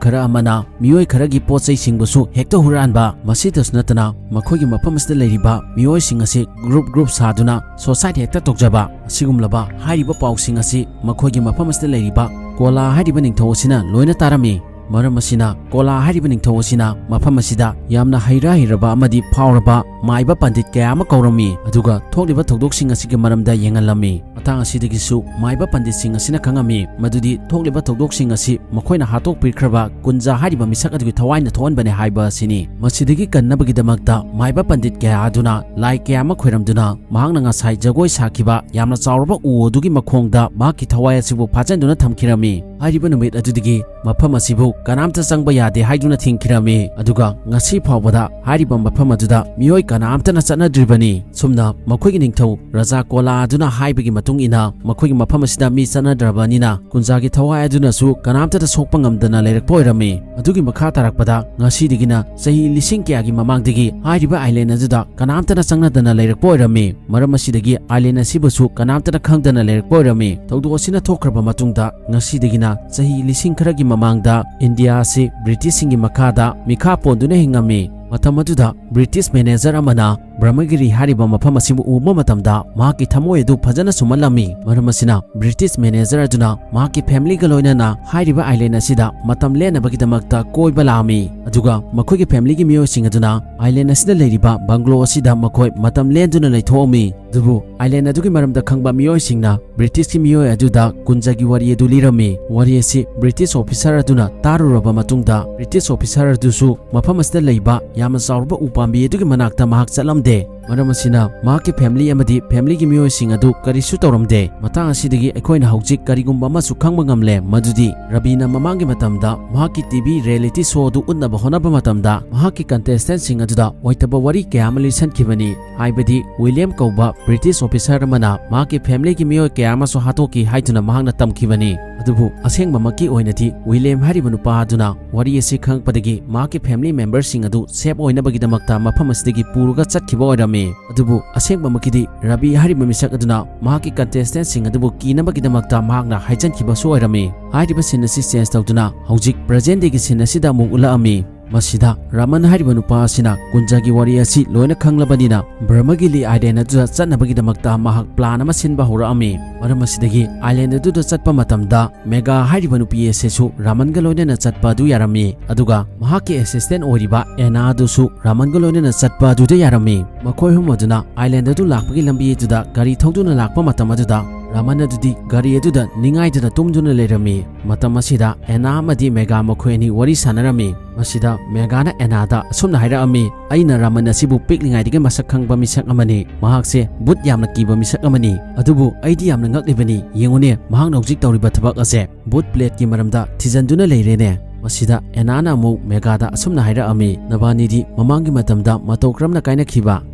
ꯈꯔ ꯑꯃꯅ ꯃꯤꯑꯣꯏ ꯈꯔꯒꯤ ꯄꯣꯠ ꯆꯩꯁꯤꯡꯕꯨꯁꯨ ꯍꯦꯛꯇ ꯍꯨꯔꯥꯟꯕ, ꯃꯁꯤꯗꯁꯨ ꯅꯠꯇꯅ ꯃꯈꯣꯏꯒꯤ ꯃꯐꯝ ꯑꯁꯤꯗ ꯂꯩꯔꯤꯕ ꯃꯤꯑꯣꯏꯁꯤꯡ ꯑꯁꯤ ꯒ꯭ꯔꯨꯞ ꯒ꯭ꯔꯨꯞ ꯁꯥꯗꯨꯅ ꯁꯣꯁꯥꯏꯠ ꯍꯦꯛꯇ ꯇꯧꯖꯕ, ꯑꯁꯤꯒꯨꯝꯂꯕ ꯍꯥꯏꯔꯤꯕ ꯄꯥꯎꯁꯤꯡ ꯑꯁꯤ ꯃꯈꯣꯏꯒꯤ ꯃꯐꯝ ꯑꯁꯤꯗ ꯂꯩꯔꯤꯕ ꯀꯣꯂꯥ ꯍꯥꯏꯔꯤꯕ ꯅꯤꯡꯊꯧ ꯑꯁꯤꯅ ꯂꯣꯏꯅ ꯇꯥꯔꯝꯃꯤ꯫ ꯃꯔꯝ ꯑꯁꯤꯅ ꯀꯣꯂꯥ ꯍꯥꯏꯔꯤꯕ ꯅꯤꯡꯊꯧ ꯑꯁꯤꯅ ꯃꯐꯝ ꯑꯁꯤꯗ ꯌꯥꯝꯅ ꯍꯩꯔꯥ ꯍꯩꯔꯕ ꯑꯃꯗꯤ ꯐꯥꯎꯔꯕ ꯃꯥꯏꯕ ꯄꯟꯗꯤꯠ ꯀꯌꯥ ꯑꯃ ꯀꯧꯔꯝꯃꯤ, ꯑꯗꯨꯒ ꯊꯣꯛꯂꯤꯕ ꯊꯧꯗꯣꯛꯁꯤꯡ ꯑꯁꯤꯒꯤ ꯃꯔꯝꯗ ꯌꯦꯡꯍꯜꯂꯝꯃꯤ꯫ ꯃꯇꯥꯡ ꯑꯁꯤꯗꯒꯤꯁꯨ ꯃꯥꯏꯕ ꯄꯟꯗꯤꯠꯁꯤꯡ ꯑꯁꯤꯅ ꯈꯪꯉꯝꯃꯤ ꯃꯗꯨꯗꯤ ꯊꯣꯛꯂꯤꯕ ꯊꯧꯗꯣꯛꯁꯤꯡ ꯑꯁꯤ ꯃꯈꯣꯏꯅ ꯍꯥꯠꯇꯣꯛꯄꯤꯈ꯭ꯔꯕ ꯀꯨꯟꯖꯥ ꯍꯥꯏꯔꯤꯕ ꯃꯤꯁꯛ ꯑꯗꯨꯒꯤ ꯊꯋꯥꯏꯅ ꯊꯣꯛꯍꯟꯕꯅꯦ ꯍꯥꯏꯕ ꯑꯁꯤꯅꯤ꯫ ꯃꯁꯤꯗꯒꯤ ꯀꯟꯅꯕꯒꯤꯗꯃꯛꯇ ꯃꯥꯏꯕ ꯄꯟꯗꯤꯠ ꯀꯌꯥ ꯑꯗꯨꯅ ꯂꯥꯏ ꯀꯌꯥ ꯑꯃ ꯈꯣꯏꯔꯝꯗꯨꯅ ꯃꯍꯥꯛꯅ ꯉꯁꯥꯏ ꯖꯒꯣꯏ ꯁꯥꯈꯤꯕ ꯌꯥꯝꯅ ꯆꯥꯎꯔꯕ ꯎ ꯑꯗꯨꯒꯤ ꯃꯈꯣꯡꯗ ꯃꯍꯥꯛꯀꯤ ꯊꯋꯥꯏ ꯑꯁꯤꯕꯨ ꯐꯥꯖꯤꯟꯗꯨꯅ ꯊꯝꯈꯤꯔꯝꯃꯤ꯫ ꯍꯥꯏꯔꯤꯕ ꯅꯨꯃꯤꯠ ꯑꯗꯨꯗꯒꯤ ꯃꯐꯝ ꯑꯁꯤꯕꯨ ꯀꯅꯥꯝꯇ ꯆꯪꯕ ꯌꯥꯗꯦ ꯍꯥꯏꯗꯨꯅ ꯊꯤꯡꯈꯤꯔꯝꯃꯤ꯫ ꯑꯗꯨꯒ ꯉꯁꯤ ꯐꯥꯎꯕꯗ ꯍꯥꯏꯔꯤꯕ ꯃꯐꯝ ꯑꯗꯨꯗ ꯃꯤꯑꯣꯏ ꯀꯅꯥꯝꯇꯅ ꯆꯠꯅꯗ꯭ꯔꯤꯕꯅꯤ꯫ ꯁꯨꯝꯅ ꯃꯈꯣꯏꯒꯤ ꯅꯤꯡꯊꯧ ꯔꯥꯖꯥ ꯀꯣꯂꯥ ꯑꯗꯨꯅ ꯍꯥꯏꯕꯒꯤ ꯃꯇꯨꯡ ꯏꯟꯅ, ꯃꯈꯣꯏꯒꯤ ꯃꯐꯝ ꯑꯁꯤꯗ ꯃꯤ ꯆꯠꯅꯗ꯭ꯔꯕꯅꯤꯅ ꯀꯨꯟꯖꯥꯒꯤ ꯊꯋꯥꯏ ꯑꯗꯨꯅꯁꯨ ꯀꯅꯥꯝꯇꯗ ꯁꯣꯛꯄ ꯉꯝꯗꯅ ꯂꯩꯔꯛꯄ ꯑꯣꯏꯔꯝꯃꯤ꯫ ꯑꯗꯨꯒꯤ ꯃꯈꯥ ꯇꯥꯔꯛꯄꯗ ꯉꯁꯤꯗꯒꯤꯅ ꯆꯍꯤ ꯂꯤꯁꯤꯡ ꯀꯌꯥꯒꯤ ꯃꯃꯥꯡꯗꯒꯤ ꯍꯥꯏꯔꯤꯕ ꯑꯥꯏꯂꯦꯟ ꯑꯗꯨꯗ ꯀꯅꯥꯝꯇꯅ ꯆꯪꯅꯗꯅ ꯂꯩꯔꯛꯄ ꯑꯣꯏꯔꯝꯃꯤ꯫ ꯃꯔꯝ ꯑꯁꯤꯗꯒꯤ ꯑꯥꯏꯂꯦꯟ ꯑꯁꯤꯕꯨꯁꯨ ꯀꯅꯥꯝꯇꯅ ꯈꯪꯗꯅ ꯂꯩꯔꯛꯄ ꯑꯣꯏꯔꯝꯃꯤ꯫ ꯊꯧꯗꯣꯛ ꯑꯁꯤꯅ ꯊꯣꯛꯈ꯭ꯔꯕ ꯃꯇꯨꯡꯗ ꯉꯁꯤꯗꯒꯤꯅ ꯆꯍꯤ ꯂꯤꯁꯤꯡ ꯈꯔꯒꯤ ꯃꯃꯥꯡꯗ ꯏꯟꯗꯤꯌꯥ ꯑꯁꯤ ꯕ꯭ꯔꯤꯇꯤꯁꯁꯤꯡꯒꯤ ꯃꯈꯥꯗ ꯃꯤꯈꯥ ꯄꯣꯟꯗꯨꯅ ꯍꯤꯡꯉꯝꯃꯤ꯫ ꯃꯇꯝ ꯑꯗꯨꯗ ꯕ꯭ꯔꯤꯇꯤꯁ ꯃꯦꯅꯦꯖꯔ ꯑꯃꯅ ꯕ꯭ꯔꯍꯃꯒꯤꯔꯤ ꯍꯥꯏꯔꯤꯕ ꯃꯐꯝ ꯑꯁꯤꯕꯨ ꯎꯕ ꯃꯇꯝꯗ ꯃꯍꯥꯛꯀꯤ ꯊꯃꯣꯏ ꯑꯗꯨ ꯐꯖꯅ ꯁꯨꯝꯍꯠꯂꯝꯃꯤ꯫ ꯃꯔꯝ ꯑꯁꯤꯅ ꯕ꯭ꯔꯤꯇꯤꯁ ꯃꯦꯅꯦꯖꯔ ꯑꯗꯨꯅ ꯃꯍꯥꯛꯀꯤ ꯐꯦꯃꯤꯂꯤꯒ ꯂꯣꯏꯅꯅ ꯍꯥꯏꯔꯤꯕ ꯑꯥꯏꯂꯦꯟ ꯑꯁꯤꯗ ꯃꯇꯝ ꯂꯦꯟꯅꯕꯒꯤꯗꯃꯛꯇ ꯀꯣꯏꯕ ꯂꯥꯛꯑꯝꯃꯤ꯫ ꯑꯗꯨꯒ ꯃꯈꯣꯏꯒꯤ ꯐꯦꯃꯤꯂꯤꯒꯤ ꯃꯤꯑꯣꯏꯁꯤꯡ ꯑꯗꯨꯅ ꯑꯥꯏꯂꯦꯟ ꯑꯁꯤꯗ ꯂꯩꯔꯤꯕ ꯕꯪꯒ꯭ꯂꯣ ꯑꯁꯤꯗ ꯃꯈꯣꯏ ꯃꯇꯝ ꯂꯦꯟꯗꯨꯅ ꯂꯩꯊꯣꯛꯑꯝꯃꯤ꯫ ꯑꯗꯨꯕꯨ ꯑꯥꯏꯂꯦꯟ ꯑꯗꯨꯒꯤ ꯃꯔꯝꯗ ꯈꯪꯕ ꯃꯤꯑꯣꯏꯁꯤꯡꯅ ꯕ꯭ꯔꯤꯇꯤꯁꯀꯤ ꯃꯤꯑꯣꯏ ꯑꯗꯨꯗ ꯀꯨꯟꯖꯒꯤ ꯋꯥꯔꯤ ꯑꯗꯨ ꯂꯤꯔꯝꯃꯤ꯫ ꯋꯥꯔꯤ ꯑꯁꯤ ꯕ꯭ꯔꯤꯇꯤꯁ ꯑꯣꯐꯤꯁꯥꯔ ꯑꯗꯨꯅ ꯇꯥꯔꯨꯔꯕ ꯃꯇꯨꯡꯗ, ꯕ꯭ꯔꯤꯇꯤꯁ ꯑꯣꯐꯤꯁꯥꯔ ꯑꯗꯨꯁꯨ ꯃꯐꯝ ꯑꯁꯤꯗ ꯂꯩꯕ ꯌꯥꯝꯅ ꯆꯥꯎꯔꯕ ꯎꯄꯥꯝꯕꯤ ꯑꯗꯨꯒꯤ ꯃꯅꯥꯛꯇ ꯃꯍꯥꯛ ꯆꯠꯂꯝꯗꯦ꯫ ꯃꯔꯝ ꯑꯁꯤꯅ ꯃꯍꯥꯛꯀꯤ ꯐꯦꯃꯤꯂꯤ ꯑꯃꯗꯤ ꯐꯦꯃꯤꯂꯤꯒꯤ ꯃꯤꯑꯣꯏꯁꯤꯡ ꯑꯗꯨ ꯀꯔꯤꯁꯨ ꯇꯧꯔꯝꯗꯦ꯫ ꯃꯇꯥꯡ ꯑꯁꯤꯗꯒꯤ ꯑꯩꯈꯣꯏꯅ ꯍꯧꯖꯤꯛ ꯀꯔꯤꯒꯨꯝꯕ ꯑꯃꯁꯨ ꯈꯪꯕ ꯉꯝꯂꯦ, ꯃꯗꯨꯗꯤ ꯔꯕꯤꯅ ꯃꯃꯥꯡꯒꯤ ꯃꯇꯝꯗ ꯃꯍꯥꯛꯀꯤ ꯇꯤ ꯚꯤ ꯔꯤꯌꯦꯂꯤꯇꯤ ꯁꯣ ꯑꯗꯨ ꯎꯠꯅꯕ ꯍꯣꯠꯅꯕ ꯃꯇꯝꯗ ꯃꯍꯥꯛꯀꯤ ꯀꯟꯇꯦꯁꯇꯦꯟꯠꯁꯤꯡ ꯑꯗꯨꯗ ꯑꯣꯏꯇꯕ ꯋꯥꯔꯤ ꯀꯌꯥ ꯑꯃ ꯂꯤꯁꯤꯟꯈꯤꯕꯅꯤ꯫ ꯍꯥꯏꯕꯗꯤ ꯋꯤꯂꯤꯌꯝ ꯀꯧꯕ ꯕ꯭ꯔꯤꯇꯤꯁ ꯑꯣꯐꯤꯁꯥꯔ ꯑꯃꯅ ꯃꯍꯥꯛꯀꯤ ꯐꯦꯃꯤꯂꯤꯒꯤ ꯃꯤꯑꯣꯏ ꯀꯌꯥ ꯑꯃꯁꯨ ꯍꯥꯠꯇꯣꯛꯈꯤ ꯍꯥꯏꯗꯨꯅ ꯃꯍꯥꯛꯅ ꯇꯝꯈꯤꯕꯅꯤ꯫ ꯑꯗꯨꯕꯨ ꯑꯁꯦꯡꯕꯃꯛꯀꯤ ꯑꯣꯏꯅꯗꯤ ꯋꯤꯂꯤꯌꯝ ꯍꯥꯏꯔꯤꯕ ꯅꯨꯄꯥ ꯑꯗꯨꯅ ꯋꯥꯔꯤ ꯑꯁꯤ ꯈꯪꯂꯛꯄꯗꯒꯤ ꯃꯍꯥꯛꯀꯤ ꯐꯦꯃꯤꯂꯤ ꯃꯦꯝꯕꯔꯁꯤꯡ ꯑꯗꯨ ꯁꯦꯐ ꯑꯣꯏꯅꯕꯒꯤꯗꯃꯛꯇ ꯃꯐꯝ ꯑꯁꯤꯗꯒꯤ ꯄꯨꯔꯒ ꯆꯠꯈꯤꯕ ꯑꯣꯏꯔꯝꯃꯤ꯫ ꯑꯗꯨꯕꯨ ꯑꯁꯦꯡꯕꯃꯛꯀꯤꯗꯤ ꯔꯕꯤ ꯍꯥꯏꯔꯤꯕ ꯃꯤꯁꯛ ꯑꯗꯨꯅ ꯃꯍꯥꯛꯀꯤ ꯀꯟꯇꯦꯁꯇꯦꯟꯠꯁꯤꯡ ꯑꯗꯨꯕꯨ ꯀꯤꯅꯕꯒꯤꯗꯃꯛꯇ ꯃꯍꯥꯛꯅ ꯍꯥꯏꯖꯟꯈꯤꯕꯁꯨ ꯑꯣꯏꯔꯝꯃꯤ꯫ ꯍꯥꯏꯔꯤꯕ ꯁꯤꯟ ꯑꯁꯤ ꯆꯦꯟꯖ ꯇꯧꯗꯨꯅ ꯍꯧꯖꯤꯛ ꯄ꯭ꯔꯖꯦꯟꯠ ꯗꯦꯒꯤ ꯁꯤꯟ ꯑꯁꯤꯗ ꯑꯃꯨꯛ ꯎꯠꯂꯛꯂꯝꯃꯤ꯫ ꯃꯁꯤꯗ ꯔꯃꯟ ꯍꯥꯏꯔꯤꯕ ꯅꯨꯄꯥ ꯑꯁꯤꯅ ꯀꯨꯟꯖꯒꯤ ꯋꯥꯔꯤ ꯑꯁꯤ ꯂꯣꯏꯅ ꯈꯪꯂꯕꯅꯤꯅ ꯕ꯭ꯔꯍꯃꯒꯤꯂꯤ ꯑꯥꯏꯂꯦꯟ ꯑꯗꯨꯗ ꯆꯠꯅꯕꯒꯤꯗꯃꯛꯇ ꯃꯍꯥꯛ ꯄ꯭ꯂꯥꯟ ꯑꯃ ꯁꯤꯟꯕ ꯍꯧꯔꯛꯂꯝꯃꯤ꯫ ꯃꯔꯝ ꯑꯁꯤꯗꯒꯤ ꯑꯥꯏꯂꯦꯟ ꯑꯗꯨꯗ ꯆꯠꯄ ꯃꯇꯝꯗ ꯃꯦꯒꯥ ꯍꯥꯏꯔꯤꯕ ꯅꯨꯄꯤ ꯑꯁꯤꯁꯨ ꯔꯃꯟꯒ ꯂꯣꯏꯅꯅ ꯆꯠꯄ ꯑꯗꯨ ꯌꯥꯔꯝꯃꯤ꯫ ꯑꯗꯨꯒ ꯃꯍꯥꯛꯀꯤ ꯑꯦꯁꯤꯁꯇꯦꯟꯠ ꯑꯣꯏꯔꯤꯕ ꯑꯦꯅꯥ ꯑꯗꯨꯁꯨ ꯔꯃꯟꯒ ꯂꯣꯏꯅꯅ ꯆꯠꯄ ꯑꯗꯨꯗ ꯌꯥꯔꯝꯃꯤ꯫ ꯃꯈꯣꯏ ꯑꯍꯨꯝ ꯑꯗꯨꯅ ꯑꯥꯏꯂꯦꯟ ꯑꯗꯨ ꯂꯥꯛꯄꯒꯤ ꯂꯝꯕꯤ ꯑꯗꯨꯗ ꯒꯥꯔꯤ ꯊꯧꯗꯨꯅ ꯂꯥꯛꯄ ꯃꯇꯝ ꯑꯗꯨꯗ ꯔꯃꯟ ꯑꯗꯨꯗꯤ ꯒꯥꯔꯤ ꯑꯗꯨꯗ ꯅꯤꯡꯉꯥꯏꯗꯨꯅ ꯇꯨꯝꯗꯨꯅ ꯂꯩꯔꯝꯃꯤ꯫ ꯃꯇꯝ ꯑꯁꯤꯗ ꯑꯦꯅꯥ ꯑꯃꯗꯤ ꯃꯦꯒꯥ ꯃꯈꯣꯏ ꯑꯅꯤ ꯋꯥꯔꯤ ꯁꯥꯟꯅꯔꯝꯃꯤ꯫ ꯃꯁꯤꯗ ꯃꯦꯒꯥꯅ ꯑꯦꯅꯥꯗ ꯑꯁꯨꯝꯅ ꯍꯥꯏꯔꯛꯂꯝꯃꯤ, "ꯑꯩꯅ ꯔꯃꯟ ꯑꯁꯤꯕꯨ ꯄꯤꯛꯂꯤꯉꯩꯗꯒꯤ ꯃꯁꯛ ꯈꯪꯕ ꯃꯤꯁꯛ ꯑꯃꯅꯤ꯫ ꯃꯍꯥꯛꯁꯦ ꯕꯨꯠ ꯌꯥꯝꯅ ꯀꯤꯕ ꯃꯤꯁꯛ ꯑꯃꯅꯤ꯫ ꯑꯗꯨꯕꯨ ꯑꯩꯗꯤ ꯌꯥꯝꯅ ꯉꯛꯂꯤꯕꯅꯤ꯫ ꯌꯦꯡꯉꯨꯅꯦ, ꯃꯍꯥꯛꯅ ꯍꯧꯖꯤꯛ ꯇꯧꯔꯤꯕ ꯊꯕꯛ ꯑꯁꯦ꯫ ꯕꯨꯠ ꯄ꯭ꯂꯦꯠꯀꯤ ꯃꯔꯝꯗ ꯊꯤꯖꯤꯟꯗꯨꯅ ꯂꯩꯔꯦꯅꯦ꯫ ꯃꯁꯤꯗ ꯑꯦꯅꯥꯅ ꯑꯃꯨꯛ ꯃꯦꯒꯥꯗ ꯑꯁꯨꯝꯅ ꯍꯥꯏꯔꯛꯑꯝꯃꯤ, "ꯅꯕꯥꯅꯤꯗꯤ ꯃꯃꯥꯡꯒꯤ ꯃꯇꯝꯗ ꯃꯇꯧ ꯀꯔꯝꯅ ꯀꯥꯏꯅꯈꯤꯕ?"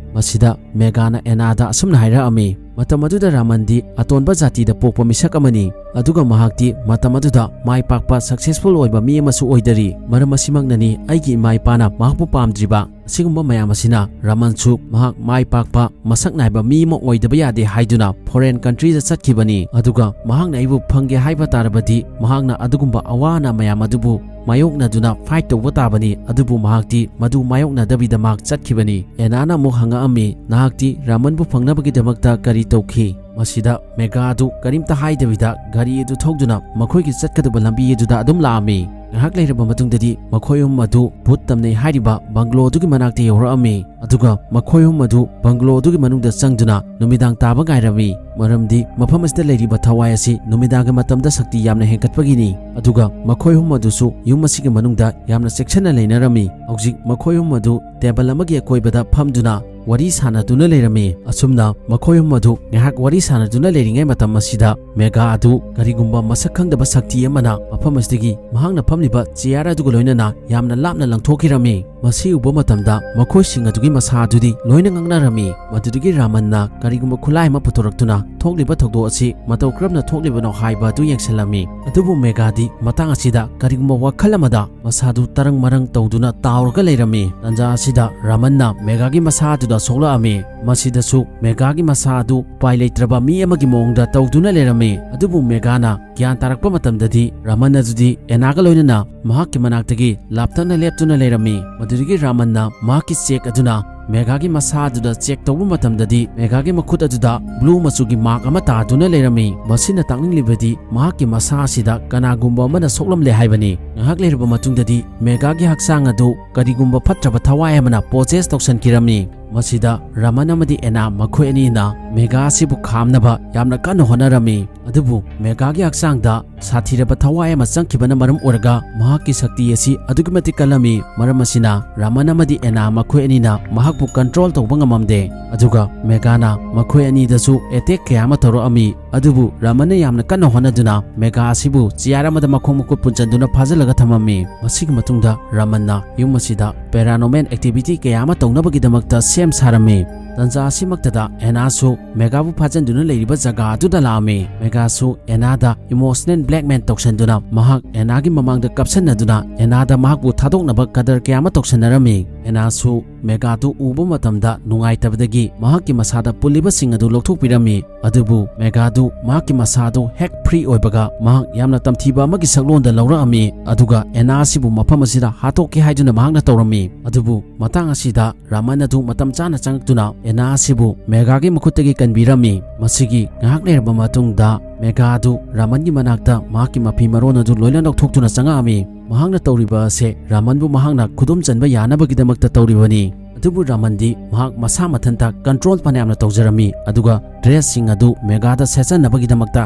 ꯃꯁꯤꯗ ꯃꯦꯒꯥꯅ ꯑꯦꯅꯥꯗ ꯑꯁꯨꯝꯅ ꯍꯥꯏꯔꯛꯑꯝꯃꯤ, "ꯃꯇꯝ ꯑꯗꯨꯗ ꯔꯥꯃꯟꯗꯤ ꯑꯇꯣꯟꯕ ꯖꯥꯇꯤꯗ ꯄꯣꯛꯄ ꯃꯤꯁꯛ ꯑꯃꯅꯤ, ꯑꯗꯨꯒ ꯃꯍꯥꯛꯇꯤ ꯃꯇꯝ ꯑꯗꯨꯗ ꯃꯥꯏ ꯄꯥꯛꯄ, successful ꯑꯣꯏꯕ ꯃꯤ ꯑꯃꯁꯨ ꯑꯣꯏꯗꯔꯤ꯫ ꯃꯔꯝ ꯑꯁꯤꯃꯛꯅꯅꯤ ꯑꯩꯒꯤ ꯏꯃꯥ ꯏꯄꯥꯅ ꯃꯍꯥꯛꯄꯨ ꯄꯥꯝꯗ꯭ꯔꯤꯕ꯫ ꯑꯁꯤꯒꯨꯝꯕ ꯃꯌꯥꯝ ꯑꯁꯤꯅ ꯔꯥꯃꯟꯁꯨ ꯃꯍꯥꯛ ꯃꯥꯏ ꯄꯥꯛꯄ, ꯃꯁꯛ ꯅꯥꯏꯕ ꯃꯤ ꯑꯃ ꯑꯣꯏꯗꯕ ꯌꯥꯗꯦ ꯍꯥꯏꯗꯨꯅ foreign countryꯗ ꯆꯠꯈꯤꯕꯅꯤ꯫ ꯑꯗꯨꯒ ꯃꯍꯥꯛꯅ ꯑꯩꯕꯨ ꯐꯪꯒꯦ ꯍꯥꯏꯕ ꯇꯥꯔꯕꯗꯤ ꯃꯍꯥꯛꯅ ꯑꯗꯨꯒꯨꯝꯕ ꯑꯋꯥ ꯑꯅꯥ ꯃꯌꯥꯝ ꯑꯗꯨꯕꯨ ꯃꯥꯌꯣꯛꯅꯗꯨꯅ fight ꯇꯧꯕ ꯇꯥꯕꯅꯤ꯫ ꯑꯗꯨꯕꯨ ꯃꯍꯥꯛꯇꯤ ꯃꯗꯨ ꯃꯥꯌꯣꯛꯅꯗꯕꯤꯗ ꯃꯍꯥꯛ ꯆꯠꯈꯤꯕꯅꯤ꯫" ꯑꯦꯅꯥꯅ ꯑꯃꯨꯛ ꯍꯪꯉꯛꯑꯝꯃꯤ, "ꯅꯍꯥꯛꯇꯤ ꯔꯥꯃꯟꯕꯨ ꯐꯪꯅꯕꯒꯤꯗꯃꯛꯇ ꯀꯔꯤ ꯇꯧꯈꯤ?" ꯃꯁꯤꯗ ꯃꯦꯒꯥ ꯑꯗꯨ ꯀꯔꯤꯝꯇ ꯍꯥꯏꯗꯕꯤꯗ ꯒꯥꯔꯤ ꯑꯗꯨ ꯊꯧꯗꯨꯅ ꯃꯈꯣꯏꯒꯤ ꯆꯠꯀꯗꯕ ꯂꯝꯕꯤ ꯑꯗꯨꯗ ꯑꯗꯨꯝ ꯂꯥꯛꯑꯝꯃꯤ꯫ ꯉꯥꯏꯍꯥꯛ ꯂꯩꯔꯕ ꯃꯇꯨꯡꯗꯗꯤ ꯃꯈꯣꯏ ꯑꯍꯨꯝ ꯑꯗꯨ ꯚꯨꯠ ꯇꯝꯅꯩ ꯍꯥꯏꯔꯤꯕ bungalow ꯑꯗꯨꯒꯤ ꯃꯅꯥꯛꯇ ꯌꯧꯔꯛꯑꯝꯃꯤ꯫ ꯑꯗꯨꯒ ꯃꯈꯣꯏ ꯑꯍꯨꯝ ꯑꯗꯨ bungalow ꯑꯗꯨꯒꯤ ꯃꯅꯨꯡꯗ ꯆꯪꯗꯨꯅ ꯅꯨꯃꯤꯗꯥꯡ ꯇꯥꯕ ꯉꯥꯏꯔꯝꯃꯤ, ꯃꯔꯝꯗꯤ ꯃꯐꯝ ꯑꯁꯤꯗ ꯂꯩꯔꯤꯕ ꯊꯋꯥꯏ ꯑꯁꯤ ꯅꯨꯃꯤꯗꯥꯡꯒꯤ ꯃꯇꯝꯗ ꯁꯛꯇꯤ ꯌꯥꯝꯅ ꯍꯦꯟꯒꯠꯄꯒꯤꯅꯤ꯫ ꯑꯗꯨꯒ ꯃꯈꯣꯏ ꯑꯍꯨꯝ ꯑꯗꯨꯁꯨ ꯌꯨꯝ ꯑꯁꯤꯒꯤ ꯃꯅꯨꯡꯗ ꯌꯥꯝꯅ ꯆꯦꯛꯁꯤꯟꯅ ꯂꯩꯅꯔꯝꯃꯤ꯫ ꯍꯧꯖꯤꯛ ꯃꯈꯣꯏ ꯑꯍꯨꯝ ꯑꯗꯨ table ꯑꯃꯒꯤ ꯑꯀꯣꯏꯕꯗ ꯐꯝꯗꯨꯅ ꯋꯥꯔꯤ ꯁꯥꯟꯅꯗꯨꯅ ꯂꯩꯔꯝꯃꯤ꯫ ꯑꯁꯨꯝꯅ ꯃꯈꯣꯏ ꯑꯍꯨꯝ ꯑꯗꯨ ꯉꯥꯏꯍꯥꯛ ꯋꯥꯔꯤ ꯁꯥꯟꯅꯗꯨꯅ ꯂꯩꯔꯤꯉꯩ ꯃꯇꯝ ꯑꯁꯤꯗ ꯃꯦꯒꯥ ꯑꯗꯨ ꯀꯔꯤꯒꯨꯝꯕ ꯃꯁꯛ ꯈꯪꯗꯕ ꯁꯛꯇꯤ ꯑꯃꯅ ꯃꯐꯝ ꯑꯁꯤꯗꯒꯤ ꯃꯍꯥꯛꯅ ꯐꯝꯂꯤꯕ chair ꯑꯗꯨꯒ ꯂꯣꯏꯅꯅ ꯌꯥꯝꯅ ꯂꯥꯞꯅ ꯂꯪꯊꯣꯛꯈꯤꯔꯝꯃꯤ꯫ ꯃꯁꯤ ꯎꯕ ꯃꯇꯝꯗ ꯃꯈꯣꯏꯁꯤꯡ ꯑꯗꯨꯒꯤ ꯃꯁꯥ ꯑꯗꯨꯗꯤ ꯂꯣꯏꯅ ꯉꯥꯡꯅꯔꯝꯃꯤ꯫ ꯃꯗꯨꯗꯒꯤ ꯔꯥꯃꯟꯅ ꯀꯔꯤꯒꯨꯝꯕ ꯈꯨꯠꯂꯥꯏ ꯑꯃ ꯄꯨꯊꯣꯔꯛꯇꯨꯅ ꯊꯣꯛꯂꯤꯕ ꯊꯧꯗꯣꯛ ꯑꯁꯤ ꯃꯇꯧ ꯀꯔꯝꯅ ꯊꯣꯛꯂꯤꯕꯅꯣ ꯍꯥꯏꯕ ꯑꯗꯨ ꯌꯦꯡꯁꯤꯜꯂꯝꯃꯤ꯫ ꯑꯗꯨꯕꯨ ꯃꯦꯒꯥꯗꯤ ꯃꯇꯥꯡ ꯑꯁꯤꯗ ꯀꯔꯤꯒꯨꯝꯕ ꯋꯥꯈꯜ ꯑꯃꯗ ꯃꯁꯥꯗꯨ ꯇꯔꯪ ꯃꯔꯪ ꯇꯧꯗꯨꯅ ꯇꯥꯎꯔꯒ ꯂꯩꯔꯝꯃꯤ꯫ ꯇꯟꯖꯥ ꯑꯁꯤꯗ ꯔꯥꯃꯟꯅ ꯃꯦꯒꯥꯒꯤ ꯃꯁꯥ ꯑꯗꯨꯗ ꯁꯣꯛꯂꯛꯑꯝꯃꯤ꯫ ꯃꯁꯤꯗꯁꯨ ꯃꯦꯒꯥꯒꯤ ꯃꯁꯥ ꯑꯗꯨ ꯎꯄꯥꯏ ꯂꯩꯇ꯭ꯔꯕ ꯃꯤ ꯑꯃꯒꯤ ꯃꯑꯣꯡꯗ ꯇꯧꯗꯨꯅ ꯂꯩꯔꯝꯃꯤ꯫ ꯑꯗꯨꯕꯨ ꯃꯦꯒꯥꯅ ꯒ꯭ꯌꯥꯟ ꯇꯥꯔꯛꯄ ꯃꯇꯝꯗꯗꯤ ꯔꯥꯃꯟ ꯑꯗꯨꯗꯤ ꯑꯦꯅꯥꯒ ꯂꯣꯏꯅꯅ ꯃꯍꯥꯛꯀꯤ ꯃꯅꯥꯛꯇꯒꯤ ꯂꯥꯞꯇꯛꯅ ꯂꯦꯞꯇꯨꯅ ꯂꯩꯔꯝꯃꯤ꯫ ꯃꯗꯨꯗꯒꯤ ꯔꯥꯃꯟꯅ ꯃꯍꯥꯛꯀꯤ ꯆꯦꯛ ꯑꯗꯨꯅ ꯃꯦꯒꯥꯒꯤ ꯃꯁꯥ ꯑꯗꯨꯗ ꯆꯦꯛ ꯇꯧꯕ ꯃꯇꯝꯗꯗꯤ ꯃꯦꯒꯥꯒꯤ ꯃꯈꯨꯠ ꯑꯗꯨꯗ blue ꯃꯆꯨꯒꯤ mark ꯑꯃ ꯇꯥꯗꯨꯅ ꯂꯩꯔꯝꯃꯤ꯫ ꯃꯁꯤꯅ ꯇꯥꯛꯅꯤꯡꯂꯤꯕꯗꯤ ꯃꯍꯥꯛꯀꯤ ꯃꯁꯥ ꯑꯁꯤꯗ ꯀꯅꯥꯒꯨꯝꯕ ꯑꯃꯅ ꯁꯣꯛꯂꯝꯂꯦ ꯍꯥꯏꯕꯅꯤ꯫ ꯉꯥꯏꯍꯥꯛ ꯂꯩꯔꯕ ꯃꯇꯨꯡꯗꯗꯤ ꯃꯦꯒꯥꯒꯤ ꯍꯛꯆꯥꯡ ꯑꯗꯨ ꯀꯔꯤꯒꯨꯝꯕ ꯐꯠꯇ꯭ꯔꯕ ꯊꯋꯥꯏ ꯑꯃꯅ possess ꯇꯧꯁꯤꯟꯈꯤꯔꯝꯃꯤ꯫ ꯃꯁꯤꯗ ꯔꯥꯃꯟ ꯑꯃꯗꯤ ꯑꯦꯅꯥ ꯃꯈꯣꯏ ꯑꯅꯤꯅ ꯃꯦꯒꯥ ꯑꯁꯤꯕꯨ ꯈꯥꯝꯅꯕ ꯌꯥꯝꯅ ꯀꯟꯅ ꯍꯣꯠꯅꯔꯝꯃꯤ꯫ ꯑꯗꯨꯕꯨ ꯃꯦꯒꯥꯒꯤ ꯍꯛꯆꯥꯡꯗ ꯁꯥꯊꯤꯔꯕ ꯊꯋꯥꯏ ꯑꯃ ꯆꯪꯈꯤꯕꯅ ꯃꯔꯝ ꯑꯣꯏꯔꯒ ꯃꯍꯥꯛꯀꯤ ꯁꯛꯇꯤ ꯑꯁꯤ ꯑꯗꯨꯛꯀꯤ ꯃꯇꯤꯛ ꯀꯜꯂꯝꯃꯤ꯫ ꯃꯔꯝ ꯑꯁꯤꯅ ꯔꯥꯃꯟ ꯑꯃꯗꯤ ꯑꯦꯅꯥ ꯃꯈꯣꯏ ꯑꯅꯤꯅ ꯃꯍꯥꯛꯄꯨ control ꯇꯧꯕ ꯉꯝꯃꯝꯗꯦ꯫ ꯑꯗꯨꯒ ꯃꯦꯒꯥꯅ ꯃꯈꯣꯏ ꯑꯅꯤꯗꯁꯨ attack ꯀꯌꯥ ꯑꯃ ꯇꯧꯔꯛꯑꯝꯃꯤ꯫ ꯑꯗꯨꯕꯨ ꯔꯥꯃꯟꯅ ꯌꯥꯝꯅ ꯀꯟꯅ ꯍꯣꯠꯅꯗꯨꯅ ꯃꯦꯒꯥ ꯑꯁꯤꯕꯨ chair ꯑꯃꯗ ꯃꯈꯣꯡ ꯃꯈꯨꯠ ꯄꯨꯟꯁꯤꯟꯗꯨꯅ ꯐꯥꯖꯤꯜ ꯊꯝꯃꯝꯃꯤ꯫ ꯃꯁꯤꯒꯤ ꯃꯇꯨꯡꯗ ꯔꯥꯃꯟꯅ ꯌꯨꯝ ꯑꯁꯤꯗ paranormal activity ꯀꯌꯥ ꯑꯃ ꯇꯧꯅꯕꯒꯤꯗꯃꯛꯇ ꯁꯦꯝ ꯁꯥꯔꯝꯃꯤ꯫ ꯇꯟꯖꯥ ꯑꯁꯤꯃꯛꯇꯗ ꯑꯦꯅꯥꯁꯨ ꯃꯦꯒꯥꯕꯨ ꯐꯥꯖꯤꯟꯗꯨꯅ ꯂꯩꯔꯤꯕ ꯖꯒꯥ ꯑꯗꯨꯗ ꯂꯥꯛꯑꯝꯃꯤ꯫ ꯃꯦꯒꯥꯁꯨ ꯑꯦꯅꯥꯗ emotional blackmail ꯇꯧꯁꯟꯗꯨꯅ ꯃꯍꯥꯛ ꯑꯦꯅꯥꯒꯤ ꯃꯃꯥꯡꯗ ꯀꯞꯁꯟꯅꯗꯨꯅ ꯑꯦꯅꯥꯗ ꯃꯍꯥꯛꯄꯨ ꯊꯥꯗꯣꯛꯅꯕ ꯀꯗꯔ ꯀꯌꯥ ꯑꯃ ꯇꯧꯁꯟꯅꯔꯝꯃꯤ꯫ ꯑꯦꯅꯥꯁꯨ ꯃꯦꯒꯥꯗꯨ ꯎꯕ ꯃꯇꯝꯗ ꯅꯨꯡꯉꯥꯏꯇꯕꯗꯒꯤ ꯃꯍꯥꯛꯀꯤ ꯃꯁꯥꯗ ꯄꯨꯜꯂꯤꯕꯁꯤꯡ ꯑꯗꯨ ꯂꯧꯊꯣꯛꯄꯤꯔꯝꯃꯤ꯫ ꯑꯗꯨꯕꯨ ꯃꯦꯒꯥꯗꯨ ꯃꯍꯥꯛꯀꯤ ꯃꯁꯥꯗꯨ ꯍꯦꯛ free ꯑꯣꯏꯕꯒ ꯃꯍꯥꯛ ꯌꯥꯝꯅ ꯇꯝꯊꯤꯕ ꯑꯃꯒꯤ ꯁꯛꯂꯣꯟꯗ ꯂꯧꯔꯛꯑꯝꯃꯤ꯫ ꯑꯗꯨꯒ ꯑꯦꯅꯥ ꯑꯁꯤꯕꯨ ꯃꯐꯝ ꯑꯁꯤꯗ ꯍꯥꯠꯇꯣꯛꯀꯦ ꯍꯥꯏꯗꯨꯅ ꯃꯍꯥꯛꯅ ꯇꯧꯔꯝꯃꯤ꯫ ꯑꯗꯨꯕꯨ ꯃꯇꯥꯡ ꯑꯁꯤꯗ ꯔꯥꯃꯟ ꯑꯗꯨ ꯃꯇꯝ ꯆꯥꯅ ꯆꯪꯉꯛꯇꯨꯅ ꯑꯦꯅꯥ ꯑꯁꯤꯕꯨ ꯃꯦꯒꯥꯒꯤ ꯃꯈꯨꯠꯇꯒꯤ ꯀꯟꯕꯤꯔꯝꯃꯤ꯫ ꯃꯁꯤꯒꯤ ꯉꯥꯏꯍꯥꯛ ꯂꯩꯔꯕ ꯃꯇꯨꯡꯗ ꯃꯦꯒꯥ ꯑꯗꯨ ꯔꯥꯃꯟꯒꯤ ꯃꯅꯥꯛꯇ ꯃꯍꯥꯛꯀꯤ ꯃꯐꯤ ꯃꯔꯣꯟ ꯑꯗꯨ ꯂꯣꯏꯅ ꯂꯧꯊꯣꯛꯇꯨꯅ ꯆꯪꯉꯛꯑꯝꯃꯤ꯫ ꯃꯍꯥꯛꯅ ꯇꯧꯔꯤꯕ ꯑꯁꯦ ꯔꯥꯃꯟꯕꯨ ꯃꯍꯥꯛꯅ ꯈꯨꯗꯨꯝ ꯆꯟꯕ ꯌꯥꯅꯕꯒꯤꯗꯃꯛꯇ ꯇꯧꯔꯤꯕꯅꯤ꯫ ꯑꯗꯨꯕꯨ ꯔꯥꯃꯟꯗꯤ ꯃꯍꯥꯛ ꯃꯁꯥ ꯃꯊꯟꯇ control ꯐꯅꯌꯥꯝꯅ ꯇꯧꯖꯔꯝꯃꯤ, ꯑꯗꯨꯒ dressꯁꯤꯡ ꯑꯗꯨ ꯃꯦꯒꯥꯗ ꯁꯦꯠꯆꯟꯅꯕꯒꯤꯗꯃꯛꯇ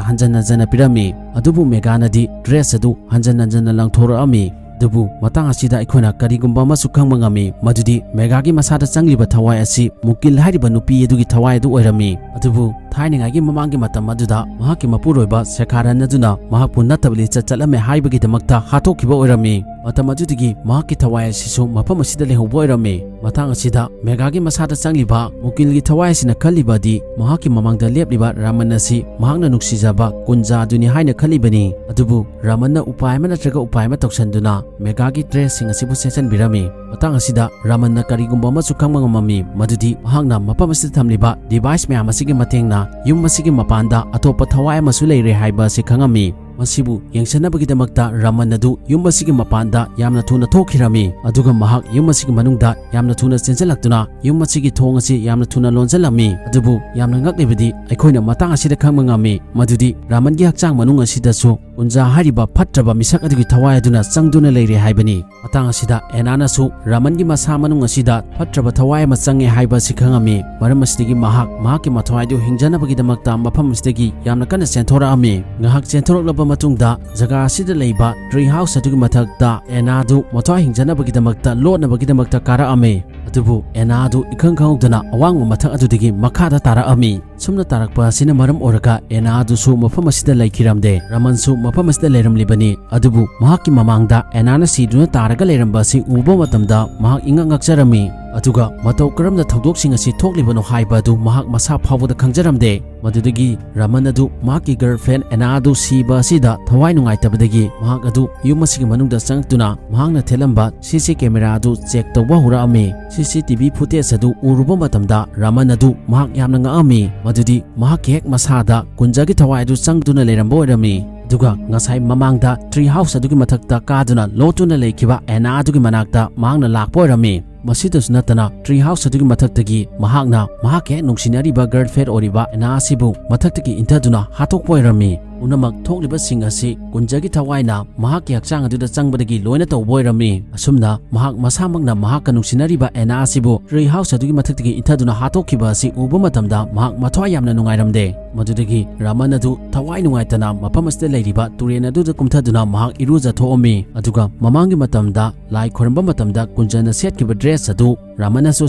ꯍꯟꯖꯟ ꯍꯟꯖꯟꯅ ꯄꯤꯔꯝꯃꯤ꯫ ꯑꯗꯨꯕꯨ ꯃꯦꯒꯥꯅꯗꯤ dress ꯑꯗꯨ ꯍꯟꯖꯟ ꯍꯟꯖꯟꯅ ꯂꯪꯊꯣꯔꯛꯑꯝꯃꯤ꯫ ꯑꯗꯨꯕꯨ ꯃꯇꯥꯡ ꯑꯁꯤꯗ ꯑꯩꯈꯣꯏꯅ ꯀꯔꯤꯒꯨꯝꯕ ꯑꯃꯁꯨ ꯈꯪꯕ ꯉꯝꯃꯤ, ꯃꯗꯨꯗꯤ ꯃꯦꯒꯥꯒꯤ ꯃꯁꯥꯗ ꯆꯪꯂꯤꯕ ꯊꯋꯥꯏ ꯑꯁꯤ ꯃꯨꯀꯤꯜ ꯍꯥꯏꯔꯤꯕ ꯅꯨꯄꯤ ꯑꯗꯨꯒꯤ ꯊꯋꯥꯏ ꯑꯗꯨ ꯑꯣꯏꯔꯝꯃꯤ꯫ ꯑꯗꯨꯕꯨ ꯊꯥꯏꯅꯉꯥꯏꯒꯤ ꯃꯃꯥꯡꯒꯤ ꯃꯇꯝ ꯑꯗꯨꯗ ꯃꯍꯥꯛꯀꯤ ꯃꯄꯨꯔꯣꯏꯕ ꯁꯦꯈꯥꯔꯟ ꯑꯗꯨꯅ ꯃꯍꯥꯛꯄꯨ ꯅꯠꯇꯕ ꯂꯤꯆꯠ ꯆꯠꯂꯝꯃꯦ ꯍꯥꯏꯕꯒꯤꯗꯃꯛꯇ ꯍꯥꯠꯇꯣꯛꯈꯤꯕ ꯑꯣꯏꯔꯝꯃꯤ꯫ ꯃꯇꯝ ꯑꯗꯨꯗꯒꯤ ꯃꯍꯥꯛꯀꯤ ꯊꯋꯥꯏ ꯑꯁꯤꯁꯨ ꯃꯐꯝ ꯑꯁꯤꯗ ꯂꯩꯍꯧꯕ ꯑꯣꯏꯔꯝꯃꯤ꯫ ꯃꯇꯥꯡ ꯑꯁꯤꯗ ꯃꯦꯒꯥꯒꯤ ꯃꯁꯥꯗ ꯆꯪꯂꯤꯕ ꯃꯨꯀꯤꯜꯒꯤ ꯊꯋꯥꯏ ꯑꯁꯤꯅ ꯈꯜꯂꯤꯕꯗꯤ ꯃꯍꯥꯛꯀꯤ ꯃꯃꯥꯡꯗ ꯂꯦꯞꯂꯤꯕ ꯔꯥꯃꯟ ꯑꯁꯤ ꯃꯍꯥꯛꯅ ꯅꯨꯡꯁꯤꯖꯕ ꯀꯨꯟꯖꯥ ꯑꯗꯨꯅꯤ ꯍꯥꯏꯅ ꯈꯜꯂꯤꯕꯅꯤ꯫ ꯑꯗꯨꯕꯨ ꯔꯥꯃꯟꯅ ꯎꯄꯥꯏ ꯑꯃ ꯅꯠꯇ꯭ꯔꯒ ꯎꯄꯥꯏ ꯑꯃ ꯇꯧꯁꯟꯗꯨꯅ ꯃꯦꯒꯥꯒꯤ dressꯁꯤꯡ ꯑꯁꯤꯕꯨ ꯁꯦꯠꯆꯟꯕꯤꯔꯝꯃꯤ꯫ ꯃꯇꯥꯡ ꯑꯁꯤꯗ ꯔꯥꯃꯟꯅ ꯀꯔꯤꯒꯨꯝꯕ ꯑꯃꯁꯨ ꯈꯪꯕ ꯉꯝꯃꯝꯃꯤ, ꯃꯗꯨꯗꯤ ꯃꯍꯥꯛꯅ ꯃꯐꯝ ꯑꯁꯤꯗ ꯊꯝꯂꯤꯕ device ꯃꯌꯥꯝ ꯑꯁꯤꯒꯤ ꯃꯇꯦꯡꯅ ꯌꯨꯝ ꯑꯁꯤꯒꯤ ꯃꯄꯥꯟꯗ ꯑꯇꯣꯞꯄ ꯊꯋꯥꯏ ꯑꯃꯁꯨ ꯂꯩꯔꯦ ꯍꯥꯏꯕ ꯑꯁꯤ ꯈꯪꯉꯝꯃꯤ꯫ ꯃꯁꯤꯕꯨ ꯌꯦꯡꯁꯤꯟꯅꯕꯒꯤꯗꯃꯛꯇ ꯔꯥꯃꯟ ꯑꯗꯨ ꯌꯨꯝ ꯑꯁꯤꯒꯤ ꯃꯄꯥꯟꯗ ꯌꯥꯝꯅ ꯊꯨꯅ ꯊꯣꯛꯈꯤꯔꯝꯃꯤ, ꯑꯗꯨꯒ ꯃꯍꯥꯛ ꯌꯨꯝ ꯑꯁꯤꯒꯤ ꯃꯅꯨꯡꯗ ꯌꯥꯝꯅ ꯊꯨꯅ ꯆꯦꯟꯁꯤꯜꯂꯛꯇꯨꯅ ꯌꯨꯝ ꯑꯁꯤꯒꯤ ꯊꯣꯡ ꯑꯁꯤ ꯌꯥꯝꯅ ꯊꯨꯅ ꯂꯣꯟꯁꯤꯜꯂꯝꯃꯤ꯫ ꯑꯗꯨꯕꯨ ꯌꯥꯝꯅ ꯉꯛꯂꯤꯕꯗꯤ ꯑꯩꯈꯣꯏꯅ ꯃꯇꯥꯡ ꯑꯁꯤꯗ ꯈꯪꯕ ꯉꯝꯃꯤ, ꯃꯗꯨꯗꯤ ꯔꯥꯃꯟꯒꯤ ꯍꯛꯆꯥꯡ ꯃꯅꯨꯡ ꯑꯁꯤꯗꯁꯨ ꯀꯨꯟꯖꯥ ꯍꯥꯏꯔꯤꯕ ꯐꯠꯇ꯭ꯔꯕ ꯃꯤꯁꯛ ꯑꯗꯨꯒꯤ ꯊꯋꯥꯏ ꯑꯗꯨꯅ ꯆꯪꯗꯨꯅ ꯂꯩꯔꯦ ꯍꯥꯏꯕꯅꯤ꯫ ꯃꯇꯥꯡ ꯑꯁꯤꯗ ꯑꯦꯅꯥꯅꯁꯨ ꯔꯥꯃꯟꯒꯤ ꯃꯁꯥ ꯃꯅꯨꯡ ꯑꯁꯤꯗ ꯐꯠꯇ꯭ꯔꯕ ꯊꯋꯥꯏ ꯑꯃ ꯆꯪꯉꯦ ꯍꯥꯏꯕ ꯑꯁꯤ ꯈꯪꯉꯝꯃꯤ꯫ ꯃꯔꯝ ꯑꯁꯤꯗꯒꯤ ꯃꯍꯥꯛ ꯃꯍꯥꯛꯀꯤ ꯃꯊ꯭ꯋꯥꯏꯗꯨ ꯍꯤꯡꯖꯅꯕꯒꯤꯗꯃꯛꯇ ꯃꯐꯝ ꯑꯁꯤꯗꯒꯤ ꯌꯥꯝꯅ ꯀꯟꯅ ꯆꯦꯟꯊꯣꯔꯛꯑꯝꯃꯤ꯫ ꯉꯥꯏꯍꯥꯛ ꯆꯦꯟꯊꯣꯔꯛꯂꯕ ꯃꯇꯨꯡꯗ ꯖꯒꯥ ꯑꯁꯤꯗ ꯂꯩꯕ tree house ꯑꯗꯨꯒꯤ ꯃꯊꯛꯇ ꯑꯦꯅꯥꯗꯨ ꯃꯊ꯭ꯋꯥꯏ ꯍꯤꯡꯖꯅꯕꯒꯤꯗꯃꯛꯇ ꯂꯣꯠꯅꯕꯒꯤꯗꯃꯛꯇ ꯀꯥꯔꯛꯑꯝꯃꯤ꯫ ꯑꯗꯨꯕꯨ ꯑꯦꯅꯥꯗꯨ ꯏꯈꯪ ꯈꯪꯍꯧꯗꯅ ꯑꯋꯥꯡꯕ ꯃꯊꯛ ꯑꯗꯨꯗꯒꯤ ꯃꯈꯥꯗ ꯇꯥꯔꯛꯑꯝꯃꯤ꯫ ꯁꯨꯝꯅ ꯇꯥꯔꯛꯄ ꯑꯁꯤꯅ ꯃꯔꯝ ꯑꯣꯏꯔꯒ ꯑꯦꯅꯥ ꯑꯗꯨꯁꯨ ꯃꯐꯝ ꯑꯁꯤꯗ ꯂꯩꯈꯤꯔꯝꯗꯦ꯫ ꯔꯃꯟꯁꯨ ꯃꯐꯝ ꯑꯁꯤꯗ ꯂꯩꯔꯝꯂꯤꯕꯅꯤ꯫ ꯑꯗꯨꯕꯨ ꯃꯍꯥꯛꯀꯤ ꯃꯃꯥꯡꯗ ꯑꯦꯅꯥꯅ ꯁꯤꯗꯨꯅ ꯇꯥꯔꯒ ꯂꯩꯔꯝꯕ ꯑꯁꯤ ꯎꯕ ꯃꯇꯝꯗ ꯃꯍꯥꯛ ꯏꯉꯛ ꯉꯛꯆꯔꯝꯃꯤ꯫ ꯑꯗꯨꯒ ꯃꯇꯧ ꯀꯔꯝꯅ ꯊꯧꯗꯣꯛꯁꯤꯡ ꯑꯁꯤ ꯊꯣꯛꯂꯤꯕꯅꯣ ꯍꯥꯏꯕ ꯑꯗꯨ ꯃꯍꯥꯛ ꯃꯁꯥ ꯐꯥꯎꯕꯗ ꯈꯪꯖꯔꯝꯗꯦ꯫ ꯃꯗꯨꯗꯒꯤ ꯔꯃꯟ ꯑꯗꯨ ꯃꯍꯥꯛꯀꯤ ꯒꯔꯜꯐ꯭ꯔꯦꯟ ꯑꯦꯅꯥ ꯑꯗꯨ ꯁꯤꯕ ꯑꯁꯤꯗ ꯊꯋꯥꯏ ꯅꯨꯡꯉꯥꯏꯇꯕꯗꯒꯤ ꯃꯍꯥꯛ ꯑꯗꯨ ꯌꯨꯝ ꯑꯁꯤꯒꯤ ꯃꯅꯨꯡꯗ ꯆꯪꯂꯛꯇꯨꯅ ꯃꯍꯥꯛꯅ ꯊꯦꯠꯂꯝꯕ ꯁꯤ ꯁꯤ ꯀꯦꯃꯦꯔꯥ ꯑꯗꯨ ꯆꯦꯛ ꯇꯧꯕ ꯍꯧꯔꯛꯑꯝꯃꯤ꯫ ꯁꯤ ꯁꯤ ꯇꯤ ꯚꯤ ꯐꯨꯇꯦꯖ ꯑꯗꯨ ꯎꯔꯨꯕ ꯃꯇꯝꯗ ꯔꯃꯟ ꯑꯗꯨ ꯃꯍꯥꯛ ꯌꯥꯝꯅ ꯉꯛꯑꯝꯃꯤ꯫ ꯃꯗꯨꯗꯤ ꯃꯍꯥꯛꯀꯤ ꯍꯦꯛ ꯃꯁꯥꯗ ꯀꯨꯟꯖꯥꯒꯤ ꯊꯋꯥꯏ ꯑꯗꯨ ꯆꯪꯗꯨꯅ ꯂꯩꯔꯝꯕ ꯑꯣꯏꯔꯝꯃꯤ꯫ ꯑꯗꯨꯒ ꯉꯁꯥꯏ ꯃꯃꯥꯡꯗ ꯇ꯭ꯔꯤ ꯍꯥꯎꯁ ꯑꯗꯨꯒꯤ ꯃꯊꯛꯇ ꯀꯥꯗꯨꯅ ꯂꯣꯠꯇꯨꯅ ꯂꯩꯈꯤꯕ ꯑꯦꯅꯥ ꯑꯗꯨꯒꯤ ꯃꯅꯥꯛꯇ ꯃꯍꯥꯛꯅ ꯂꯥꯛꯄ ꯑꯣꯏꯔꯝꯃꯤ꯫ ꯃꯁꯤꯗꯁꯨ ꯅꯠꯇꯅ ꯇ꯭ꯔꯤ ꯍꯥꯎꯁ ꯑꯗꯨꯒꯤ ꯃꯊꯛꯇꯒꯤ ꯃꯍꯥꯛꯅ ꯃꯍꯥꯛꯀꯤ ꯍꯦꯛ ꯅꯨꯡꯁꯤꯅꯔꯤꯕ ꯒꯔꯜꯐ꯭ꯔꯦꯟ ꯑꯣꯏꯔꯤꯕ ꯑꯦꯅꯥ ꯑꯁꯤꯕꯨ ꯃꯊꯛꯇꯒꯤ ꯏꯟꯊꯗꯨꯅ ꯍꯥꯠꯇꯣꯛꯄ ꯑꯣꯏꯔꯝꯃꯤ꯫ ꯄꯨꯝꯅꯃꯛ ꯊꯣꯛꯂꯤꯕꯁꯤꯡ ꯑꯁꯤ ꯀꯨꯟꯖꯥꯒꯤ ꯊꯋꯥꯏꯅ ꯃꯍꯥꯛꯀꯤ ꯍꯛꯆꯥꯡ ꯑꯗꯨꯗ ꯆꯪꯕꯗꯒꯤ ꯂꯣꯏꯅ ꯇꯧꯕ ꯑꯣꯏꯔꯝꯃꯤ꯫ ꯑꯁꯨꯝꯅ ꯃꯍꯥꯛ ꯃꯁꯥꯃꯛꯅ ꯃꯍꯥꯛꯀ ꯅꯨꯡꯁꯤꯅꯔꯤꯕ ꯑꯦꯅꯥ ꯑꯁꯤꯕꯨ ꯇ꯭ꯔꯤ ꯍꯥꯎꯁ ꯑꯗꯨꯒꯤ ꯃꯊꯛꯇꯒꯤ ꯏꯟꯊꯗꯨꯅ ꯍꯥꯠꯇꯣꯛꯈꯤꯕ ꯑꯁꯤ ꯎꯕ ꯃꯇꯝꯗ ꯃꯍꯥꯛ ꯃꯊ꯭ꯋꯥꯏ ꯌꯥꯝꯅ ꯅꯨꯡꯉꯥꯏꯔꯝꯗꯦ꯫ ꯃꯗꯨꯗꯒꯤ ꯔꯃꯟ ꯑꯗꯨ ꯊꯋꯥꯏ ꯅꯨꯡꯉꯥꯏꯇꯅ ꯃꯐꯝ ꯑꯁꯤꯗ ꯂꯩꯔꯤꯕ ꯇꯨꯔꯦꯜ ꯑꯗꯨꯗ ꯀꯨꯝꯊꯗꯨꯅ ꯃꯍꯥꯛ ꯏꯔꯨꯖꯊꯣꯛꯑꯝꯃꯤ꯫ ꯑꯗꯨꯒ ꯃꯃꯥꯡꯒꯤ ꯃꯇꯝꯗ ꯂꯥꯏ ꯈꯣꯏꯔꯝꯕ ꯃꯇꯝꯗ ꯀꯨꯟꯖꯅ ꯁꯦꯠꯈꯤꯕ ꯗ꯭ꯔꯦꯁ ꯑꯗꯨ ꯔꯃꯟꯅꯁꯨ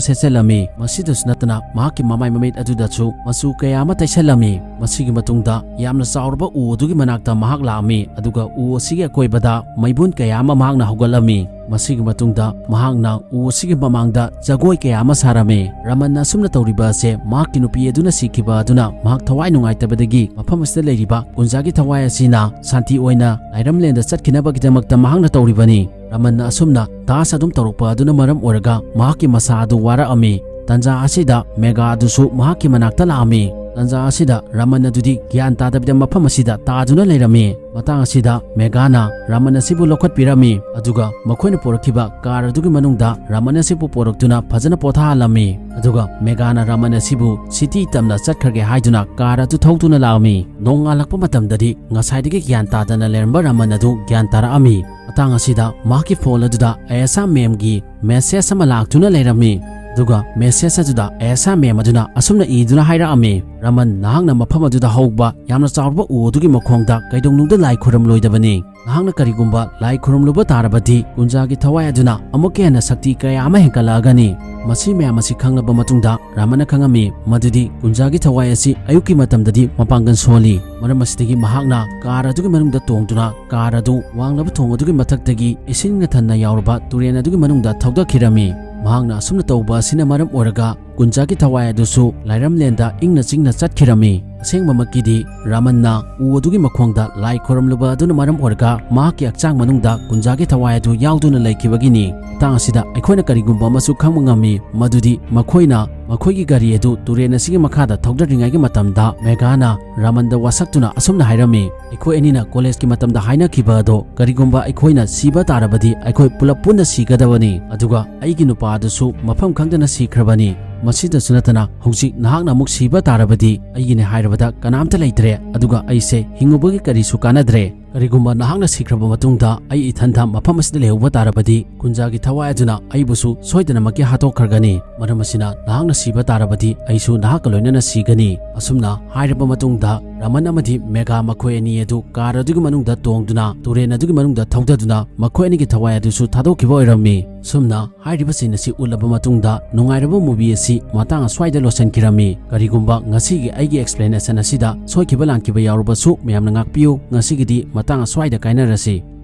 ꯁꯦꯠꯆꯜꯂꯝꯃꯤ꯫ ꯃꯁꯤꯗꯁꯨ ꯅꯠꯇꯅ ꯃꯍꯥꯛꯀꯤ ꯃꯃꯥꯏ ꯃꯃꯤꯠ ꯑꯗꯨꯗꯁꯨ ꯃꯆꯨ ꯀꯌꯥ ꯑꯃ ꯇꯩꯁꯜꯂꯝꯃꯤ꯫ ꯃꯁꯤꯒꯤ ꯃꯇꯨꯡꯗ ꯌꯥꯝꯅ ꯆꯥꯎꯔꯕ ꯎ ꯑꯗꯨꯒꯤ ꯃꯅꯥꯛꯇ ꯃꯍꯥꯛ ꯂꯥꯛꯑꯝꯃꯤ꯫ ꯑꯗꯨꯒ ꯎ ꯑꯁꯤꯒꯤ ꯑꯀꯣꯏꯕꯗ ꯃꯩꯕꯨꯟ ꯀꯌꯥ ꯑꯃ ꯃꯍꯥꯛꯅ ꯍꯧꯒꯠꯂꯝꯃꯤ꯫ ꯃꯁꯤꯒꯤ ꯃꯇꯨꯡꯗ ꯃꯍꯥꯛꯅ ꯎ ꯑꯁꯤꯒꯤ ꯃꯃꯥꯡꯗ ꯖꯒꯣꯏ ꯀꯌꯥ ꯑꯃ ꯁꯥꯔꯝꯃꯤ꯫ ꯔꯃꯟꯅ ꯑꯁꯨꯝꯅ ꯇꯧꯔꯤꯕ ꯑꯁꯦ ꯃꯍꯥꯛꯀꯤ ꯅꯨꯄꯤ ꯑꯗꯨꯅ ꯁꯤꯈꯤꯕ ꯑꯗꯨꯅ ꯃꯍꯥꯛ ꯊꯋꯥꯏ ꯅꯨꯡꯉꯥꯏꯇꯕꯗꯒꯤ ꯃꯐꯝ ꯑꯁꯤꯗ ꯂꯩꯔꯤꯕ ꯀꯨꯟꯖꯥꯒꯤ ꯊꯋꯥꯏ ꯑꯁꯤꯅ ꯁꯥꯟꯇꯤ ꯑꯣꯏꯅ ꯂꯥꯏꯔꯝꯂꯦꯟꯗ ꯆꯠꯈꯤꯅꯕꯒꯤꯗꯃꯛꯇ ꯃꯍꯥꯛꯅ ꯇꯧꯔꯤꯕꯅꯤ꯫ ꯔꯃꯟꯅ ꯑꯁꯨꯝꯅ ꯗꯥꯟꯁ ꯑꯗꯨꯝ ꯇꯧꯔꯛꯄ ꯑꯗꯨꯅ ꯃꯔꯝ ꯑꯣꯏꯔꯒ ꯃꯍꯥꯛꯀꯤ ꯃꯁꯥ ꯑꯗꯨ ꯋꯥꯔꯛꯑꯝꯃꯤ꯫ ꯇꯟꯖꯥ ꯑꯁꯤꯗ ꯃꯦꯒꯥ ꯑꯗꯨꯁꯨ ꯃꯍꯥꯛꯀꯤ ꯃꯅꯥꯛꯇ ꯂꯥꯛꯑꯝꯃꯤ꯫ ꯇꯟꯖꯥ ꯑꯁꯤꯗ ꯔꯃꯟ ꯑꯗꯨꯗꯤ ꯒ꯭ꯌꯥꯟ ꯇꯥꯗꯕꯤꯗ ꯃꯐꯝ ꯑꯁꯤꯗ ꯇꯥꯗꯨꯅ ꯂꯩꯔꯝꯃꯤ꯫ ꯃꯇꯥꯡ ꯑꯁꯤꯗ ꯃꯦꯒꯥꯅ ꯔꯃꯟ ꯑꯁꯤꯕꯨ ꯂꯧꯈꯠꯄꯤꯔꯝꯃꯤ꯫ ꯑꯗꯨꯒ ꯃꯈꯣꯏꯅ ꯄꯨꯔꯛꯈꯤꯕ ꯀꯥꯔ ꯑꯗꯨꯒꯤ ꯃꯅꯨꯡꯗ ꯔꯃꯟ ꯑꯁꯤꯕꯨ ꯄꯨꯔꯛꯇꯨꯅ ꯐꯖꯅ ꯄꯣꯊꯥꯍꯜꯂꯝꯃꯤ꯫ ꯑꯗꯨꯒ ꯃꯦꯒꯥꯅ ꯔꯃꯟ ꯑꯁꯤꯕꯨ ꯁꯤꯇꯤ ꯇꯝꯅ ꯆꯠꯈ꯭ꯔꯒꯦ ꯍꯥꯏꯗꯨꯅ ꯀꯥꯔ ꯑꯗꯨ ꯊꯧꯗꯨꯅ ꯂꯥꯛꯑꯝꯃꯤ꯫ ꯅꯣꯡꯉꯥꯜꯂꯛꯄ ꯃꯇꯝꯗꯗꯤ ꯉꯁꯥꯏꯗꯒꯤ ꯒ꯭ꯌꯥꯟ ꯇꯥꯗꯅ ꯂꯩꯔꯝꯕ ꯔꯃꯟ ꯑꯗꯨ ꯒ꯭ꯌꯥꯟ ꯇꯥꯔꯛꯑꯝꯃꯤ꯫ ꯃꯇꯥꯡ ꯑꯁꯤꯗ ꯃꯍꯥꯛꯀꯤ ꯐꯣꯟ ꯑꯗꯨꯗ ꯑꯌꯥꯁꯥ ꯃꯦꯝꯒꯤ ꯃꯦꯁꯦꯖ ꯑꯃ ꯂꯥꯛꯇꯨꯅ ꯂꯩꯔꯝꯃꯤ꯫ ꯑꯗꯨꯒ message ꯑꯗꯨꯗ ꯑꯦꯁꯥ ꯃꯦꯝ ꯑꯗꯨꯅ ꯑꯁꯨꯝꯅ ꯏꯗꯨꯅ ꯍꯥꯏꯔꯛꯑꯝꯃꯤ, "ꯔꯃꯟ, ꯅꯍꯥꯛꯅ ꯃꯐꯝ ꯑꯗꯨꯗ ꯍꯧꯕ ꯌꯥꯝꯅ ꯆꯥꯎꯔꯕ ꯎ ꯑꯗꯨꯒꯤ ꯃꯈꯣꯡꯗ ꯀꯩꯗꯧꯅꯨꯡꯗ ꯂꯥꯏ ꯈꯨꯔꯨꯝꯂꯣꯏꯗꯕꯅꯤ꯫ ꯅꯍꯥꯛꯅ ꯀꯔꯤꯒꯨꯝꯕ ꯂꯥꯏ ꯈꯨꯔꯨꯝꯂꯨꯕ ꯇꯥꯔꯕꯗꯤ ꯀꯨꯟꯖꯥꯒꯤ ꯊꯋꯥꯏ ꯑꯗꯨꯅ ꯑꯃꯨꯛꯀ ꯍꯦꯟꯅ ꯁꯛꯇꯤ ꯀꯌꯥ ꯑꯃ ꯍꯦꯟꯒꯠꯂꯛꯑꯒꯅꯤ꯫" ꯃꯁꯤ ꯃꯌꯥꯝ ꯑꯁꯤ ꯈꯪꯂꯕ ꯃꯇꯨꯡꯗ ꯔꯃꯟꯅ ꯈꯪꯉꯝꯃꯤ ꯃꯗꯨꯗꯤ ꯀꯨꯟꯖꯥꯒꯤ ꯊꯋꯥꯏ ꯑꯁꯤ ꯑꯌꯨꯛꯀꯤ ꯃꯇꯝꯗꯗꯤ ꯃꯄꯥꯡꯒꯜ ꯁꯣꯜꯂꯤ꯫ ꯃꯔꯝ ꯑꯁꯤꯗꯒꯤ ꯃꯍꯥꯛꯅ ꯀꯥꯔ ꯑꯗꯨꯒꯤ ꯃꯅꯨꯡꯗ ꯇꯣꯡꯗꯨꯅ ꯀꯥꯔ ꯑꯗꯨ ꯋꯥꯡꯂꯕ ꯊꯣꯡ ꯑꯗꯨꯒꯤ ꯃꯊꯛꯇꯒꯤ ꯏꯁꯤꯡꯅ ꯊꯟꯅ ꯌꯥꯎꯔꯕ ꯇꯨꯔꯦꯜ ꯑꯗꯨꯒꯤ ꯃꯅꯨꯡꯗ ꯊꯧꯗꯈꯤꯔꯝꯃꯤ꯫ ꯃꯍꯥꯛꯅ ꯑꯁꯨꯝꯅ ꯇꯧꯕ ꯑꯁꯤꯅ ꯃꯔꯝ ꯑꯣꯏꯔꯒ ꯀꯨꯟꯖꯥꯒꯤ ꯊꯋꯥꯏ ꯑꯗꯨꯁꯨ ꯂꯥꯏꯔꯝꯂꯦꯟꯗ ꯏꯪꯅ ꯆꯤꯡꯅ ꯆꯠꯈꯤꯔꯝꯃꯤ꯫ ꯑꯁꯦꯡꯕꯃꯛꯀꯤꯗꯤ ꯔꯃꯟꯅ ꯎ ꯑꯗꯨꯒꯤ ꯃꯈꯣꯡꯗ ꯂꯥꯏ ꯈꯣꯏꯔꯝꯂꯨꯕ ꯑꯗꯨꯅ ꯃꯔꯝ ꯑꯣꯏꯔꯒ ꯃꯍꯥꯛꯀꯤ ꯍꯛꯆꯥꯡ ꯃꯅꯨꯡꯗ ꯀꯨꯟꯖꯥꯒꯤ ꯊꯋꯥꯏ ꯑꯗꯨ ꯌꯥꯎꯗꯨꯅ ꯂꯩꯈꯤꯕꯒꯤꯅꯤ꯫ ꯃꯇꯥꯡ ꯑꯁꯤꯗ ꯑꯩꯈꯣꯏꯅ ꯀꯔꯤꯒꯨꯝꯕ ꯑꯃꯁꯨ ꯈꯪꯕ ꯉꯝꯃꯤ, ꯃꯗꯨꯗꯤ ꯃꯈꯣꯏꯅ ꯃꯈꯣꯏꯒꯤ ꯒꯥꯔꯤ ꯑꯗꯨ ꯇꯨꯔꯦꯜ ꯑꯁꯤꯒꯤ ꯃꯈꯥꯗ ꯊꯧꯗꯔꯤꯉꯩꯒꯤ ꯃꯇꯝꯗ ꯃꯦꯘꯥꯅ ꯔꯃꯟꯗ ꯋꯥꯁꯛꯇꯨꯅ ꯑꯁꯨꯝꯅ ꯍꯥꯏꯔꯝꯃꯤ, "ꯑꯩꯈꯣꯏ ꯑꯅꯤꯅ ꯀꯣꯂꯦꯖꯀꯤ ꯃꯇꯝꯗ ꯍꯥꯏꯅꯈꯤꯕ ꯑꯗꯣ, ꯀꯔꯤꯒꯨꯝꯕ ꯑꯩꯈꯣꯏꯅ ꯁꯤꯕ ꯇꯥꯔꯕꯗꯤ ꯑꯩꯈꯣꯏ ꯄꯨꯂꯞ ꯄꯨꯟꯅ ꯁꯤꯒꯗꯕꯅꯤ, ꯑꯗꯨꯒ ꯑꯩꯒꯤ ꯅꯨꯄꯥ ꯑꯗꯨꯁꯨ ꯃꯐꯝ ꯈꯪꯗꯅ ꯁꯤꯈ꯭ꯔꯕꯅꯤ꯫ ꯃꯁꯤꯗꯁꯨ ꯅꯠꯇꯅ ꯍꯧꯖꯤꯛ ꯅꯍꯥꯛꯅ ꯑꯃꯨꯛ ꯁꯤꯕ ꯇꯥꯔꯕꯗꯤ ꯑꯩꯒꯤꯅꯦ ꯍꯥꯏꯔꯕꯗ ꯀꯅꯥꯝꯇ ꯂꯩꯇ꯭ꯔꯦ, ꯑꯗꯨꯒ ꯑꯩꯁꯦ ꯍꯤꯡꯉꯨꯕꯒꯤ ꯀꯔꯤꯁꯨ ꯀꯥꯟꯅꯗ꯭ꯔꯦ꯫ ꯀꯔꯤꯒꯨꯝꯕ ꯅꯍꯥꯛꯅ ꯁꯤꯈ꯭ꯔꯕ ꯃꯇꯨꯡꯗ ꯑꯩ ꯏꯊꯟꯇ ꯃꯐꯝ ꯑꯁꯤꯗ ꯂꯩꯍꯧꯕ ꯇꯥꯔꯕꯗꯤ ꯀꯨꯟꯖꯥꯒꯤ ꯊꯋꯥꯏ ꯑꯗꯨꯅ ꯑꯩꯕꯨꯁꯨ ꯁꯣꯏꯗꯅꯃꯛꯀꯤ ꯍꯥꯠꯇꯣꯛꯈ꯭ꯔꯒꯅꯤ꯫ ꯃꯔꯝ ꯑꯁꯤꯅ ꯅꯍꯥꯛꯅ ꯁꯤꯕ ꯇꯥꯔꯕꯗꯤ ꯑꯩꯁꯨ ꯅꯍꯥꯛꯀ ꯂꯣꯏꯅꯅ ꯁꯤꯒꯅꯤ꯫" ꯑꯁꯨꯝꯅ ꯍꯥꯏꯔꯕ ꯃꯇꯨꯡꯗ ꯔꯃꯟ ꯑꯃꯗꯤ ꯃꯦꯘꯥ ꯃꯈꯣꯏ ꯑꯅꯤ ꯑꯗꯨ ꯀꯥꯔ ꯑꯗꯨꯒꯤ ꯃꯅꯨꯡꯗ ꯇꯣꯡꯗꯨꯅ ꯇꯨꯔꯦꯜ ꯑꯗꯨꯒꯤ ꯃꯅꯨꯡꯗ ꯊꯧꯗꯗꯨꯅ ꯃꯈꯣꯏ ꯑꯅꯤꯒꯤ ꯊꯋꯥꯏ ꯑꯗꯨꯁꯨ ꯊꯥꯗꯣꯛꯈꯤꯕ ꯑꯣꯏꯔꯝꯃꯤ꯫ ꯑꯁꯨꯝꯅ ꯍꯥꯏꯔꯤꯕꯁꯤꯡ ꯑꯁꯤ ꯎꯠꯂꯕ ꯃꯇꯨꯡꯗ ꯅꯨꯡꯉꯥꯏꯔꯕ movie ꯑꯁꯤ ꯃꯇꯥꯡ ꯑꯁ꯭ꯋꯥꯏꯗ ꯂꯣꯏꯁꯤꯟꯈꯤꯔꯝꯃꯤ꯫ ꯀꯔꯤꯒꯨꯝꯕ ꯉꯁꯤꯒꯤ ꯑꯩꯒꯤ explanation ꯑꯁꯤꯗ ꯁꯣꯏꯈꯤꯕ ꯂꯥꯟꯈꯤꯕ ꯌꯥꯎꯔꯕꯁꯨ ꯃꯌꯥꯝꯅ ꯉꯥꯛꯄꯤꯌꯨ꯫ ꯉꯁꯤꯒꯤꯗꯤ ꯃꯇꯥꯡ ꯑꯁ꯭ꯋꯥꯏꯗ ꯀꯥꯏꯅꯔꯁꯤ꯫